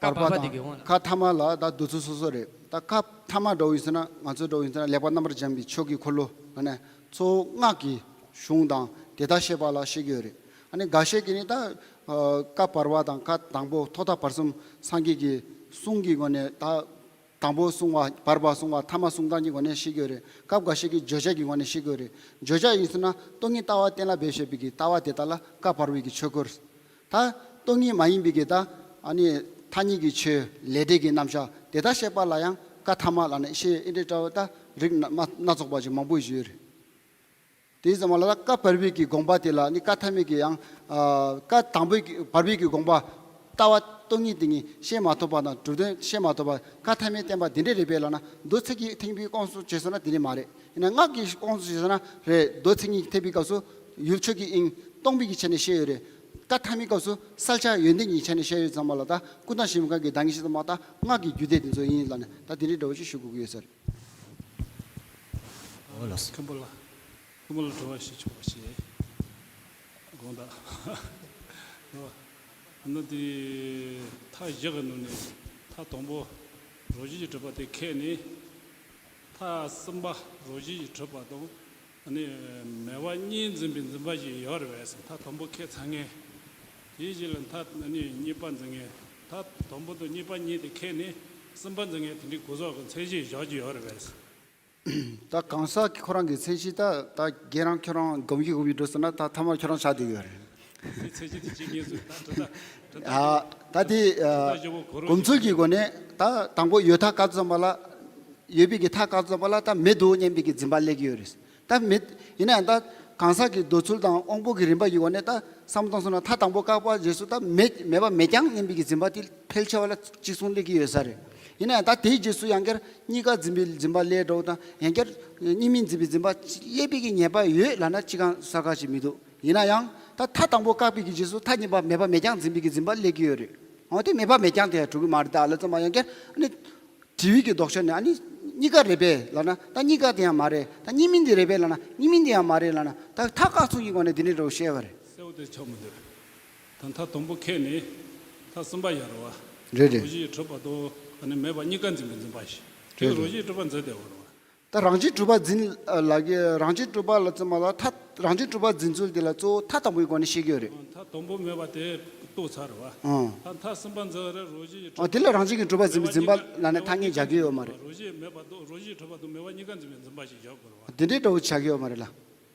བར་པ་བར་པ་དེ་དང་གི་འོང་ལ། བཀའ་ཐ་མ་ལ་ད་འདོད་ཚུལ་སོ་སོ་རེད། ད་བཀའ་ཐ་མ་འདྲ་བོ་ཡིན་ཟེར་ན་ང་ཚོ་འདྲ་བོ་ཡིན་ཟེར་ན་ལེགས་པར་རྣམ་པར་སྦྱངས་པའི་ཆོས་ཀྱི་འཁོར་ལོ་ཨ་ནི་གཙོ་བོ་སྔགས་ཀྱི་གཞུང་དང་དེ་དག་བཤད་པ་ལ་བཤད་ཀྱི་ཡོད་རེད། ཨ་ནི་འགའ་ཤས་ཀྱིས་ནི་ད་ཨ་བཀའ་བར་པ་དང་བཀའ་དང་པོ་ཐོག་མཐའ་བར་གསུམ་སངས་རྒྱས་ཀྱི་གསུང་གི་སྒོ་ནས་ད་དང་པོ་གསུང་བ་བར་པ་གསུང་བ་ཐ་མ་གསུང་སྟངས་ཀྱི་སྒོ་ནས་བཤད་ཀྱི་ཡོད་རེད། སྐབས་འགའ་ཤས་ཀྱིས་བརྗོད་བྱ་གི་སྒོ་ནས་བཤད་ཀྱི་ཡོད་རེད། བརྗོད་བྱ་ཡིན་ཟེར་ན་སྟོང་ཉིད་ལྟ་བ་གཏན་ལ་འབེབས་བྱེད་པའི་གི་ལྟ་བ་དེ་དག་ལ་བཀའ་བར་པའི་གི་ཆོས་སྐོར། ད་སྟོང་ཉིད་མ་ཡིན་པའི་གི་ད་ཨ་ནི་ཐ་སྙད་ཀྱི་ཆོས་ལས་འབྲས་ཀྱི་རྣམ་གཞག་དེ་དག་བཤད་པ་ལ་ཡང་བཀའ་ཐ་མ་ལ་ནི་ཤེས་ཨེ་འདྲ་འདྲ་བ་ད་རིགས་སྣ་སྣ་ཚོགས་པ་ཅིག་མང་པོ་ཞིག་ཡོད་རེད། དེའི་ཙམ་པ་ལ་ད་བཀའ་བར་པའི་གི་དགོངས་པ་དེ་ལ་ནི་བཀའ་ཐ་མའི་གི་ཡང་ཨ་བཀའ་དང་པོའི་གི་བར་པའི་གི་དགོངས་པ་ ལྟ་བ་སྟོང་ཉིད་དེ་ཉིད་ཤེས་མ་ཐུབ་པ་དང་གྲུབ་དོན་ཤེས་མ་ཐུབ་པ་བཀའ་ཐ་མའི་བསྟན་པ་འདི་འདྲས་རེད་པས་ལབ་ན། མདོ་ཚིག་གི་ཐེག་པའི་དབང་དུ་བྱས་སོང་ན་དེ་འདྲས་མ་རེད། ཡིན་ན་སྔགས་ཀྱི་དབང་དུ་བྱས་སོང་ན་རེད། མདོ་ཚིག་གཉིས་ཐེག་པའི་སྐབས་སུ་ཡུལ་ཆོས་ཀྱི་དབྱིངས་སྟོང་པའི་གི་ཆ་ནས་བཤད་ཡོད་རེད། བཀའ་ཐ་མའི་སྐབས་སུ་གསལ་ཆ་ཡོན་ཏན་གྱི་ཆ་ནས་བཤད་ཡོད་ཙང་མ་ལ། ད་ཀུན་བརྟགས་གཞི་མེད་ཁང་གི་བདག་ཉིད་ཤེས་དང་མ་དང་སྔགས་ཀྱི་རྒྱུད་སྡེ་དེ་ཚོ་ཡིན་ལབ་ནས། ད་དེ་འདྲའི་འདྲ་བོ་ཞིག་ཞུ་དགོས་ཀྱི་ཡོད་ས་རེད། འོ་ལགས་སོ། མཁན་པོ་ལ། མཁན་པོ་ལ་དྲི་བ་ཞིག་ཆོག་པ་ཞིག་དགོངས་དག་ཨ་ནི་དེ་མཐའ་བཞི་གི་ནང་ནས་མཐའ་དང་པོ་རང་བཞིན་གྱིས་གྲུབ་པ་དེ་ཁེགས་ནས། མཐའ་གསུམ་པ་རང་བཞིན་གྱིས་གྲུབ་པ་དང་། ཨ་ནི་མེད་པ་གཉིས་འཛིན་པའི་འཛིན་པ་ཞིག་ཡོད་རེད་པས། མཐའ་དང་པོ་ཁེགས་ཚར་མཁན། དེའི་རྗེས་ལ་མཐའ་ཨ་ནི་གཉིས་པ་འཛིན་མཁན། མཐའ་དང་པོ་དང་གཉིས་པ་གཉིས་དེ་ཁེགས་ནས་གསུམ་པ་འཛིན་མཁན་དེ་འདྲའི་གོ་ཟོག་གི་མཚན་གཞི་བཞག་རྒྱུ་ཡོད་རེད་པས། ད་གང་ཟག་གི་ཁོ་རང་གི་མཚན་གཞི་ད་ད་རྒན་རང་ཁྱོད་རང་སྒོམ་གྱི་སྒོམ་གྱི་འགྲོ་ཟེར་ན། ད་ཐ་མར་ཁྱོད་རང་ཆགས་བསྡད་ཡོད་རེད། མཚན་གཞི་དེ་གཅིག་ངེས་སུ་ད་དྲི་ད་དྲི་ད་ཨ་ད་དེ་ཨ་ད་ཞུ་བོ་གོ་རོ་གོམས་ཚུལ་གྱི་སྒོ་ནས་ད་དང་པོ་ཡོད་མཐའ་བཀག་ཙམ་པ་ལ། ཡོད་པའི་གི་མཐའ་བཀག་ཙམ་པ་ལ་ད་མེད་དོ་སྙམ་པའི་གི་འཛིན་པ་སླེབས་ཀྱི་ཡོད་རེད། ད་མེད། ཡིན་ན་ཡང་ད་གང་ཟག་གི་འདོད་ཚུལ་དང་དབང་པོ་གི་རིམ་པ་ཡི་སྒོ་ནས་ད་བསམ་བློ་བཏང་སོང་ན། མཐའ་དང་པོ་བཀག་པ་རྗེས་སུ་ད་མེད་མེད་པ་མེད་ཀྱང་སྙམ་པའི་གི་འཛིན་པ་དེ་ཕལ་ཆེ་བ་ལ་གཅིག་མཚུངས་སླེབས་ཀྱི་ཡོད་ས་རེད། ཡིན་ན་ཡང་ད་དེའི་རྗེས་སུ་ཡང་བསྐྱར་གཉིས་ཀ་འཛིན་པའི་འཛིན་པ་སླེབས་འགྲོ་དང་། ཡང་བསྐྱར་གཉིས་མིན་འཛིན་པའི་འཛིན་པ་སླེབས་པའི་གི་ཉེས་པ་ཡོད་ལབ་ན་ཅི་གང་ས་ག་ཞིག་མི་འདུག་ཡིན་ན་ཡང་ད་མཐའ་དང་པོ་བཀག་པའི་གི་རྗེས་སུ་མཐའ་གཉིས་པ་མེད་པ་མེད་ཀྱང་འཛིན་པའི་གི་འཛིན་པ་སླེབས་ཀྱི་ཡོད་རེད། འོ་དེ་མེད་པ་མེད་ཀྱང་དེ་ཡང་གྲུབ་ཀྱི་མ་རེད། ད་ལ་ཙམ་པ་ཡང་བསྐྱར་ཨ་ནི། དྲི་བའི་གི་ལྡོག་ཕྱོགས་ནི་ཨ་ནི་གཉིས་ཀ་རེད་པས་ལབ་ན་ད་གཉིས་ཀ་དེ་ཡང་མ་རེད། ད་གཉིས་མིན་དེ་རེད་པས་ལབ་ན་གཉིས་མིན་དེ་ཡང་མ་རེད་ལབ་ན། ད་མཐའ་བཀག་ཚུལ་གྱི་སྒོ་ནས་འདི་འདྲའི་འདྲ་བོ་བཤད་པ་རེད། གསལ་བོ་དེ་ཆགས་མི་འདུག་ད་མཐའ་དང་པོ་ཁེགས་ནས་མཐའ་གསུམ་པ་ཡར་བ། རེད་རེད། རང་བཞིན་གྱིས་གྲུབ་པ་དང་ཨ་ནི་མེད་པ་གཉིས་ཀ་འཛིན་པའི་འཛིན་པ་ཞིག་དེ་རེད། རང་བཞིན་གྱིས་གྲུབ་པ་འཛིན་བསྡད་པ་རེད་བ། ད་རང་བཞིན་གྲུབ་པ་འཛིན་ལ་གི་རང་བཞིན་གྲུབ་པ་ལ་ཙམ་མ་ལ་མཐའ་རང་བཞིན་གྲུབ་པ་འཛིན་ཚུལ་དེ་ལ་གཙོ་བོ་མཐའ་དང་པོའི་སྒོ་ནས་བཤད་ཀྱི་ཡོད་རེད། མཐའ་དང་པོ་མེད་པ་དེ་རྟོགས་ཚར་བ། ཨང་། ད་མཐའ་གསུམ་པ་འཛིན་རེད། རང་བཞིན་གྱིས་གྲུབ་ཨ་དེ་ལ་རང་བཞིན་གྱིས་གྲུབ་པ་འཛིན་པའི་འཛིན་པ་ལབ་ནས་ཐ་སྙད་རྒྱག་གི་ཡོད་མ་རེད། རང་བཞིན་མེད་པ་དང་རང་བཞིན་གྲུབ་པ་དང་མེད་པ་གཉིས་ཀ་འཛིན་པའི་འཛིན་པ་ཞིག་བཞག་དགོས་རེད་བ། དེ་འདྲའི་འདྲ་བོ་ཆགས་ཀྱི་ཡོད་མ་རེད་ལ།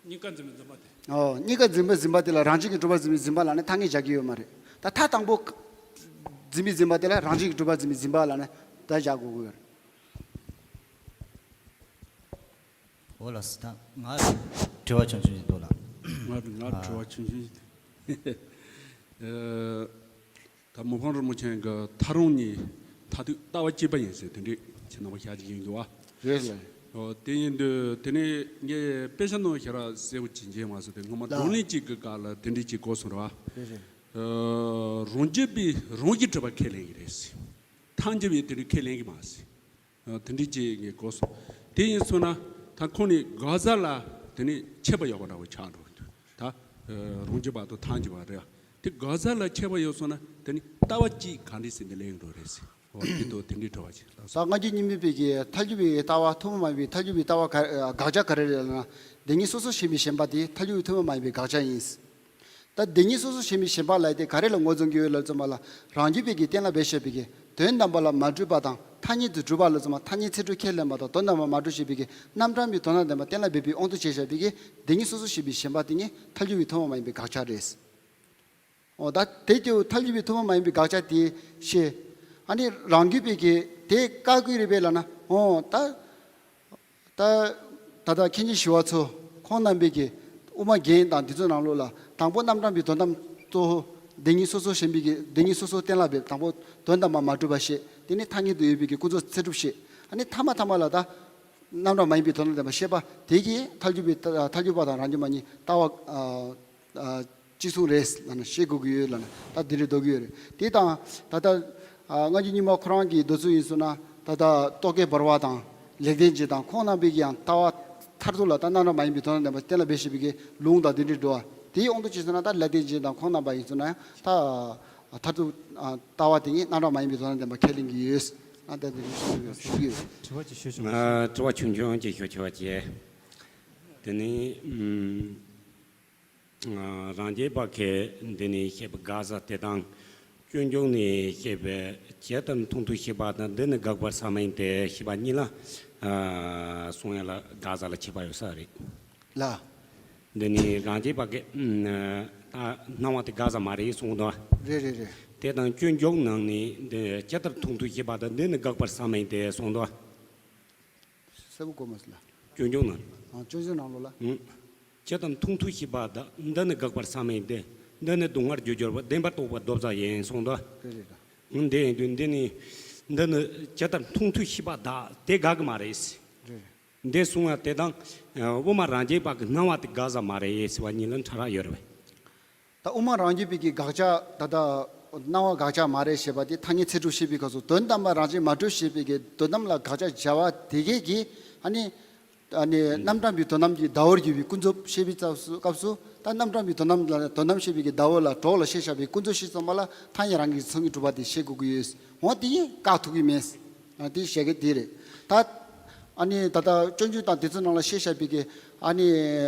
གཉིས་ཀ་འཛིན་པའི་འཛིན་པ་དེ། ཨོ་གཉིས་ཀ་འཛིན་པའི་འཛིན་པ་དེ་ལ་རང་བཞིན་གྱིས་གྲུབ་པ་འཛིན་པའི་འཛིན་པ་ལབ་ནས་ཐ་སྙད་རྒྱག་གི་ཡོད་མ་རེད། ད་མཐའ་དང་པོ་འཛིན་པའི་འཛིན་པ་དེ་ལ་རང་བཞིན་གྱིས་གྲུབ་པ་འཛིན་པའི་འཛིན་པ་ལབ་ནས་ད་བཞག་དགོས་ཀྱི་ཡོད་རེད། འོ་ལགས་སོ། ད་ང་དྲི་བ་ཆུང་ཆུང་ཞིག་འདུག་ལགས། ང་ང་དྲི་བ་ཆུང་ཆུང་ཞིག་འདུག་ཨ། ད་མི་ཕམ་རིན་པོ་ཆེ་གི་ཐལ་རང་གཉིས་མཐར་ཐུག་ལྟ་བ་གཅིག་པ་ཡིན་ཟེར་དེ་འདྲའི་ཁྱེད་རྣམ་པ་ཤར་གྱི་ཡིན་གྱི་བ། རེད་ལགས། ཨོ་དེ་ཡིན་དུས་དེ་ནས་ངས་དཔེ་ཆ་ནང་ཞེ་དྲག་གསལ་པོ་ཅིག་མཇལ་མ་སོང་། དེ་སྔོན་མ་ལགས། གདོང་ལེན་གཅིག་གི་སྐབས་ལ་དེ་འདྲའི་ཅིག་གོ་སོང་ར། རེད་རེད། ཨ་རང་རྒྱུད་པས་རང་གིས་གྲུབ་པ་ཁས་ལེན་གྱི་རེད་ཟེར། ཐལ་འགྱུར་བས་དེ་འདྲའི་ཁས་ལེན་གྱི་མ་ཟེར། ཨ་དེ་འདྲའི་ཅིག་ངས་གོ་སོང་། དེ་ཡིན་སོང་ན་ད་ཁོང་ནི་དགག་བྱ་ལ་དེ་ནི་ཁྱད་པར་ཡོད་པ་འདྲ་བོ་ཆགས་འགྲོ་གི་འདུག་ད་ཨ་རང་རྒྱུད་པ་དང་ཐལ་འགྱུར་བ་རེད། དེ་དགག་བྱ་ལ་ཁྱད་པར་ཡོད་སོང་ན་དེ་ནི་ལྟ་བ་གཅིག་ག་འདྲས་ཟེར་ནས་ལེན་འགྲོ་རེད་ཟེར། འོ་དེ་དང་དེ་འདྲའི་དྲི་བ་ཅིག་ལགས་སོ། ད་སྔ་འགྱུར་རྙིང་མའི་དཔེ་གི་ཐལ་འགྱུར་བའི་ལྟ་བ་ཐུན་མོང་མ་ཡིན་པའི་ཐལ་འགྱུར་བའི་ལྟ་བ་ག་དགག་བྱ་ག་རེ་རེད་ལབ་ན། བདེན་གཉིས་སོ་སོར་ཞེན་པའི་ཞེན་པ་དེ་ཐལ་འགྱུར་བའི་ཐུན་མོང་མ་ཡིན་པའི་དགག་བྱ་ཡིན། ད་བདེན་གཉིས་སོ་སོར་ཞེན་པའི་ཞེན་པ་ལབ་དེ་ག་རེ་ལ་ངོས་འཛིན་གྱི་ཡོད་ལབ་ཙམ་པ་ལ། རང་རྒྱུད་པའི་གི་གཏན་ལ་འབེབས་བྱས་པའི་གི་དོན་དམ་པ་ལ་མ་གྲུབ་པ་དང་ཐ་སྙད་དུ་གྲུབ་པ་ལབ་ཙམ་པ། ཐ་སྙད་ཚིག་གྲུབ་ཁས་ལེན་པ་དང་དོན་དམ་པ་མ་གྲུབ་བྱས་པའི་གི་རྣམ་གྲངས་པའི་དོན་དམ་བདེན་པ་གཏན་ལ་འབེབས་པའི་དབང་དུ་བྱས་བཞག་པའི་གི་བདེན་གཉིས་སོ་སོར་ཞེན་པའི་ཞེན་པ་དེ་ཉིད་ཐལ་འགྱུར་བའི་ཐུན་མོང་མ་ཡིན་པའི་དགག་བྱ་རེད། འོ་ད་དེ་ཀྱང་ཐལ་འགྱུར་བའི་ཐུན་མོང་མ་ཡིན་པའི་དགག་བྱ་དེ་བཤད། ཨ་ནི་རང་རྒྱུད་པའི་གི་དེ་བཀག་གི་རེད་པས་ལབ་ན། འོ་ད། ད་ད་ལྟ་མཁན་ཆེན་ཞི་བ་འཚོ་ཁོང་རྣམ་པས་ཀྱི་དབུ་མ་རྒྱན་དང་འདི་ཚོའི་ནང་ལོགས་ལ་དང་པོ་རྣམ་གྲངས་པའི་དོན་དམ་གཙོ་བོ་བདེན་གཉིས་སོ་སོར་ཞེན་པའི་གི་བདེན་གཉིས་སོ་སོ་གཏན་ལ་འབེབས། དང་པོ་དོན་དམ་པ་མ་གྲུབ་པ་བཤད། དེ་ནས་ཐ་སྙད་དུ་ཡོད་པའི་གི་ཀུན་རྫོབ་ཚད་གྲུབ་བཤད། ཨ་ནི་ཐ་མ་ཐ་མ་ལ་ད་རྣམ་གྲངས་མ་ཡིན་པའི་དོན་དམ་བདེན་པ་བཤད་པ་དེ་གིས་ཐལ་འགྱུར་བའི་ཐལ་འགྱུར་བ་དང་རང་རྒྱུད་པ་གཉིས་ལྟ་བ་ཨ་ཨ་གཅིག་མཚུངས་རེད་ལབ་ནས་བཤད་དགོས་ཀྱི་ཡོད་ལབ་ནས་ད་འདི་འདྲའི་འདོགས་ཀྱི་ཡོད་རེད། དེ་དང་ད་ལྟ་ཨ་སྔ་འགྱུར་རྙིང་མ་ཁོ་རང་གི་འདོད་ཚུལ་ཡིན་སོང་ན། ད་ལྟ་རྟོག་གེ་འབར་བ་དང་ལེགས་ལྡན་འབྱེད་དང་ཁོང་རྣམ་པས་ཀྱང་ལྟ་བ་མཐར་ཐུག་ལ་ད་རྣམ་གྲངས་མ་ཡིན་པའི་དོན་དམ་བདེན་པ་གཏན་ལ་འབེབས་བྱེད་པའི་གི་ལུང་དང་འདི་འདྲའི་འགྲོ་བ་དེའི་དབང་དུ་བྱས་སོང་ན། ད་ལེགས་ལྡན་འབྱེད་དང་ཁོང་རྣམ་པ་ཡིན་སོང་ན་ཡང་ད་མཐར་ཐུག་ཨ་ལྟ་བ་དེ་ཉིད་རྣམ་གྲངས་མ་ཡིན་པའི་དོན་དམ་བདེན་པ་ཁས་ལེན་གྱི་ཡོད། ཨ་ད་འདི་འདྲའི་ཞུ་གི་ཡོད། དྲི་བ་ཅིག་ཞུ་ཆོག་མ། ཨ་དྲི་བ་ཆུང་ཆུང་ཅིག་ཞུ་ཆོག་པ་བྱས། དེ་ནི་ཨུམ། རང་རྒྱུད་པ་ཁས་འདི་ནས་བཤད་པའི་དགག་བྱ་དེ་དང་། སྤྱོད་འཇུག་ནས་བཤད་པའི་ཇི་ལྟར་མཐོང་ཐོས་ཤེས་པ་དང་། འདི་ནི་དགག་པར་ཟད་མ་ཡིན་ཏེ་ཞེས་པ་གཉིས་ལ་ཨ་གསུང་ཡ་ལ་དགག་བྱ་ལ་ཁྱད་པར་ཡོད་ས་རེད། ལ། འདི་ནི་རང་རྒྱུད་པ་ཁས་ཨ་སྣང་བ་དེ་དགག་བྱ་མ་རེད་གསུངས་འདུག་རེད་རེད་རེད། དེ་དང་སྤྱོད་འཇུག་ནང་ནས་འདི་ཇི་ལྟར་མཐོང་ཐོས་ཤེས་པ་དང་། འདི་ནི་དགག་པར་ཟད་མ་ཡིན་ཏེ་གསུངས་འདུག་གསལ་པོ་གོ་མ་སོང་ལ། སྤྱོད་འཇུག་ནང་། ཨ་སྤྱོད་འཇུག་ནང་ལོགས་ལ། ཨང་། ཇི་ལྟར་མཐོང་ཐོས་ཤེས་པ་དང་། འདི་ནི་དགག་པར་ཟད་མ་ཡིན་ཏེ། འདི་ནི་སྡུག་བསྔལ་རྒྱུར་གྱུར་པ་བདེན་པར་རྟོག་པ་ལྡོག་པ་ཡིན་གསུངས་དོ། རེད་རེད། འདི་ཡིན་དུས་འདི་ནི་འདི་ནི་ཇི་ལྟར་མཐོང་ཐོས་ཤེས་པ་དག་དེ་དགག་གི་མ་རེད། རེད། འདི་གསུང་བ་དེ་དང་དབུ་མ་རང་རྒྱུད་པ་གི་སྣང་བ་དེ་དགག་ས་མ་རེད་ཟེར་བ་གཉིས་ལ་ཕྲ་རགས་ཡོད་རེད་པས། ད་དབུ་མ་རང་རྒྱུད་པའི་གི་དགག་བྱ་ད་ལྟ་སྣང་བ་དགག་བྱ་མ་རེད་ཞེས་པ་དེ་ཐ་སྙད་ཚིག་གྲུབ་བཤད་པའི་སྐབས་སུ་དོན་དམ་པར་རང་བཞིན་མ་གྲུབ་ཞེས་པའི་གི་དོན་དམ་ལ་དགག་བྱ་བྱ་བ་དེ་གས་ཀྱིས་ཨ་ནི་ཨ་ནི་རྣམ་གྲངས་པའི་དོན་དམ་གྱི་ཟླ་བོར་གྱུར་པའི་ཀུན་རྫོབ་བཤད་པའི་སྐབས་སུ་སྐབས་སུ་ད་རྣམ་གྲངས་པའི་དོན་དམ་ལ་དོན་དམ་བཤད་པའི་གི་ཟླ་བོ་ལ་གྲོགས་ལ་ཤེས་བྱ་བའི་ཀུན་རྫོབ་ཤེས་ཙམ་པ་ལ་ཐ་སྙད་རང་གི་མཚན་ཉིད་གྲུབ་པ་དེ་བཤད་དགོས་ཀྱི་ཡོད། འོ་དེ་ཡིན་བཀག་ཐུབ་ཀྱི་མེད། ཨ་དེ་བཤད་ཀྱི་དེ་རེད། ད་ཨ་ནི་ད་ལྟ་སྤྱོད་འཇུག་དང་དེ་ཚོའི་ནང་ལ་ཤེས་བྱ་བའི་གི་ཨ་ནི་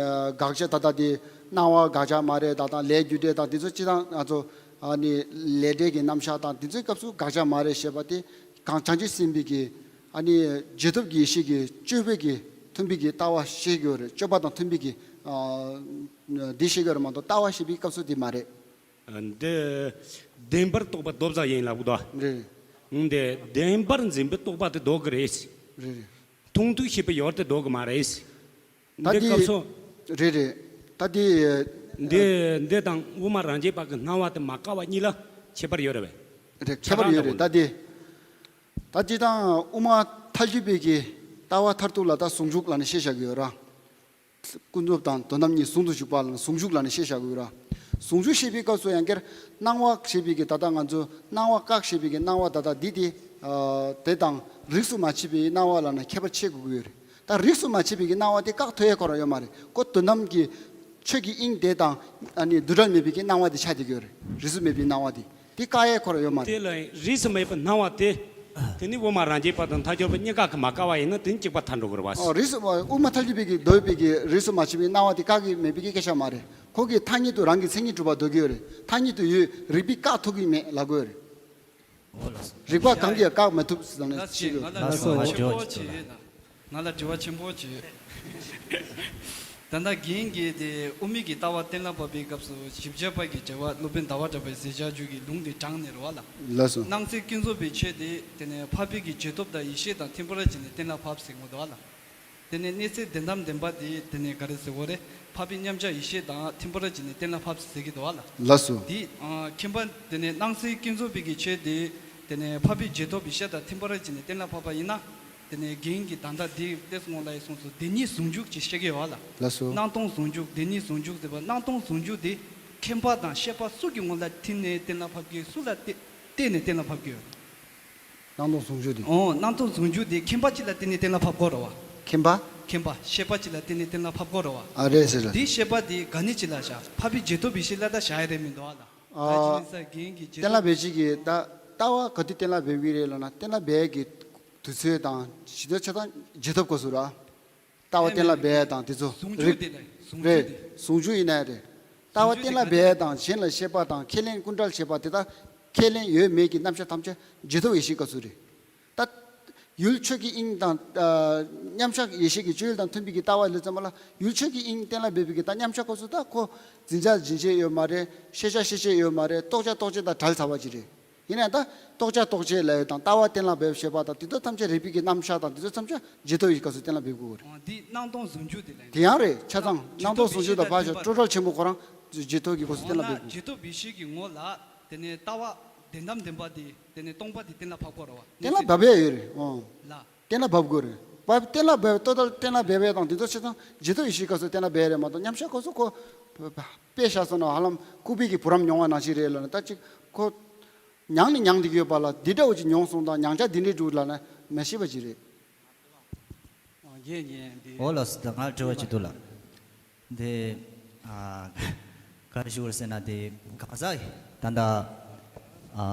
དགག་བྱ་ད་ལྟ་དེ་སྣང་བ་དགག་བྱ་མ་རེད་ད་དང་ལས་རྒྱུ་འབྲས་དང་དེ་ཚོ་སྤྱི་དང་ང་ཚོ་ཨ་ནི་ལས་འབྲས་ཀྱི་རྣམ་གཞག་དང་དེ་ཚོའི་སྐབས་སུ་དགག་བྱ་མ་རེད་ཞེས་པ་དེ་གང་བྱང་ཆུབ་སེམས་དཔའི་གི་ཨ་ནི་རྗེས་ཐོབ་ཀྱི་ཡེ་ཤེས་ཀྱི་སྤྱོད་པའི་གི་མཐུན་པའི་གི་ལྟ་བ་ཤེས་དགོས་རེད། སྤྱོད་པ་དང་མཐུན་པའི་གི་ཨ་འདི་ཤེས་དགོས་རེད་མ་གཏོགས་ལྟ་བ་ཤེས་པའི་སྐབས་སུ་དེ་མ་རེད། འདི་བདེན་པར་རྟོག་པ་ལྡོག་པ་ཡིན་ལབ་གོ་དོ། རེད། འདི་བདེན་པར་འཛིན་པའི་རྟོག་པ་དེ་ལྡོག་གི་རེད། རེད་རེད། མཐོང་ཐོས་ཤེས་པའི་ཡུལ་དེ་ལྡོག་གི་མ་རེད། ད་འདི་འདི་སྐབས་སུ། རེད་རེད། ད་འདི་འདི་འདི་དང་དབུ་མ་རང་རྒྱུད་པ་གི་སྣང་བ་དེ་མ་བཀག་པ་གཉིས་ལ་ཁྱད་པར་ཡོད་རེད་པས། རེད་ཁྱད་པར་ཡོད་རེད། ད་འདི་ད་འདི་དང་དབུ་མ་ཐལ་འགྱུར་བའི་གི་ལྟ་བ་མཐར་ཐུག་ལ་ད་ཟུང་འཇུག་ལ་ནི་ཤེས་བྱ་གི་ཡོད་ར། ཀུན་རྫོབ་དང་དོན་དམ་གཉིས་ཟུང་དུ་འཇུག་པ་ལ་ཟུང་འཇུག་ལ་ནི་ཤེས་བྱ་དགོས་ར། ཟུང་འཇུག་ཞེས་པའི་སྐབས་སུ་ཡང་བསྐྱར་སྣང་བ་ཞེས་པའི་གི་ད་ལྟ་ང་ཚོ་སྣང་བ་བཀག་ཞེས་པའི་གི་སྣང་བ་ད་ལྟ་འདི་དེ་དེ་དང་རིས་སུ་མ་ཆད་པའི་སྣང་བ་ལ་ནི་ཁྱད་པར་ཕྱེ་དགོས་ཀྱི་ཡོད་རེད། ད་རིས་སུ་མ་ཆད་པའི་གི་སྣང་བ་དེ་བཀག་ཐུབ་ཡས་ཁོ་རང་ཡོད་མ་རེད། ཁོ་དོན་དམ་གྱི་ཆོས་ཀྱི་དབྱིངས་དེ་དང་ཨ་ནི་འདུ་འབྲལ་མེད་པའི་གི་སྣང་བ་དེ་ཆགས་བསྡད་ཀྱི་ཡོད་རེད། རིས་སུ་མེད་པའི་སྣང་བ་དེ། དེ་བཀག་ཡས་ཁོ་རང་ཡོད་མ་རེད། དེ་ལ་རིས་སུ་མེད་པའི་སྣང་བ་དེ། དེ་ནི་དབུ་མ་རང་རྒྱུད་པ་དང་ཐལ་འགྱུར་བ་གཉིས་ཀ་གིས་མ་བཀག་པ་ཡིན་ན་དེ་ནི་གཅིག་པ་མཐར་འགྲོ་དགོས་རེད་བ། ཨོ་རིས་སུ་དབུ་མ་ཐལ་འགྱུར་བའི་གི་འདོད་པའི་གི་རིས་སུ་མ་ཆད་པའི་སྣང་བ་དེ་བཀག་གི་མེད་པའི་གི་སྐད་ཆ་མ་རེད། ཁོ་གི་ཐ་སྙད་དུ་རང་གི་མཚན་ཉིད་གྲུབ་པ་འདོད་ཀྱི་ཡོད་རེད། ཐ་སྙད་དུ་ཡོད་རིགས་པས་བཀག་ཐུབ་ཀྱི་མེད་ལབ་དགོས་རེད། རིགས་པ་གང་གིས་ཡང་བཀག་མི་ཐུབ་ཟེར་ནས་ཅི་ཡོད། ལགས་སོ། ང་ལ་དྲི་བ་ཆེན་པོ་ཅིག་ཡོད་ན། ང་ལ་དྲི་བ་ཆེན་པོ་ཅིག་ཡོད། ད་ལྟ་རྒན་གྱིས་དེ་དབུ་མའི་གི་ལྟ་བ་གཏན་ལ་ཕབ་པའི་སྐབས་སུ་ཞིབ་ཆ་པ་གི་བྱ་བ་སློབ་དཔོན་ཟླ་བ་གྲགས་པའི་ཟེར་བྱ་རྒྱུད་ཀྱི་ལུང་དེ་དྲངས་ནས་རེད་བ་ལ། ལགས་སོ། སྣང་སྲིད་ཀུན་རྫོབ་པའི་ཆོས་དེ་དེ་ནས་འཕགས་པའི་གི་རྗེས་ཐོབ་དང་ཡེ་ཤེས་དང་ཐིམ་ཕ་ར་ཅན་ནས་གཏན་ལ་ཕབ་ཟེར་གྱི་འདུག་བ་ལ། དེ་ནས་གནས་ཚད་བདེན་དམ་བདེན་པ་དེ་དེ་ནས་ག་རེ་ཟེར་དགོས་རེད། འཕགས་པའི་མཉམ་གཞག་ཡེ་ཤེས་དང་ཐིམ་ཕ་ར་ཅན་ནས་གཏན་ལ་ཕབ་ཟེར་གྱི་འདུག་བ་ལ། ལགས་སོ། དེ་ཨ་ཁྱིམ་པ་དེ་ནས་སྣང་སྲིད་ཀུན་རྫོབ་པའི་གི་ཆོས་དེ་དེ་ནས་འཕགས་པའི་རྗེས་ཐོབ་ཡེ་ཤེས་དང་ཐིམ་ཕ་ར་ཅན་ནས་གཏན་ལ་ཕབ་པ་ཡིན་ན། དེ་ནས་རྒན་གྱིས་ད་ལྟ་དེ་ཏེ་སྔོན་ལ་ཡི་གསུངས་སོ། བདེན་གཉིས་ཟུང་འཇུག་ཅེས་བཤད་ཀྱི་ཡོད་བ་ལ། ལགས་སོ། སྣང་སྟོང་ཟུང་འཇུག་བདེན་གཉིས་ཟུང་འཇུག་ཟེར་བ་སྣང་སྟོང་ཟུང་འཇུག་དེ་མཁྱེན་པ་དང་ཤེས་པ་སུ་གི་ངོ་ལ་ཐིམ་ནས་གཏན་ལ་ཕབ་ཀྱི་སུ་ལ་བརྟེན་བརྟེན་ནས་གཏན་ལ་ཕབ་ཀྱི་ཡོད། སྣང་སྟོང་ཟུང་འཇུག་དེ། ཨོ་སྣང་སྟོང་ཟུང་འཇུག་དེ་མཁྱེན་པ་གཅིག་ལ་བརྟེན་ནས་གཏན་ལ་ཕབ་དགོས་རེད་བ། མཁྱེན་པ། མཁྱེན་པ་ཤེས་པ་གཅིག་ལ་བརྟེན་ནས་གཏན་ལ་ཕབ་དགོས་རེད་བ། ཨ་རེད་ཟེར་ལ། དེ་ཤེས་པ་དེ་ག་ནས་གཅིག་ལ་བཞག་འཕགས་པའི་རྗེས་ཐོབ་ཡེ་ཤེས་ལ་ད་བཞག་ཡ་རེད་མི་འདུག་བ་ལ། ཨ། ད་ཅི་ཡིན་ས་རྒན་གྱི་རྗེས་གཏན་ལ་ཐོབ་འབད་བྱེད་ཀྱི་ད་ལྟ་བ་ག་དུས་གཏན་ལ་འབེབས་ཀྱི་རེད་ལབ་ན་གཏན་ལ་འབེབས་ཀྱི་དུས་ཚོད་དང་ཇི་ལྟར་ཆ་ཚང་རྗེས་ཐོབ་སྐབས་སུ་ར། ལྟ་བ་གཏན་ལ་འབེབས་དང་དེ་ཚོ་ཟུང་འཇུག་རིགས་དེ་ལ་ཟུང་འཇུག་རེད། དེ། ཟུང་འཇུག་ཡིན་ནའི་རེད། ལྟ་བ་གཏན་ལ་འབེབས་དང་གཞན་ལ་བཤད་པ་དང་ཁས་ལེན་ཀུན་བྲལ་བྱེད་པ་དེ་དག་ཁས་ལེན་ཡོད་མེད་ཀྱི་རྣམ་གཞག་ཐམས་ཅད་རྗེས་ཐོབ་ཡེ་ཤེས་སྐབས་སུ་རེད། ད་ཡུལ་ཆོས་ཀྱི་དབྱིངས་དང་ཨ་མཉམ་གཞག་ཡེ་ཤེས་ཀྱི་སྤྱོད་ཡུལ་དང་མཐུན་པའི་གི་ལྟ་བ་ལས་ཙམ་པ་ལ་ཡུལ་ཆོས་ཀྱི་དབྱིངས་གཏན་ལ་འབེབས་པའི་གི་ད་མཉམ་གཞག་སྐབས་སུ་ད་ཁོ་འཛིན་བྱ་འཛིན་བྱེད་ཡོད་མ་རེད། ཤེས་བྱ་ཤེས་བྱེད་ཡོད་མ་རེད། རྟོགས་བྱ་རྟོགས་བྱེད་དང་བྲལ་ཚར་བ་ཅིག་རེད། ཡིན་ནའང་ད་རྟོགས་བྱ་རྟོགས་བྱེད་ལབ་ཡོད་དང་ལྟ་བ་གཏན་ལ་འབེབས་བྱེད་པ་དང་དེ་ཚོ་ཐམས་ཅད་རིགས་པའི་གི་རྣམ་གཞག་དང་དེ་ཚོ་ཐམས་ཅད་རྗེས་ཐོབ་ཡེ་ཤེས་སྐབས་སུ་གཏན་ལ་འབེབས་དགོས་རེད། འོ་འདི་སྣང་སྟོང་ཟུང་འཇུག་དེ་ལ་ཡིན། དེ་ཡང་རེད། ཆ་ཚང་སྣང་སྟོང་ཟུང་འཇུག་དང་ཕར་བཞག་སྤྲོས་བྲལ་ཆེན་པོ་ཁོ་རང་རྗེས་ཐོབ་ཀྱི་སྐབས་སུ་གཏན་ལ་འབེབས་དགོས། རྗེས་ཐོབ་ཡེ་ཤེས་ཀྱི་ངོ་ལ་དེ་ནས་ལྟ་བ་བདེན་དམ་བདེན་པ་དེ་དེ་ནས་སྟོང་པ་དེ་གཏན་ལ་ཕབ་དགོས་རེད་བ། གཏན་ལ་འབེབས་ཡས་ཡོད་རེད། འོ། ལ། གཏན་ལ་འབེབས་དགོས་རེད། བབ་གཏན་ལ་འབེབས་ཏོ་ཏལ་གཏན་ལ་འབེབས་ཡས་དང་དེ་ཚོ་ཆ་ཚང་རྗེས་ཐོབ་ཡེ་ཤེས་སྐབས་སུ་གཏན་ལ་འབེབས་རེད་མ་གཏོགས་མཉམ་གཞག་སྐབས་སུ་ཁོ་དཔེ་བཞག་སོང་ན་ཧ་ལམ་ལྐུགས་པའི་གི་བུ་རམ་མྱོང་བ་ནང་བཞིན་རེད་ལབ་ན་ད་ཅིག་ཁོ་མྱང་ནས་མྱང་བསྡད་ཀྱི་ཡོད་པ་ལ་འདི་འདྲ་བོ་ཅིག་མྱོང་སོང་དང་མྱང་བྱ་འདི་འདྲའི་འདུག་ལབ་ན་མི་ཤེས་པ་ཅིག་རེད། ཨོ་ལགས་སོ། ད་ང་དྲི་བ་ཅིག་འདུག་ལགས། དེ་ཨ་ག་རེ་ཞུ་དགོས་རེད་ཟེར་ན་དེ་གང་ཟག་ད་ལྟ་ཨ་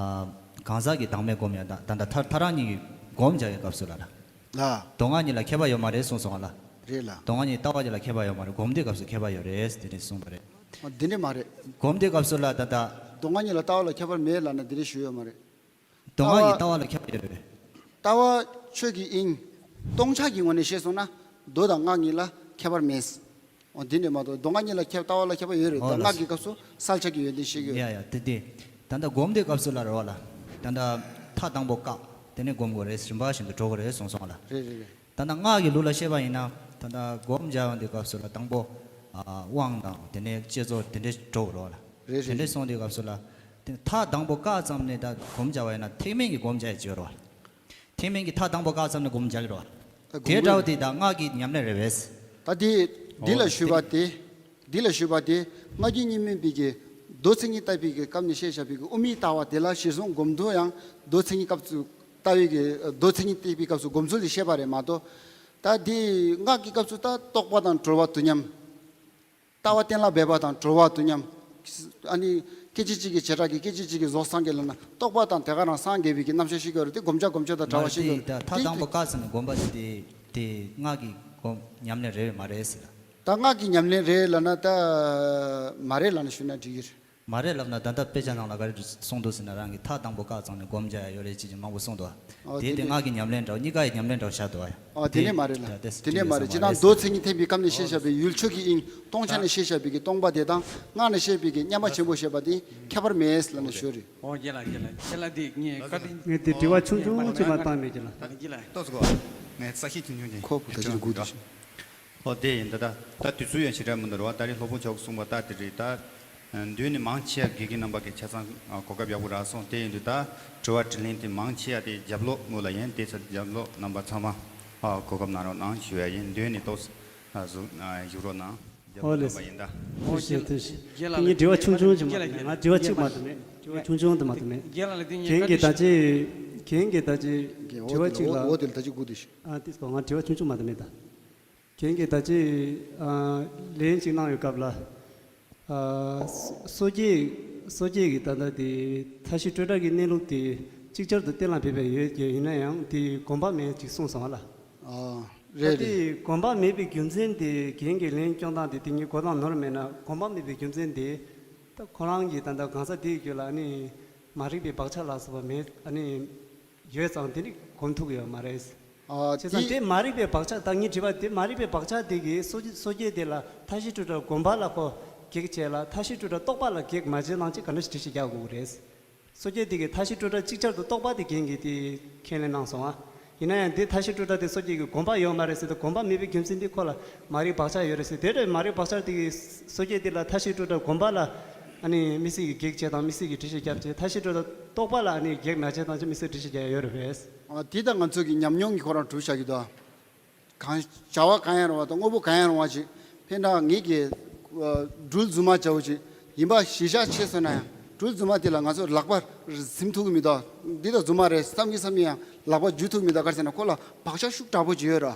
གང་ཟག་གི་བདག་མེད་སྒོམ་ཡ་ད་ད་ལྟ་ཐ་ཐ་རང་ཉིད་ཀྱིས་སྒོམ་བྱ་ཡི་སྐབས་སུ་ལ་ལ། ལ། མདོ་སྔགས་གཉིས་ལ་ཁྱད་པར་ཡོད་མ་རེད་གསུངས་སོང་ང་ལ། རེད་ལ། མདོ་སྔགས་གཉིས་ལྟ་བ་གཉིས་ལ་ཁྱད་པར་ཡོད་མ་རེད། སྒོམ་དུས་སྐབས་སུ་ཁྱད་པར་ཡོད་རེད་དེ་འདྲས་གསུངས་པ་རེད། འོ་འདི་འདྲས་མ་རེད། སྒོམ་དུས་སྐབས་སུ་ལ་ད་ལྟ། མདོ་སྔགས་གཉིས་ལ་ལྟ་བ་ལ་ཁྱད་པར་མེད་ལབ་ན་འདི་འདྲས་ཞུ་ཡོད་མ་རེད། མདོ་སྔགས་ཀྱི་ལྟ་བ་ལ་ཁྱད་པར་ཡོད་རེད། ལྟ་བ་ཆོས་ཀྱི་དབྱིངས་སྟོང་ཆ་གི་ངོས་ནས་བཤད་སོང་ན་མདོ་དང་སྔགས་གཉིས་ལ་ཁྱད་པར་མེད། འོ་འདི་འདྲས་མ་གཏོགས་མདོ་སྔགས་གཉིས་ལ་ཁྱད་ལྟ་བ་ལ་ཁྱད་པར་ཡོད་རེད། འོ་ད་ལགས་སྔགས་ཀྱི་སྐབས་སུ་གསལ་ཆ་གི་ཡོན་ཏན་བཤད་ཀྱི་ཡོད། ཡ་ཡ་དེ་དེ། ད་ལྟ་སྒོམ་དུས་སྐབས་སུ་ལ་རེད་བ་ལ། ད་ལྟ་མཐའ་དང་པོ་བཀག་དེ་ནས་སྒོམ་དགོས་རེད། རིམ་པ་བཞིན་དུ་འགྲོ་དགོས་རེད་གསུངས་སོང་ང་ལ། རེད་རེད་རེད། ད་ལྟ་སྔགས་ཀྱི་ལུགས་ལ་བཤད་པ་ཡིན་ན་ད་ལྟ་སྒོམ་བྱ་ཡོང་དུས་སྐབས་སུ་ལ་དང་པོ་ཨ་དབང་དང་དེ་ནས་བསྐྱེད་རྫོགས་དེ་འདྲས་འགྲོ་དགོས་རེད་བ་ལ། རེད། རེད། དེ་འདྲས་གསུངས་དུས་སྐབས་སུ་ལ། དེ་ཐག་དང་པོ་བཀག་ཙམ་ནས་ད་སྒོམ་བྱ་བ་ཡིན་ན་ཐེག་དམན་གྱི་སྒོམ་བྱ་ཡི་བརྗོད་རོགས། ཐེག་དམན་གྱི་ཐག་དང་པོ་བཀག་ཙམ་ནས་སྒོམ་བྱ་གི་རོགས། ད་དེ་སྒོམ་འདྲ་བོ་དེ་ད་སྔགས་ཀྱི་ཉམས་ལེན་རེད་པས། ད་དེ་འདི་ལ་ཞུས་པ་དེ། འདི་ལ་ཞུས་པ་དེ། སྔགས་ཀྱི་གཉིས་སྨན་པའི་གི་མདོ་མཚན་ཉིད་བརྟག་པའི་གི་སྐབས་ནས་བཤད་བཞག་པའི་གི་དབུ་མའི་ལྟ་བ་དེ་ལ་གཞིར་བཟུང་སྒོམ་དུ་ཡང་མདོ་མཚན་ཉིད་སྐབས་སུ་ལྟ་བའི་གི་མདོ་མཚན་ཉིད་བརྟག་པའི་སྐབས་སུ་སྒོམ་ཚུལ་ལ་བཤད་པ་རེད་མ་གཏོགས། ད་དེ་སྔགས་ཀྱི་སྐབས་སུ་ད་རྟོག་པ་དང་གྲོལ་བ་དུ་མཉམ། ལྟ་བ་གཏན་ལ་འབེབས་པ་དང་གྲོལ་བ་དུ་མཉམ། ཨ་ནི་སྐད་ཅིག་གཅིག་གི་བྱེ་བྲག་གི་སྐད་ཅིག་གཅིག་གི་གཟུགས་སངས་རྒྱས་ལབ་ན་རྟོག་པ་དང་དེ་ག་རང་སངས་རྒྱས་པའི་གི་རྣམ་གཞག་ཤེས་དགོས་རེད་དེ་སྒོམ་བྱ་སྒོམ་བྱ་དང་བྲལ་བ་ཤེས་དགོས་རེད་དེ། ད་ཐག་དང་པོ་བཀག་ཟེར་ནས་སྒོམ་པ་དེ་དེ་སྔགས་ཀྱི་སྒོམ་ཉམས་ལེན་རེད་མ་རེད་ཟེར། ད་སྔགས་ཀྱི་ཉམས་ལེན་རེད་ལབ་ན་ད་མ་རེད་ལབ་ན་ཞུ་ན་འགྲིག་གི་རེད། མ་རེད་ལབ་ན་ད་ལྟ་དཔེ་ཆ་ནང་ལ་ག་རེ་གསུངས་འདུག་ཟེར་ན་རང་གི་ཐག་དང་པོ་བཀག་ཙམ་ནས་སྒོམ་བྱ་ཡ་ཡོད་རེད་ཅེས་ཀྱི་མང་པོ་གསུངས་འདུག་ཨོ་དེ་དེ་དེ་སྔགས་ཀྱི་ཉམས་ལེན་འདྲ་བོ་གཉིས་ཀ་ཡི་ཉམས་ལེན་འདྲ་བོ་བཞག་འདུག་ཨ། ཨོ་དེ་ནས་མ་རེད་ལ། དེ་དེ་ནས་མ་རེད་ཅི་ད་མདོ་མཚན་ཉིད་ཐེག་པའི་སྐབས་ནས་བཤད་བཞག་པའི་ཡུལ་ཆོས་ཀྱི་དབྱིངས་སྟོང་ཆ་ནས་བཤད་བཞག་པའི་གི་སྟོང་པ་དེ་དང་སྔགས་ནས་བཤད་པའི་གི་མཉམ་པ་ཆེན་པོ་བཤད་པ་དེ་ཁྱད་པར་མེད་ལབ་ནས་ཞུ་རེད། ཨོ་རྒན་ལགས་རྒན་ལགས་རྒན་ལགས་འདི་ངས་བཀའ་དྲིན། ངས་དེ་དྲི་བ་ཆུང་ཆུང་ཅིག་མ་བཏང་མེད་རྒན་ལགས། རྒན་ལགས། ཏོག་ཙམ་གོ་ངས་ས་ཞིག་ཆུང་ཆུང་ཅིག་ཁོ་བུ་ད་ཅིག་སྒུག་དུ་ཞུ། ཨོ་དེ་ཡིན་ད་ད་ད་དུས་ཚོད་ཡང་ཞེ་དྲག་མི་འདུག་རེད་བ། ད་རེས་སློབ་དཔོན་མཆོག་གསུངས་པ་ལྟར་དེ་རེད་ད། མདུན་ནས་མང་ཆེ་བ་དགེ་རྒན་རྣམ་པ་གི་ཆ་ཚང་གོ་སྐབས་ཡག་པོ་རག་སོང་། དེ་ཡིན་དུས་ད་དྲི་བ་དྲིས་ལན་དེ་མང་ཆེ་བ་དེ་རྒྱབ་ལོགས་ངོས་ལ་ཡིན། དེ་ཚོ་རྒྱབ་ལོགས་རྣམ་པ་ཚང་མ་གོ་སྐབས་གནང་རོགས་གནང་ཞུ་ཡ་ཡིན། མདུན་ནས་ཏོག་ཙམ་བཞུགས་རོགས་གནང་། རྒྱབ་ཨོ་ལོགས་ལེ། རྣམ་པ་ཡིན་ད། ཐུགས་རྗེ་ཆེ། ཐུགས་རྗེ་ཆེ། རྒན་ལགས་ངའི་དྲི་བ་ཆུང་ཆུང་ཅིག་མ་རྒན་ལགས་ང་དྲི་བ་གཅིག་མ་གཏོགས་མེད། དྲི་བ་ཆུང་ཆུང་དུ་མ་གཏོགས་མེད། རྒན་ལགས་ལ་དེ་ངས་རྒན་གྱིས་ད་ཅི་རྒན་གྱིས་ད་ཅི་དྲི་བ་གཅིག་ལ་འོ་དེ་ལ་ད་ཅི་སྒུག་དུ་ཞུ། ཨ་དེ་སོ་ང་དྲི་བ་ཆུང་ཆུང་མ་གཏོགས་མེད་ད། རྒན་གྱིས་ད་ཅི་ཨ་ལན་ཅིག་གནང་ཡོད་སྐབས་ལ། ཨ་སོ་སོ་སྐྱེ་སོ་སྐྱེ་གི་ད་ལྟ་དེ་མཐའ་བཞི་སྤྲོས་བྲལ་གྱི་གནས་ལུགས་དེ་ཅིག་ཅར་དུ་གཏན་ལ་འབེབས་པ་ཡོད་ཀྱི་ཡིན་ན་ཡང་དེ་གོམས་པ་མེད་ཅིག་གསུངས་སོང་བ་ལ། ཨ་ད་རེད་རེད། དེ་གོམས་པ་མེད་པའི་རྒྱུ་མཚན་དེ་རྒན་གྱི་ལན་སྐྱོང་སྟངས་དེ་དེ་ཉིད་གོ་སྟངས་ནོར་མེད་ན་གོམས་པ་མེད་པའི་རྒྱུ་མཚན་དེ་ད་ཁོ་རང་གི་ད་ལྟ་གང་ཟག་དེའི་རྒྱུད་ལ་ཨ་ནི་མ་རིག་པའི་བག་ཆགས་ལ་སོགས་པ་མེད་ཨ་ནི་ཡོད་ཙང་དེ་ནི་གོམས་ཐུབ་ཀྱི་ཡོད་མ་རེད། ཨ་བྱས་ཙང་དེ་དེ་མ་རིག་པའི་བག་ཆགས་ད་ངས་དྲིས་པ་དེ་མ་རིག་པའི་བག་ཆགས་དེ་གིས་སོ་སོ་སྐྱེ་དེ་ལ་མཐའ་བཞི་སྤྲོས་བྲལ་གོམས་པ་ལ་ཁོ་གེགས་བྱས་ལ་མཐའ་བཞི་སྤྲོས་བྲལ་རྟོག་པ་ལ་གེགས་མ་བྱེད་ནང་ཅིག་ག་འདྲ་ཞིག་འགྲེལ་བཤད་རྒྱག་དགོས་ཀྱི་རེད། སོ་སྐྱེ་དེ་གིས་མཐའ་བཞི་སྤྲོས་བྲལ་ཅིག་ཅར་དུ་རྟོགས་པ་དེ་རྒན་གྱིས་དེ་ཁས་ལེན་གནང་སོང་ཨ། ཡིན་ན་ཡང་དེ་མཐའ་བཞི་སྤྲོས་བྲལ་དེ་སོ་སྐྱེ་གི་གོམས་པ་ཡོད་མ་རེད་ཟེར་ཏེ་གོམས་པ་མེད་པའི་རྒྱུ་མཚན་དེ་ཁོ་ལ་མ་རིག་བག་ཆགས་ཡོད་རེད་ཟེར་དེ་འདྲའི་མ་རིག་བག་ཆགས་དེ་གིས་སོ་སྐྱེ་དེ་ལ་མཐའ་བཞི་སྤྲོས་བྲལ་གོམས་པ་ལ་ཨ་ནི་དམིགས་བསལ་གྱི་གེགས་བྱས་དང་དམིགས་བསལ་གྱི་འགྲེལ་བཤད་བརྒྱབ་བྱས་མཐའ་བཞི་སྤྲོས་བྲལ་རྟོགས་པ་ལ་ཨ་ནི་གེགས་མ་བྱས་དང་ཅི་དམིགས་བསལ་འགྲེལ་བཤད་རྒྱག་ཡ་ཡོད་རེད་པས། ཨ་དེ་ད་ང་ཚོ་གི་ཉམས་མྱོང་གི་ཁོ་རང་གྲུབ་བཞག་གི་འདུག་གང་བྱ་བ་གང་ཡང་རུང་བ་དང་དངོས་པོ་གང་ཡང་རུང་བ་ཅིག་ཕན་ད་ངེད་ཀྱི་སྦྲུལ་རྫུན་མ་བྱ་བོ་ཅིག་ཡིན་པ་གཞི་བཞག་བྱས་སོང་ན་ཡང་སྦྲུལ་རྫུན་མ་དེ་ལ་ང་ཚོ་ལག་པ་ཟིན་ཐུབ་ཀྱི་མི་འདུག་འདི་ད་རྫུན་མ་རེད་བསམ་གྱིན་བསམ་གྱིན་ཡང་ལག་པ་འཇུ་ཐུབ་མི་འདུག་ག་རེ་ཟེར་ན་ཁོ་ལ་བག་ཆགས་ཤུགས་དྲག་པོ་ཅིག་ཡོད་ར།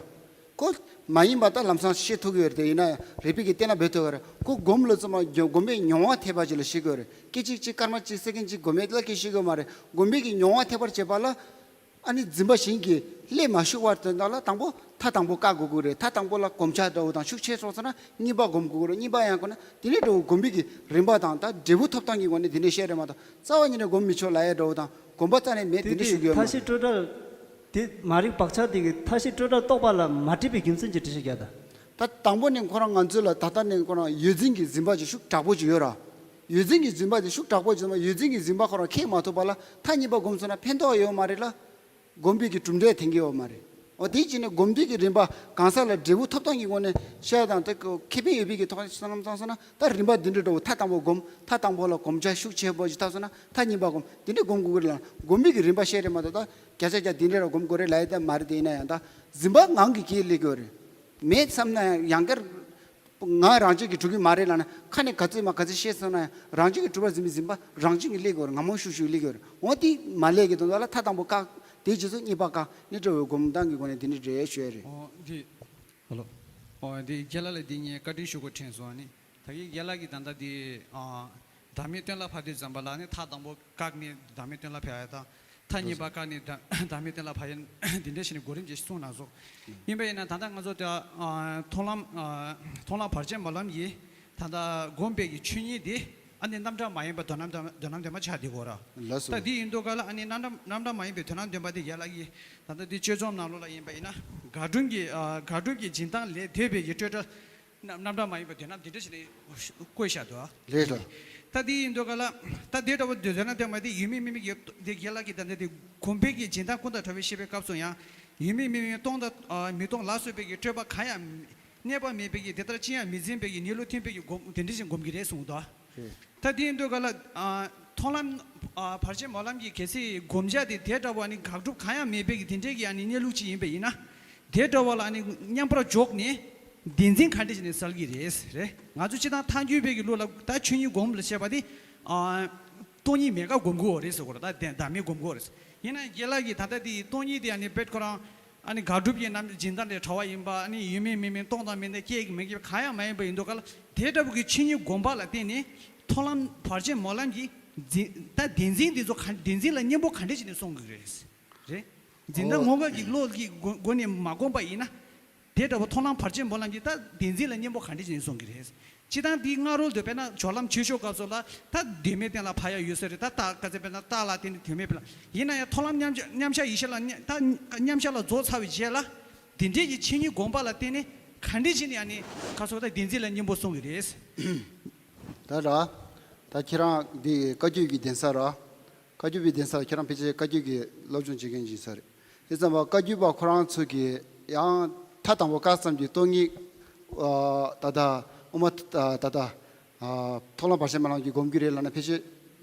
ཁོ་མ་ཡིན་པ་ད་ལམ་སང་ཤེས་ཐུབ་ཀྱི་ཡོད་རེད་དེ་ཡིན་ན་ཡང་རིག་པའི་གི་བརྟན་ལ་འབད་ཐུབ་ཀྱི་རེད། ཁོ་སྒོམ་ལ་ཙམ་སྒོམ་པའི་མྱོང་བ་ཐེབས་པ་ཅིག་ལ་ཤེས་ཀྱི་ཡོད་རེད། སྐད་ཅིག་གཅིག་སྐར་མ་གཅིག་སེ་ཀན་གཅིག་སྒོམ་མེད་ལ་སྐད་ཤེས་ཀྱི་ཡོད་མ་རེད། སྒོམ་པའི་གི་མྱོང་བ་ཐེབས་པར་བྱེད་པ་ལ། ཨ་ནི་འཛིན་པ་གཞན་གྱིས་སླེབས་མ་ཤོག་བར་དུ་ནང་ལ་དང་པོ་ཐག་དང་པོ་བཀག་དགོས་ཀྱི་རེད། ཐག་དང་པོ་ལ་གོམས་ཆག་འདྲ་བོ་དང་ཤུགས་ཆེ་སོང་ཙང་ན་གཉིས་པ་སྒོམ་དགོས་ཀྱི་རེད། གཉིས་པ་ཡང་དགོས་ན་དེ་ནས་འདྲ་བོ་སྒོམ་པའི་གི་རིམ་པ་དང་ད་འབྲས་བུ་ཐོབ་སྟངས་ཀྱི་སྒོ་ནས་དེ་འདྲས་བཤད་རེད་མ་གཏོགས་རྩ་བ་ཉིད་ནས་སྒོམ་མི་ཆོག་ལབ་ཡ་འདྲ་བོ་དང་གོམས་པ་རྩ་ནས་མེད་དེ་དེ་འདྲས་དེ་ཞུ་གི་ཡོད་མ་མཐའ་གཏོགས། བཞི་སྤྲོས་བྲལ་དེ་མ་རིག་བག་ཆགས་དེ་གི་མཐའ་བཞི་སྤྲོས་བྲལ་རྟོགས་པ་ལ་མ་སྒྲིབ་པའི་རྒྱུ་མཚན་གྱི་འགྲེལ་བཤད་རྒྱག་ད། ད་དང་པོ་ནས་ཁོ་རང་ང་ཚོ་ལ་ད་ལྟ་ནས་ཁོ་རང་ཡོད་ཚད་ཀྱི་འཛིན་པ་ཅིག་ཤུགས་དྲག་པོ་ཅིག་ཡོད་ར། ཡོད་ཚད་ཀྱི་འཛིན་པ་དེ་ཤུགས་དྲག་པོ་ཅིག་ཡོད་ཚད་ཀྱི་འཛིན་པ་ཁོ་རང་ཁེགས་མ་ཐུབ་པ་ལ་མཐའ་གཉིས་པ་སྒོམ་སོང་ན་ཕན་ཐོགས་ཡོད་མ་རེད་ལ། སྒོམ་པའི་གི་གྲུབ་འབྲས་ཐོན་གྱི་ཡོད་མ་རེད། འོ་དེ་བྱས་ནས་སྒོམ་པའི་གི་རིམ་པ་གང་ཟག་ལ་འབྲས་བུ་ཐོབ་སྟངས་ཀྱི་སྒོ་ནས་བཤད་དང་དེ་ཁེ་ཕན་ཡོད་པའི་གི་ཐོག་ནས་བསམ་བློ་བཏང་སོང་ན་ད་རིམ་པ་འདི་འདྲ་འདྲ་བོ་ཐ་དང་པོ་སྒོམ། ཐ་དང་པོ་ལ་གོམས་ཆ་ཤུགས་ཆེ་པོ་ཞིག་ཐོབ་སོང་ན་ཐ་གཉིས་པ་སྒོམ། དེ་འདྲ་སྒོམ་དགོས་ཀྱི་རེད་ལ། སྒོམ་པའི་གི་རིམ་པ་བཤད་རེད་མ་གཏོགས་ད་བརྒྱ་ཆ་བརྒྱ་དེ་འདྲ་ར་སྒོམ་དགོས་རེད་ལབ་ཡ་ད་མ་རེད། དེ་ཡིན་ན་ཡང་ད་འཛིན་པ་ངང་གིས་སྐྱེས་སླེབས་ཀྱི་ཡོད་རེད། མེད་བསམ་ན་ཡང་ཡང་བསྐྱར་ང་རང་ཅིག་གིས་གྲུབ་ཀྱི་མ་རེད་ལབ་ན་ཁ་ནས་ག་ཚོད་མ་ག་ཚོད་བཤད་སོང་ན་ཡང་རང་ཅིག་གིས་གྲུབ་པར་འཛིན་པའི་འཛིན་པ་རང་བཞིན་གྱིས་སླེབས་ཀྱི་ཡོད་རེད། ངང་མོ་ཤུགས་ཤུགས་སླེབས་ཀྱི་ཡོད་རེད། འོ་དེ་མ་སླེབས་ཀྱི་དོན་དག་ལ་ཐ་དང་པོ་བཀག་དེའི་རྗེས་སུ་གཉིས་པ་བཀག་ནི་འདྲ་བའི་སྒོམ་སྟངས་ཀྱི་སྒོ་ནས་དེ་འདྲ་རེད་ཞུ་ཡ་རེད། ཨོ་འདི། ཧ་ལོ། ཨོ་འདི་རྒན་ལགས་ལ་འདི་ངས་བཀའ་འདྲི་ཞུ་དགོས་དྲན་སོང་ནི། ད་གིན་རྒན་ལགས་ཀྱིས་ད་ལྟ་འདི་ཨ་བདག་མེད་སྟོན་ལ་ཕབ་དུས་ཙམ་པ་ལ་ནི་ཐག་དང་པོ་བཀག་ནས་བདག་མེད་སྟོན་ལ་ཕབ་ཡ་དང་། ཐག་གཉིས་པ་བཀག་ནས་བདག་བདག་མེད་སྟོན་ལ་ཕབ་ཡ་འདི་འདྲ་ཞིག་ནས་གོ་རིམ་ཅིག་གསུངས་གནང་སོང་། ཡིན་པ་ཡིན་ན་ད་ལྟ་ང་ཚོ་ད་ཨ་མཐོང་ལམ་ཨ་མཐོང་ལམ་བར་ཆད་སྨོན་ལམ་གྱི་ད་ལྟ་སྒོམ་པའི་གི་ཆོས་ཉིད་འདི་ཨ་ནི་རྣམ་གྲངས་མ་ཡིན་པ་དོན་རྣམ་དོན་རྣམ་བདེན་པ་ཆགས་བསྡད་ཀྱི་ཡོད་ར། ལགས་སོ། ད་འདི་ཡིན་དུས་ག་ལ་ཨ་ནི་རྣམ་གྲངས་རྣམ་གྲངས་མ་ཡིན་པའི་དོན་རྣམ་བདེན་པ་དེ་རྒན་ལགས་ཀྱིས་ད་ལྟ་འདི་ཆོས་ཚོགས་ནང་ལོགས་ལ་ཡིན་པ་ཡིན་ན་དགག་སྒྲུབ་ཀྱི་ཨ་དགག་སྒྲུབ་ཀྱི་སྦྱིན་བདག་ལས་འདས་པའི་གི་སྤྲོས་བྲལ་རྣམ་རྣམ་གྲངས་མ་ཡིན་པའི་དོན་རྣམ་འདི་འདྲ་ཞིག་ནས་བཀོད་བཞག་འདུག་ཨ། ལགས་སོ། ད་འདི་ཡིན་དུས་ག་ལ་ད་འདི་འདྲ་བོ་དོན་རྣམ་བདེན་པ་དེ་ཡོད་མེད་མེད་མེད་ཀྱི་འདི་རྒན་ལགས་ཀྱིས་ད་ལྟ་འདི་སྒོམ་པའི་གི་སྦྱིན་བདག་ཀུན་དང་བྲལ་བའི་ཤེས་པའི་སྐབས་སུ་ཡང་ཡོད་མེད་མེད་མེད་མཐོང་དང་ཨ་མི་མཐོང་ལ་སོགས་པའི་གི་སྤྲོས་པ་གང་ཡང་། གནས་པ་མེད་པའི་གི་དེ་ལྟར་ཅི་ཡང་མི་འཛིན་པའི་གི་གནས་ལུགས་མཐུན་པའི་གི་སྒོམ་དེ་འདྲ་ཞིག་སྒོམ་གྱི་རེད་གསུངས་འདུག་ཨ། རེད། ད་དེ་ཡིན་དུས་ག་ལ་ཨ་མཐོང་ལམ་ཨ་བར་ཆད་སྨོན་ལམ་གྱི་གལ་སྲིད་སྒོམ་བྱ་དེ་དེ་འདྲ་བ་ནི་དགག་སྒྲུབ་གང་ཡང་མེད་པའི་གི་དེ་འདྲའི་གི་ཨ་ནི་གནས་ལུགས་ཅིག་ཡིན་པ་ཡིན་ན། དེ་འདྲ་བ་ལ་ཨ་ནི་མཉམ་པར་འཇོག་ནས་བདེན་འཛིན་ག་འདྲ་བྱས་ནས་སེལ་གི་རེད་རེད། ང་ཚོ་སྤྱིར་བཏང་ཐལ་འགྱུར་བའི་གི་ལུགས་ལ་ད་ཆོས་ཉིད་སྒོམ་ལ་བཤད་པ་དེ་ཨ་སྟོང་ཉིད་མེད་དགག་སྒོམ་དགོས་རེད་ཟེར་གོ་ར། ད་བདེན་བདག་མེད་སྒོམ་དགོས་རེད། ཡིན་ན་རྒན་ལགས་ཀྱིས་ད་ལྟ་དེ་སྟོང་ཉིད་དེ་ཨ་ནི་དཔེ་ཁོ་རང་ཨ་ནི་དགག་སྒྲུབ་ཀྱི་རྣམ་སྦྱིན་བདག་ལས་གྲོལ་བ་ཡིན་པ། ཨ་ནི་ཡོད་མིན་མེད་མིན་སྟོང་དང་མི་ལྡན་སྐྱེ་གི་མི་སྐྱེ་གང་ཡང་མ་ཡིན་པ་ཡིན་དུས་ག་ལ་དེ་འདྲ་བོ་གི་ཆོས་ཉིད་སྒོམ་པ་ལ་བརྟེན་ནས་མཐོང་ལམ་བར་ཆད་སྨོན་ལམ་གྱི་འཛིན་ད་བདེན་འཛིན་འདི་ཚོ་ག་བདེན་འཛིན་ལ་གཉེན་པོ་ག་འདྲ་བྱས་ནས་སོང་གི་རེད། རེད། འཛིན་གྲྭ་ངོ་དགར་གྱི་བློ་གི་སྒོ་སྒོ་ནས་མ་བསྒོམས་པ་ཡིན་ན། དེ་འདྲ་བོ་མཐོང་ལམ་བར་ཆད་སྨོན་ལམ་གྱི་ད་བདེན་འཛིན་ལ་གཉེན་པོ་ག་འདྲ་བྱས་ནས་སོང་གི་རེད། སྤྱིར་བཏང་འདིའི་སྔ་རོལ་དུ་དཔེར་ན་སྦྱོར་ལམ་ཆོས་མཆོག་སྐབས་སུ་ལ་ད་དོན་མེད་གཏན་ལ་ཕབ་ཡ་ཡོད་ས་རེད། ད་རྟགས་ག་ཚད་དཔེར་ན་རྟགས་ལ་བརྟེན་ནས་དོན་མེད་སྤེལ་ལ། ཡིན་ན་ཡང་མཐོང་ལམ་མཉམ་བཞག་མཉམ་བཞག་ཡེ་ཤེས་ལ་མཉམ་ད་མཉམ་བཞག་ལ་རྫོགས་ཚར་བའི་རྗེས་ལ་དེ་འདྲས་ཀྱི་ཆོས་ཉིད་སྒོམ་པ་ལ་བརྟེན་ནས་ག་འདྲས་བྱས་ནས་ཡང་ནི་ཁ་སོགས་ད་བདེན་འཛིན་ལ་གཉེན་པོ་སོང་གི་རེད། ད་ར། ད་ཁྱེད་རང་འདི་བཀའ་བརྒྱུད་ཀྱི་གདན་ས་ར། བཀའ་བརྒྱུད་པའི་གདན་ས་ལ་ཁྱེད་རང་ཕལ་ཆེར་བཀའ་བརྒྱུད་ཀྱི་སློབ་སྦྱོང་བྱེད་མཁན་ཅིག་ཡིན་ས་རེད། དེ་ཙམ་པ་བཀའ་བརྒྱུད་པ་ཁོ་རང་ཚོ་གིས་ཡང་མཐའ་དང་པོ་བཀག་ཙམ་གྱི་སྟོང་ཉིད། ཨ་ད་ལྟ་དབུ་མ་ད་ད་ཨ་མཐོང་ལམ་བར་ཆད་སྨོན་ལམ་གྱི་སྒོམ་རྒྱུ་རེད་ལབ་ན་ཕལ་ཆེར་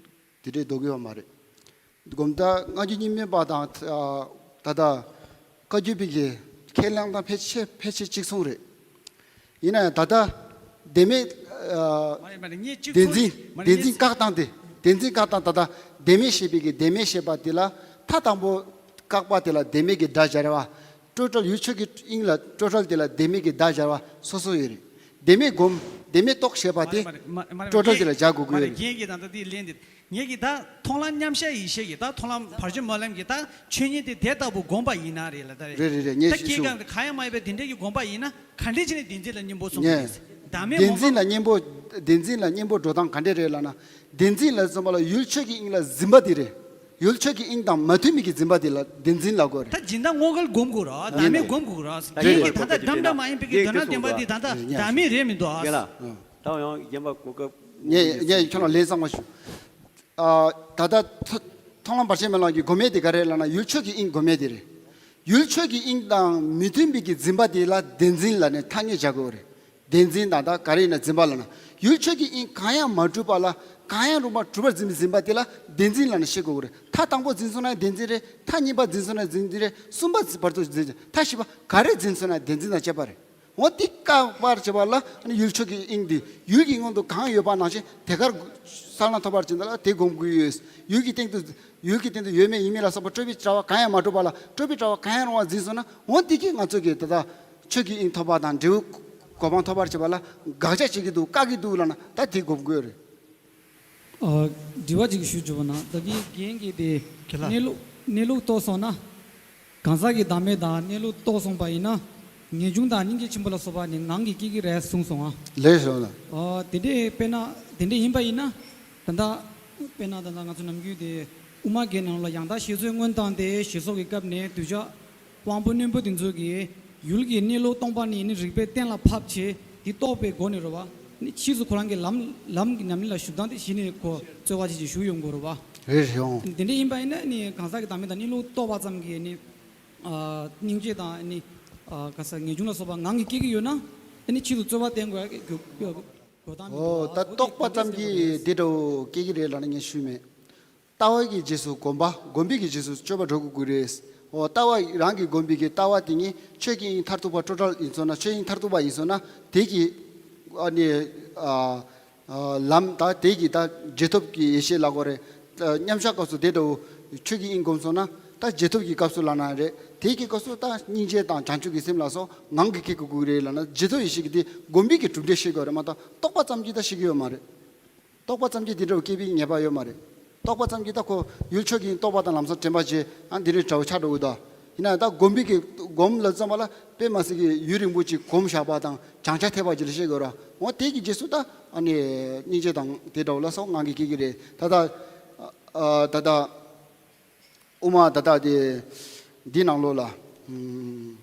དེ་འདྲའི་ལྡོག་གི་ཡོད་མ་རེད། སྒོམ་ད་སྔ་འགྱུར་རྙིང་མའི་པ་དང་ཨ་ད་ལྟ་བཀའ་བརྒྱུད་པའི་གི་ཁས་བླངས་དང་ཕལ་ཆེར་ཕལ་ཆེར་གཅིག་མཚུངས་རེད། ཡིན་ན་ཡང་ད་ལྟ་བདེན་མེད་ཨ་མ་རེད་མ་རེད། ངས་གཅིག་བདེན་ཚོར་འཛིན་མ་རེད། བདེན་ངས་འཛིན་བཀག་སྟངས་དེ། བདེན་འཛིན་བཀག་སྟངས་ད་ལྟ་བདེན་མེད་ཞེས་པའི་གི་བདེན་མེད་ཞེས་པ་དེ་ལ་མཐའ་དང་པོ་བཀག་པ་དེ་ལ་བདེན་མེད་ཀྱི་སྒྲ་སྦྱར་བ། སྤྲོས་བྲལ་ཡུལ་ཆོས་ཀྱི་དབྱིངས་ལ་སྤྲོས་བྲལ་དེ་ལ་བདེན་མེད་ཀྱི་སྒྲ་སྦྱར་བ་སོ་སོ་ཡོད་རེད། བདེན་མེད་སྒོམ་བདེན་མེད་རྟོགས་ཞེས་པ་དེ་མ་རེད་མ་རེད་མ་རེད་སྤྲོས་བྲལ་དེ་ལ་སྦྱར་དགོས་ཀྱི་མ་ཡོད་རེད། རེད། རྒན་གྱིས་ད་ལྟ་དེ་ལན་དེ། ངེད་ཀྱིས་ད་མཐོང་ལམ་མཉམ་བཞག་ཡེ་ཤེས་ཀྱི་ད་མཐོང་ལམ་བར་ཆད་སྨོན་ལམ་གྱི་ད་ཆོས་ཉིད་དེ་དེ་ལྟ་བུ་བསྒོམས་པ་ཡིན་ན་རེད་ལ་ད་རེད། རེད་རེད་རེད། ངས་ད་ཞུས་སྐྱེ་སོང་། གང་གི་གང་ཡང་མ་ཡིན་པའི་དེ་འདྲས་ཀྱི་སྒོམ་པ་ཡིན་ན་ག་འདྲས་བྱས་ནས་བདེན་འཛིན་ལ་གཉེན་པོ་སོང་གི་ངས་རེད། བདག་མེད་བདེན་སྒོམ་འཛིན་པ། ལ་གཉེན་པོ། བདེན་འཛིན་ལ་གཉེན་པོ་འགྲོ་སྟངས་ག་འདྲས་རེད་ལབ་ན། བདེན་འཛིན་ལ་བསམ་པ་ལ་ཡུལ་ཆོས་ཀྱི་དབྱིངས་ལ་འཛིན་པ་དེ་རེད། ཡུལ་ཆོས་ཀྱི་དབྱིངས་དང་མ་མཐུན་མིན་གྱི་འཛིན་པ་དེ་ལ་བདེན་འཛིན་ལབ་དགོས་རེད། ད་སྦྱིན་བདག་ངོ་དགར་སྒོམ་དགོས་ར། བདག་མེད་སྒོམ་དགོས་ར། རེད་རྒན་རེད། གྱིས་ད་ལྟ་འདྲ་འདྲ་མ་ཡིན་པའི་གི་དོན་དམ་བདེན་པ་འདི་ད་ལྟ་རེད། བདག་མེད་རེད་མི་འདུག་ཨ། རྒན་ལགས། ད་ཡང་རྒན་པ་གོ་སྐབས། ངས་ངས་ཁྱོད་ལ་ལན་གཙང་མ་ཞུ། ཨ་ད་ལྟ་མཐོ་མཐོང་ལམ་བར་ཆད་སྨོན་ལམ་གྱི་སྒོམ་མེད་དེ་ག་རེ་ལབ་ན་ཡུལ་ཆོས་ཀྱི་དབྱིངས་སྒོམ་མེད་དེ་རེད། ཡུལ་ཆོས་ཀྱི་དབྱིངས་དང་མི་མཐུན་པའི་གི་འཛིན་པ་དེ་ལ་བདེན་འཛིན་ལབ་ནས་ཐ་སྙད་བྱ་དགོས་རེད། བདེན་འཛིན་དང་ད་ག་རེ་ཡིན་ན་འཛིན་པ་ལབ་ན་ཡུལ་ཆོས་ཀྱི་དབྱིངས་གང་ཡང་མ་གྲུབ་པ་ལ་གང་ཡང་རུང་བ་གྲུབ་པར་འཛིན་པའི་འཛིན་པ་དེ་ལ་བདེན་འཛིན་ལབ་ནས་བཤད་དགོས་རེད། ཐ་དང་པོ་འཛིན་སོང་ན་བདེན་འཛིན་རེད། ཐ་གཉིས་པ་འཛིན་སོང་ན་བདེན་འཛིན་རེད། གསུམ་པ་བར་དུ་འཛིན། ཐ་བཞི་པ་ག་རེ་འཛིན་སོང་ན་བདེན་འཛིན་དང་བཅས་པ་རེད། འོ་དེ་བཀག་པར་བྱེད་པ་ལ་ཨ་ནི་ཡུལ་ཆོས་ཀྱི་དབྱིངས་དེ་ཡུལ་གྱི་སྔོན་དུ་གང་ཡོད་པ་ནང་བཞིན་དེ་གར་གསལ་སྣང་ཐོབ་པར་བྱེད་པ་ལ་དེ་སྒོམ་དགོས་ཡོད། ཡུལ་གྱི་སྟེང་དུ་ཡུལ་གྱི་སྟེང་དུ་ཡོད་མེད་ཡིན་མིན་ལ་སོགས་པ་སྤྲོས་པའི་དྲ་བ་གང་ཡང་མ་གྲུབ་པ་ལ་སྤྲོས་པའི་དྲ་བ་གང་ཡང་རུང་བ་འཛིན་སོང་ན་འོ་དེ་གིས་ང་ཚོ་གིས་ད་ལྟ་ཆོས་ཀྱི་དབྱིངས་ཐོབ་པ་དང་འབྲས་བུ་གོ་འཕང་ཐོབ་པར་བྱེད་པ་ལ་དགག་བྱ་བྱེད་ཀྱི་འདུག་བཀག་གི་འདུག་ལབ་ན་ད་དེ་སྒོམ་དགོས་རེད། ཨ། དྲི་བ་ཅིག་ཞུ་བཅུག་པ་ན་ད་གིན་རྒན་གྱིས་དེ་ཁྱེད་ལ། གནས་ལུགས་གནས་ལུགས་རྟོགས་སོང་ན། གང་ཟག་གི་བདག་མེད་དང་གནས་ལུགས་རྟོགས་སོང་པ་ཡིན་ན། ངེས་འབྱུང་དང་སྙིང་རྗེ་ཆེན་པོ་ལ་སོགས་པ་ནི་ངང་གིས་སྐྱེ་གི་རེད་གསུངས་སོང་ཨ། ལེགས་སོང་ལ། ཨ། དེ་འདྲས་དཔེར་ན་དེ་འདྲས་ཡིན་པ་ཡིན་ན། ད་ལྟ་དཔེར་ན་ད་ལྟ་ང་ཚོ་ནམ་རྒྱུན་དེ་དབུ་མ་འགལ་ནང་ལ་ཡང་དག་བཤད་ཚུལ་སྔོན་བཏང་སྟེ་ཞེས་སོགས་ཀྱི་སྐབས་ནས་གདུལ་བྱ། དབང་པོ་རྣོན་པོ་དེ་ཚོ་གིས་ཡུལ་གྱི་གནས་ལུགས་སྟོང་པ་ཉིད་ནི་རིགས་པས་གཏན་ལ་ཕབ་བྱས་དེ་རྟོགས་པའི་སྒོ་ནས་རེད་བ། ནི་ཕྱིས་སུ་ཁོ་རང་གི་ལམ་ལམ་གྱི་ཉམས་ལེན་ལ་ཞུགས་སྟངས་དེ་གཞི་ནས་ཁོ་རྩོལ་བ་ཅིག་ཅིག་ཞུགས་ཡོང་དགོས་རེད་བ། རེད་ཡོང་། དེ་འདྲ་ཡིན་པ་ཡིན་ན་ནི་གང་ཟག་གི་བདག་མེད་དང་གནས་ལུགས་རྟོགས་པ་ཙམ་གྱིས་ནི་ཨ་སྙིང་རྗེ་དང་ནི་ཨ་ག་ས་ངེས་འབྱུང་ལ་སོགས་པ་ངང་གིས་སྐྱེ་གི་ཡོད་ན་ནི་ཕྱིས་སུ་རྩོལ་བ་བསྟེན་དགོས་ཡ་གི་དགོས་དགོས་དགོས་དང་མི་འོ་འདུག་ད་བ། འོ་དེ་རྟོགས་པ་ཙམ་གྱིས་དེ་འདྲ་བོ་སྐྱེ་གི་རེད་ལབ་ན་ངས་ཞུས་མེད། ལྟ་བ་གི་རྗེས་སུ་སྒོམ་པ། སྒོམ་པའི་གི་རྗེས་སུ་སྤྱོད་པ་འགྲོ་དགོས་ཀྱི་རེད། འོ་ལྟ་བ་རང་གི་སྒོམ་པའི་གི་ལྟ་བ་དེ་ཉིད་ཆོས་ཀྱི་དབྱིངས་མཐར་ཐུག་པ་སྤྲོས་བྲལ་ཡིན་སོང་ན་ཆོས་དབྱིངས་མཐར་ཐུག་པ་ཡིན་སོང་ན་དེ་གི་ཨ་ནི་ཨ་ཨ་ལམ་ད་དེ་གི་ད་རྗེས་ཐོབ་ཀྱི་ཡེ་ཤེས་ལབ་དགོས་རེད། ད་མཉམ་བཞག་སྐབས་སུ་དེ་འདྲ་བོ་ཆོས་ཀྱི་དབྱིངས་སྒོམ་སོང་ན་ད་རྗེས་ཐོབ་ཀྱི་སྐབས་སུ་ལབ་ན་རེད། དེ་གི་སྐབས་སུ་ད་སྙིང་རྗེ་དང་བྱང་ཆུབ་ཀྱི་སེམས་ལ་སོགས་ངང་གིས་སྐྱེ་དགོས་ཀྱི་རེད་ལབ་ན་རྗེས་ཐོབ་ཡེ་ཤེས་ཀྱི་དེ་སྒོམ་པའི་གི་གྲུབ་འབྲས་ཤེས་དགོས་རེད་མ་གཏོགས་རྟོགས་པ་ཙམ་གྱིས་ད་ཤེས་ཀྱི་ཡོད་མ་རེད། རྟོགས་པ་ཙམ་གྱིས་དེ་འདྲ་བ་སྐྱེ་བའི་ངེས་པ་ཡོད་མ་རེད། རྟོགས་པ་ཙམ་གྱིས་ད་ཁོ་ཡུལ་ཆོས་ཀྱི་རྟོགས་པ་དང་ལམ་སང་དྲན་པ་བྱས་ཨ་འདི་འདྲའི་འདྲ་བོ་ཆགས་འགྲོ་གི་འདུག་ཡིན་ན་ད་སྒོམ་པའི་གི་སྒོམ་ལ་བརྩམས་པ་ལ་དཔེ་མ་སྲིད་ཀྱི་ཡུན་རིང་པོ་ཅིག་གོམས་བཞག་པ་དང་བྱང་ཆ་ཐེབས་པ་ཅིག་ལ་བཤད་དགོས་ར། འོ་དེ་གི་རྗེས་སུ་ད་ཨ་ནི་སྙིང་རྗེ་དང་དེ་འདྲ་བོ་ལ་སོགས་ངང་གིས་སྐྱེ་གི་རེད། ད་ད་ཨ་ད་ད་དབུ་མ་ད་ད་དེ་འདི་ནང་ལོགས་ལ་ཨུམ།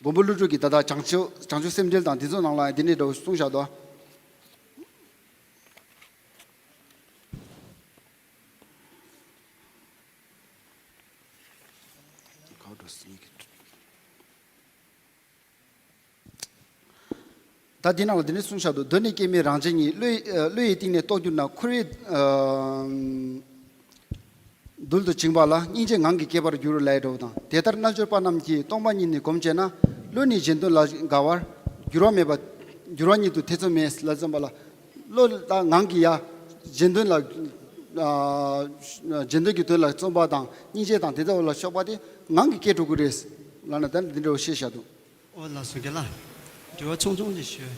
མགོན་པོ་ཀླུ་སྒྲུབ་ཀྱིས་ད་ལྟ་བྱང་ཆུབ་བྱང་ཆུབ་སེམས་འགྲེལ་དང་འདི་ཚོ་ནང་ལ་འདི་འདྲའི་འདྲ་བོ་གསུངས་བཞག་འདུག་ག་འགྲོ་སྲིད་ཀྱི། ད་འདི་ནང་ལ་འདི་འདྲ་གསུངས་བཞག་འདུག་གདོད་ནས་སྐྱེ་མེད་རང་བཞིན་ཉིད། བློའི་ཨ་བློ་ཡི་གཏིང་ནས་རྟོགས་གྱུར་ན། འཁོར་བའི་ཨ་རྡུལ་དུ་བྱིང་བ་ལ། སྙིང་རྗེ་ངང་གིས་སྐྱེ་བར་འགྱུར་ལབ་ཡ་འདྲ་བོ་དང་། དེ་ལྟར་རྣལ་འབྱོར་པ་རྣམས་ཀྱིས། སྟོང་པ་ཉིད་ནི་སྒོམ་བྱས་ན། བློ་ནི་གཞན་དོན་ལ་དགའ་བར། འགྱུར་བ་མེད་པ། འགྱུར་བ་ཉིད་དུ་ཐེ་ཚོམ་མེད་ལ་བརྩོན་པ་ལ། བློ་ལ་ངང་གིས་ཡ་གཞན་དོན་ལ་ཨ་གཞན་དོན་གྱི་དོན་ལ་བརྩོན་པ་དང་སྙིང་རྗེ་དང་དེ་ལྟ་བུ་ལ་ཕྱོགས་པ་དེ་ངང་གིས་སྐྱེ་འགྲོ་གི་རེད་ལབ་ན། ད་འདི་འདྲ་བོ་བཤད་བཞག་འདུག་ཨོ་ལགས་སོ། རྒན་ལགས། དྲི་བ་ཆུང་ཆུང་ཅིག་ཞུ།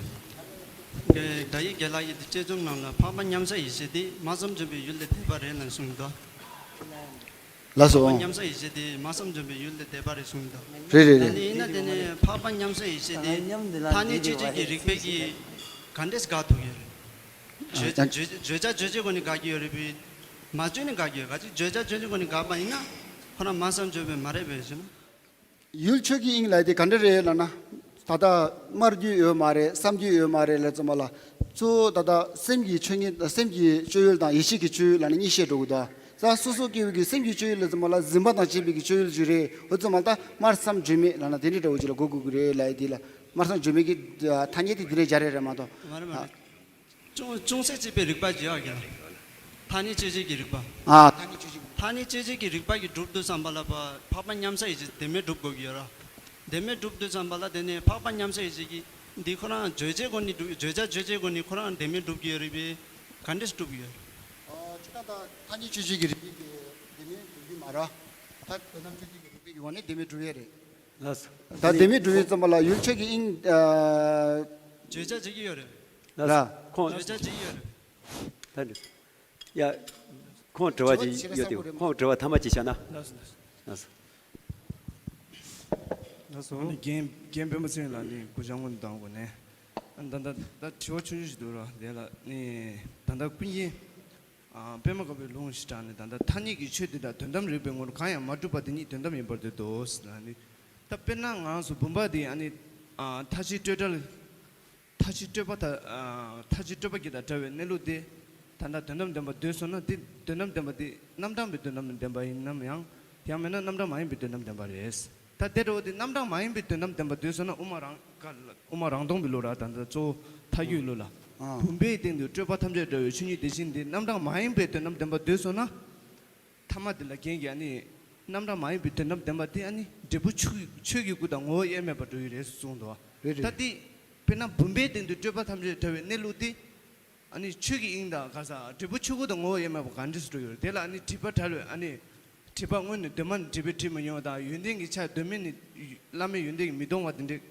རྒན་ཡིག་རྒན་ལགས་ཀྱིས་དེ་དཔྱད་རྩོམ་ནང་ལ་འཕགས་པ་མཉམ་གསལ་ཡེ་ཤེས་དེ་སྨྲ་བསམ་བརྗོད་པའི་ཡུལ་ལས་འདས་པ་རེད་ལབ་གསུངས་འདུག་ལགས་སོ། འཕགས་པ་མཉམ་གསལ་ཡེ་ཤེས་དེ་སྨྲ་བསམ་བརྗོད་པའི་ཡུལ་ལས་འདས་པ་རེད་གསུངས་འདུག་རེད་རེད་ད་རེད། ནི་ཡིན་ན་དེ་ནི་འཕགས་པ་མཉམ་གསལ་ཡེ་ཤེས་དེ་ཐ་སྙད་དཔྱོད་བྱེད་ཀྱི་རིགས་པས་ཀྱིས་ག་འདྲས་དགག་ཐུབ་ཡོད་རེད། བརྗོད་བྱ་བརྗོད་བྱ་རྗོད་བྱེད་སྒོ་ནས་དགག་གི་ཡོད་རེད་པས། མ་བརྗོད་ནས་དགག་གི་ཡོད། ག་ཅིག་བརྗོད་བྱ་རྗོད་བྱེད་སྒོ་ནས་དགག་པ་ཡིན་ན་ཁོ་རང་སྨྲ་བསམ་བརྗོད་པའི་མ་རེད་པས་ཟེར་ན། ཡུལ་ཆོས་ཀྱི་དབྱིངས་ལབ་དེ་ག་འདྲ་རེད་ལབ་ན། ད་ལྟ་སྨྲ་རྒྱུ་ཡོད་མ་རེད། བསམ་རྒྱུ་ཡོད་མ་རེད་ལབ་ཙམ་པ་ལ། གཙོ་བོ་ད་ལྟ་སེམས་ཀྱི་ཆོས་ཉིད། སེམས་ཀྱི་སྤྱོད་ཡུལ་དང་ཡེ་ཤེས་ཀྱི་སྤྱོད་ཡུལ་ལབ་ནས་གཉིས་བཤད་འགྲོ་གི་འདུག་ད་སོ་སོ་སྐྱེ་བོ་གི་སེམས་ཀྱི་སྤྱོད་ཡུལ་ལབ་ཙམ་པ་ལ་འཛིན་པ་དང་བཅས་པའི་གི་སྤྱོད་ཡུལ་ཅིག་རེད། འོ་ཙམ་པ་ལ་ད་སྨྲ་བསམ་བརྗོད་མེད་ལབ་ན་དེ་འདྲ་འདྲ་བོ་ཅིག་ལ་གོ་དགོས་ཀྱི་རེད་ལབ་ཡ་དེ་ལ། སྨྲ་བསམ་བརྗོད་མེད་ཀྱི་ཐ་སྙད་དེ་འདི་འདྲ་སྦྱར་ཡ་རེད་མ་གཏོགས། མ་རེད་མ་རེད། ཅུང་ཅུང་ཟད་ཅིག་པའི་རིགས་པ་བརྗོད་ཡག་གི་ལ། ཐ་སྙད་དཔྱོད་བྱེད་ཀྱི་རིགས་པ། ཨ། ཐ་སྙད་དཔྱོད་བྱེད་ཀྱི་རིགས་པ་གིས་གྲུབ་འདུག་བསམ་པ་ལ་ཕ་འཕགས་པ་མཉམ་གསལ་ཡེ་ཤེས་དེ་མེད་གྲུབ་དགོས་ཀྱི་ཡོད་ར། དེ་མེད་གྲུབ་འདུག་བསམ་པ་ལ་དེ་ནས་འཕགས་པ་མཉམ་གསལ་ཡེ་ཤེས་ཀྱི་འདི་ཁོ་རང་རྗོད་བྱེད་སྒོ་ནས་གྲུབ། བརྗོད་བྱ་རྗོད་བྱེད་སྒོ་ནས་ཁོ་རང་དེ་མེད་གྲུབ་ཀྱི་ཡོད་རེད་པས། ག་འདྲས་གྲུབ་ཀྱི་ཡོད། ཨོ་ཅི་ད་ད་ཐ་སྙད་དཔྱོད་བྱེད་ཀྱི་རིགས་པས་ཀྱིས་དེ་མེད་གྲུབ་ཀྱི་མ་ར། ད་དོན་དམ་དཔྱོད་བྱེད་ཀྱི་རིགས་པའི་གི་ངོས་ནས་དེ་མེད་གྲུབ་ཡས་རེད། ལགས་སོ། ད་དེ་མེད་གྲུབ་ཡས་ཙམ་པ་ལ་ཡུལ་ཆོས་ཀྱི་དབྱིངས་ཨ། བརྗོད་བྱ་བྱེད་ཀྱི་ཡོད་རེད། ལགས་སོ། ལ། ཁོང་བརྗོད་བྱ་བྱེད་ཀྱི་ཡོད་རེད། ད་འདི། ཡ། ཁོང་དྲི་བ་ཅིག་ཡོད་དེ། ཁོང་དྲི་བ་ཐ་མ་ཅིག་བྱ་ན། ལགས་སོ་ལགས་སོ། ལགས་སོ། ལགས་སོ། ཨ་ནི་རྒན་རྒན་སྤེན་པ་ཚེ་རིང་ལགས་ནས་སྐུ་བཅར་སྔོན་དུ་བཏང་དགོས་ནས། ཨ་ནི་ད་ལྟ་ད་དྲི་བ་ཆུང་ཆུང་ཞིག་འདུག་ར། དེ་ལ་ནི་ད་ལྟ་ཀུན་མཁྱེན། ཨ། པདྨ་དཀར་པོའི་ལུང་ཞེས་གྲགས་ནས། ད་ལྟ་ཐ་སྙད་ཀྱི་ཆོས་འདི་དག་དོན་དམ་རིགས་པའི་ངོར་གང་ཡང་མ་གྲུབ་པ་དེ་ཉིད་དོན་དམ་ཡིན་པར་འདོད་དོ། ཟེར་ན་ནི། ད་དཔེར་ན་ང་ཚོ་བུམ་པ་འདི་ཨ་ནི། ཨ། མཐའ་བཞི་སྤྲོས་བྲལ། མཐའ་བཞི་སྤྲོས་པ་དང་། ཨ། མཐའ་བཞི་སྤྲོས་པ་གྱི་དང་བྲལ་བའི་གནས་ལུགས་དེ། ད་ལྟ་དོན་དམ་བདེན་པར་འདོད་སོང་ན་དེ་དོན་དམ་བདེན་པ་དེ་རྣམ་གྲངས་པའི་དོན་དམ་བདེན་པ་ཡིན་ནམ་ཡང་། ཡང་མིན་ན་རྣམ་གྲངས་མ་ཡིན་པའི་དོན་དམ་བདེན་པ་རེད། ད་དེ་འདྲ་བོ་དེ་རྣམ་གྲངས་མ་ཡིན་པའི་དོན་དམ་བདེན་པར་འདོད་སོང་ན་དབུ་མ་རང་དབུ་མ་རང་སྟོང་པའི་ལུགས་ར། ད་ལྟ་གཙོ་བོ་མཐའ་དགུའི་ལུགས་ལ། ཨ། བུམ་པའི་སྟེང་དུ་སྤྲོས་པ་ཐམས་ཅད་བྲལ་བའི་ཆོས་ཉིད་དེ་བཞིན་དེ་རྣམ་གྲངས་མ་ཡིན་པའི་དོན་དམ་བདེན་པར་འདོད་སོང་ན། ཐ་མ་དེ་ལ་རྒན་གྱིས་ཨ་ནི། རྣམ་གྲངས་མ་ཡིན་པའི་དོན་དམ་བདེན་པ་དེ་ཨ་ནི་འབྲས་བུ་ཆོས་ཆོས་ཀྱི་སྐུ་དང་ངོ་བོ་དབྱེར་མེད་པར་འགྲོ་ཡི་རེད་གསུངས་འདུག་རེད་རེད། ད་དེ། དཔེར་ན་བུམ་པའི་སྟེང་དུ་སྤྲོས་པ་ཐམས་ཅད་བྲལ་བའི་གནས་ལུགས་དེ། ཨ་ནི་ཆོས་ཀྱི་དབྱིངས་དང་ག་ས་འབྲས་བུ་ཆོས་སྐུ་དང་ངོ་བོ་དབྱེར་མེད་པ་གང་འདྲས་སུ་འགྲོ་ཡོད་རེད། དེ་ལ་ཨ་ནི་སྒྲིབ་པ་བྲལ་བའི་ཨ་ནི། སྒྲིབ་པ་སྔོན་ནས་གདོད་མ་ནས་སྒྲིབ་པས་དྲི་མ་མྱོང་བ་དང་། ཡོན་ཏན་གྱི་ཆ་གདོད་མ་ནས་བླ་མེད་ཡོན་ཏན་གྱིས་མི་གཏོང་བ་དེ་འདྲས།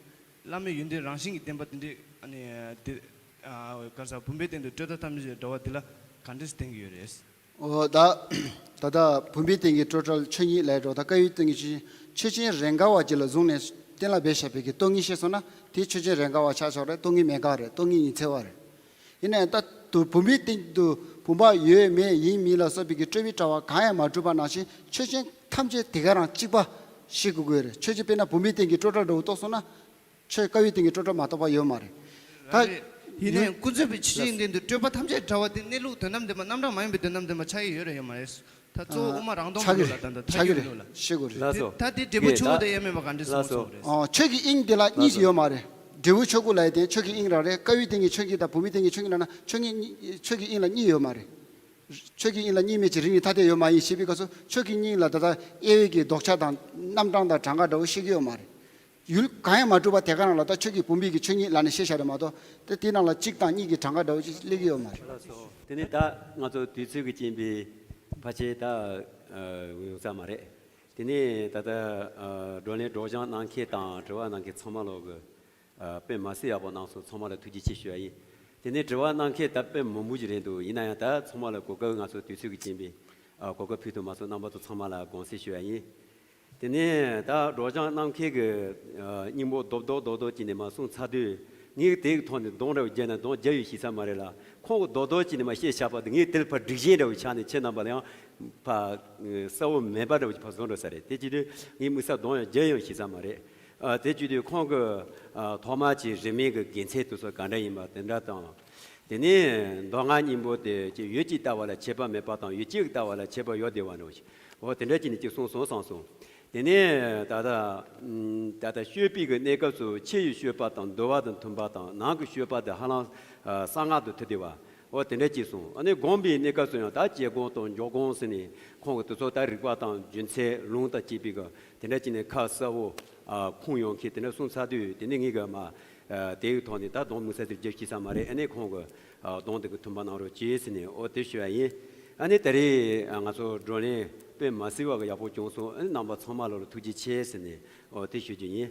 བླ་མེད་ཡོན་ཏན་རང་བཞིན་གྱིས་ལྡན་པ་དེ་འདྲས་ཨ་ནི་དེ། ཨ། ག་ས་བུམ་པའི་སྟེང་དུ་སྤྲོས་བྲལ་ཐམས་ཅད་འདྲ་བ་དེ་ལ་གང་འདྲས་སུ་བསྟན་གྱི་ཡོད་རེད། ཨོ་ད། ད་ལྟ་བུམ་པའི་སྟེང་གི་སྤྲོས་བྲལ་ཆོས་ཉིད་ལས་འགྲོ། ད་དཀར་ཡོལ་སྟེང་གི་ཆོས་ཆོས་ཅན་རེས་འགའ་བ་ཅིག་ལ་བཟུང་ནས་གཏན་ལ་འབེབས་བཞག་པའི་གི་སྟོང་ཉིད་བཤད་སོང་ན་དེ་ཆོས་ཅན་རེས་འགའ་བ་ཆགས་ཆོག་རེད། སྟོང་ཉིད་མེད་དགག་རེད། སྟོང་ཉིད་ཉི་ཚེ་བ་རེད། ཡིན་ནའང་ད་དུ་བུམ་པའི་སྟེང་དུ་བུམ་པ་ཡོད་མེད་ཡིན་མིན་ལ་སོགས་པའི་གི་སྤྲོས་པའི་དྲ་བ་གང་ཡང་མ་གྲུབ་པ་ནང་བཞིན་ཆོས་ཅན་ཐམས་ཅད་དེ་ག་རང་གཅིག་པ་ཤེས་དགོས་ཀྱི་ཡོད་རེད། ཆོས་ཅན་དཔེར་ན་བུམ་པའི་སྟེང་གི་སྤྲོས་བྲལ་འདྲ་བོ་རྟོགས་སོང་ན། ཆོས་དཀར་ཡོལ་སྟེང་གི་སྤྲོས་བྲལ་མ་གཏོགས་པ་ཡོད་མ་རེད། ད། ཡིན་ནའང་ཀུན་རྫོབ་པའི་ཆོས་ཅན་སྟེང་དུ་སྤྲོས་པ་ཐམས་ཅད་བྲལ་བ་དེ་གནས་ལུགས་དོན་དམ་བདེན་པ་རྣམ་གྲངས་མ་ཡིན་པའི་དོན་དམ་བདེན་པ་ཆགས་ཀྱི་ཡོད་རེད་ཡོད་མ་རེད། ད་གཙོ་བོ་དབུ་མ་རང་སྟོང་གི་ལུགས་ལ་ད་ལྟ་མཐའ་དགུའི་ལུགས་ལ། ཤེས་དགོས་རེད། ལགས་སོ། ད་དེ་འབྲས་བུ་ཆོས་སྐུ་དང་དབྱེར་མེད་པ་གང་འདྲ་སོང་ལགས་སོ། ཆོག་གི་རེད། ཨོ་ཆོས་ཀྱི་དབྱིངས་དེ་ལ་གཉིས་ལགས་སོ། ཡོད་མ་རེད། འབྲས་བུ་ཆོས་སྐུ་ལ་ཡི་དེ་ཆོས་ཀྱི་དབྱིངས་རང་རེད། དཀར་ཡོལ་སྟེང་གི་ཆོས་ཉིད་དང་བུམ་པའི་སྟེང་གི་ཆོས་ཉིད་ལ་ན་ཆོས་ཉིད་གཉིས་ཆོས་ཀྱི་དབྱིངས་ལ་གཉིས་ཡོད་མ་རེད། ཆོས་ཀྱི་དབྱིངས་ལ་གཉིས་མེད་ཅིང་རིགས་གཉིས་ཐ་དད་ཡོད་མ་ཡིན་ཞེས་པའི་སྐབས་སུ་ཆོས་ཀྱི་དབྱིངས་ལ་ད་ལྟ་དབྱེ་བའི་གི་ལྡོག་ཆ་དང་རྣམ་གྲངས་དང་གྲངས་ཀ་འདྲ་བོ་ཤེས་ཀྱི་ཡོད་མ་རེད། ཡུལ་གང་ཡང་མ་གྲུབ་པ་དེ་ག་རང་ལ་ད་ཆོས་ཀྱི་བུམ་པའི་གི་ཆོས་ཉིད་ལབ་ནས་བཤད་བཞག་རེད་མ་གཏོགས་དེ་དེའི་ནང་ལ་གཅིག་དང་གཉིས་ཀྱི་གྲངས་ཀ་འདྲ་བོ་ཅིག་སླེབས་ཀྱི་ཡོད་མ་རེད། ལགས་སོ། དེ་ནས་ད་ང་ཚོ་དུས་ཚོད་ཀྱི་རྐྱེན་པས་ཕལ་ཆེར་ད་ཡོང་ས་མ་རེད། དེ་ནས་ད་ལྟ་བགྲོ་གླེང་སྒྲོག་སྦྱང་གནང་མཁན་དང་དྲི་བ་གནང་མཁན་ཚང་མ་ལོག་གི་དཔེ་མ་སྲིད་ཡག་པོ་གནང་སོང་། ཚང་མ་ལ་ཐུགས་རྗེ་ཆེ་ཞུ་ཡ་ཡིན། དེ་ནས་དྲི་བ་གནང་མཁན་ད་དཔེ་མང་པོ་ཞིག་རེད་འདུག་ཡིན་ན་ཡང་ད་ཚང་མ་ལ་གོ་སྐབས་ང་ཚོ་དུས་ཚོད་ཀྱི་རྐྱེན་པས་གོ་སྐབས་ཕུལ་ཐུབ་མ་སོང་། རྣམ་པ་ཚོ་ཚང་མ་ལ་དགོངས་སེལ་ཞུ་ཡ་ཡིན། དེ་ནས་ད་སྒྲོག་སྦྱང་གནང་མཁན་གྱི་སྙིང་པོ་རྡོག་རྡོག་རྡོག་རྡོག་ཅིག་ནས་མར་གསུངས་ཚར་དུས་ངས་དེའི་ཐོག་ནས་གདོང་འདྲ་བོ་བརྒྱབ་ན་གདོང་རྒྱག་ཡོད་ཤེས་ས་མ་རེད་ལ། ཁོང་གི་རྡོག་རྡོག་ཅིག་ནས་མར་བཤད་བཞག་པ་དེ་ངས་དེ་ལ་ཕར་སྒྲིག་གཞི་འདྲ་བོ་ཆགས་ནས་ཁྱེད་རྣམ་པ་ལ་ཡང་ཕར་གསལ་བོ་མེད་པ་འདྲ་བོ་ཅིག་ཕར་བཟོ་འགྲོ་ས་རེད། དེ་བྱེད་དུས་ངས་དམིགས་བསལ་གདོང་ཡང་རྒྱག་ཡོད་ཤེས་ས་མ་རེད། ཨ། དེ་བྱེད་དུས་ཁོང་གི་ཨ་ཐོག་མ་གི་རིས་མེད་ཀྱི་དགེ་མཚན་དེ་ཚོ་ག་འདྲ་ཡིན་པ་དེ་འདྲ་དང་། དེ་ནས་མདོ་སྔགས་སྙིང་པོ་དེ་ཀྱི་ཡུལ་གྱིས་བལྟ་བ་ལ་ཁྱད་པར་མེད་པ་དང་ཡུལ་གཅིག་གིས་བལྟ་བ་ལ་ཁྱད་པར་ཡོད་བསྡད་པ་འདྲ་བོ་ཞིག་འོ་དེ་འདྲ་ཅིག་ནས་ཅིག་གསུངས་སོང་བསམ་སོང་ དེ་ནས་ད་ལྟ་ད་ལྟ་སྤྱོད་པའི་གི་གནས་སྐབས་སུ་ཕྱི་ཡི་སྤྱོད་པ་དང་འདུལ་བ་དང་མཐུན་པ་དང་ནང་གི་སྤྱོད་པ་དེ་ཧ་ལམ་གསང་སྔགས་དང་མཐུན་བསྡད་པ། འོ་དེ་འདྲ་ཅིག་གསུངས། ཨ་ནི་སྒོམ་པའི་གནས་སྐབས་སུ་ཡང་ད་བྱེད་སྒོམ་དང་འཇུག་སྒོམ་ཟེར་ནས་ཁོང་གི་དེ་ཚོ་ད་རིགས་པ་དང་རྒྱུ་མཚན་ལུང་དང་བཅས་པའི་གི་དེ་འདྲ་ཅིག་ནས་ཁ་གསལ་བོ་ཁུངས་ཡངས་ཁྱེར་དེ་འདྲ་གསུངས་ཚར་དུས། དེ་ནས་ངས་གི་མ་དེའི་ཐོག་ནས་ད་གདོང་མི་ཟེར་དེ་རྒྱབ་ཤེས་ས་མ་རེད། ཨ་ནི་ཁོང་གི་གདོང་དེ་གི་མཐུན་པ་གནང་རོགས་གྱིས་ཟེར་ནས་འོ་དེ་ཞུ་བ་ཡིན། ཨ་ནི་ད་རེས་ང་ཚོ་བགྲོ་གླེང་དཔེ་མ་སྲིད་པ་གི་ཡག་པོ་བྱུང་སོང་། ཨ་ནི་རྣམ་པ་ཚང་མ་ལ་ལ་ཐུགས་རྗེ་ཆེ་ཟེར་ནས་འོ་དེ་ཞུ་རྒྱུ་ཡིན།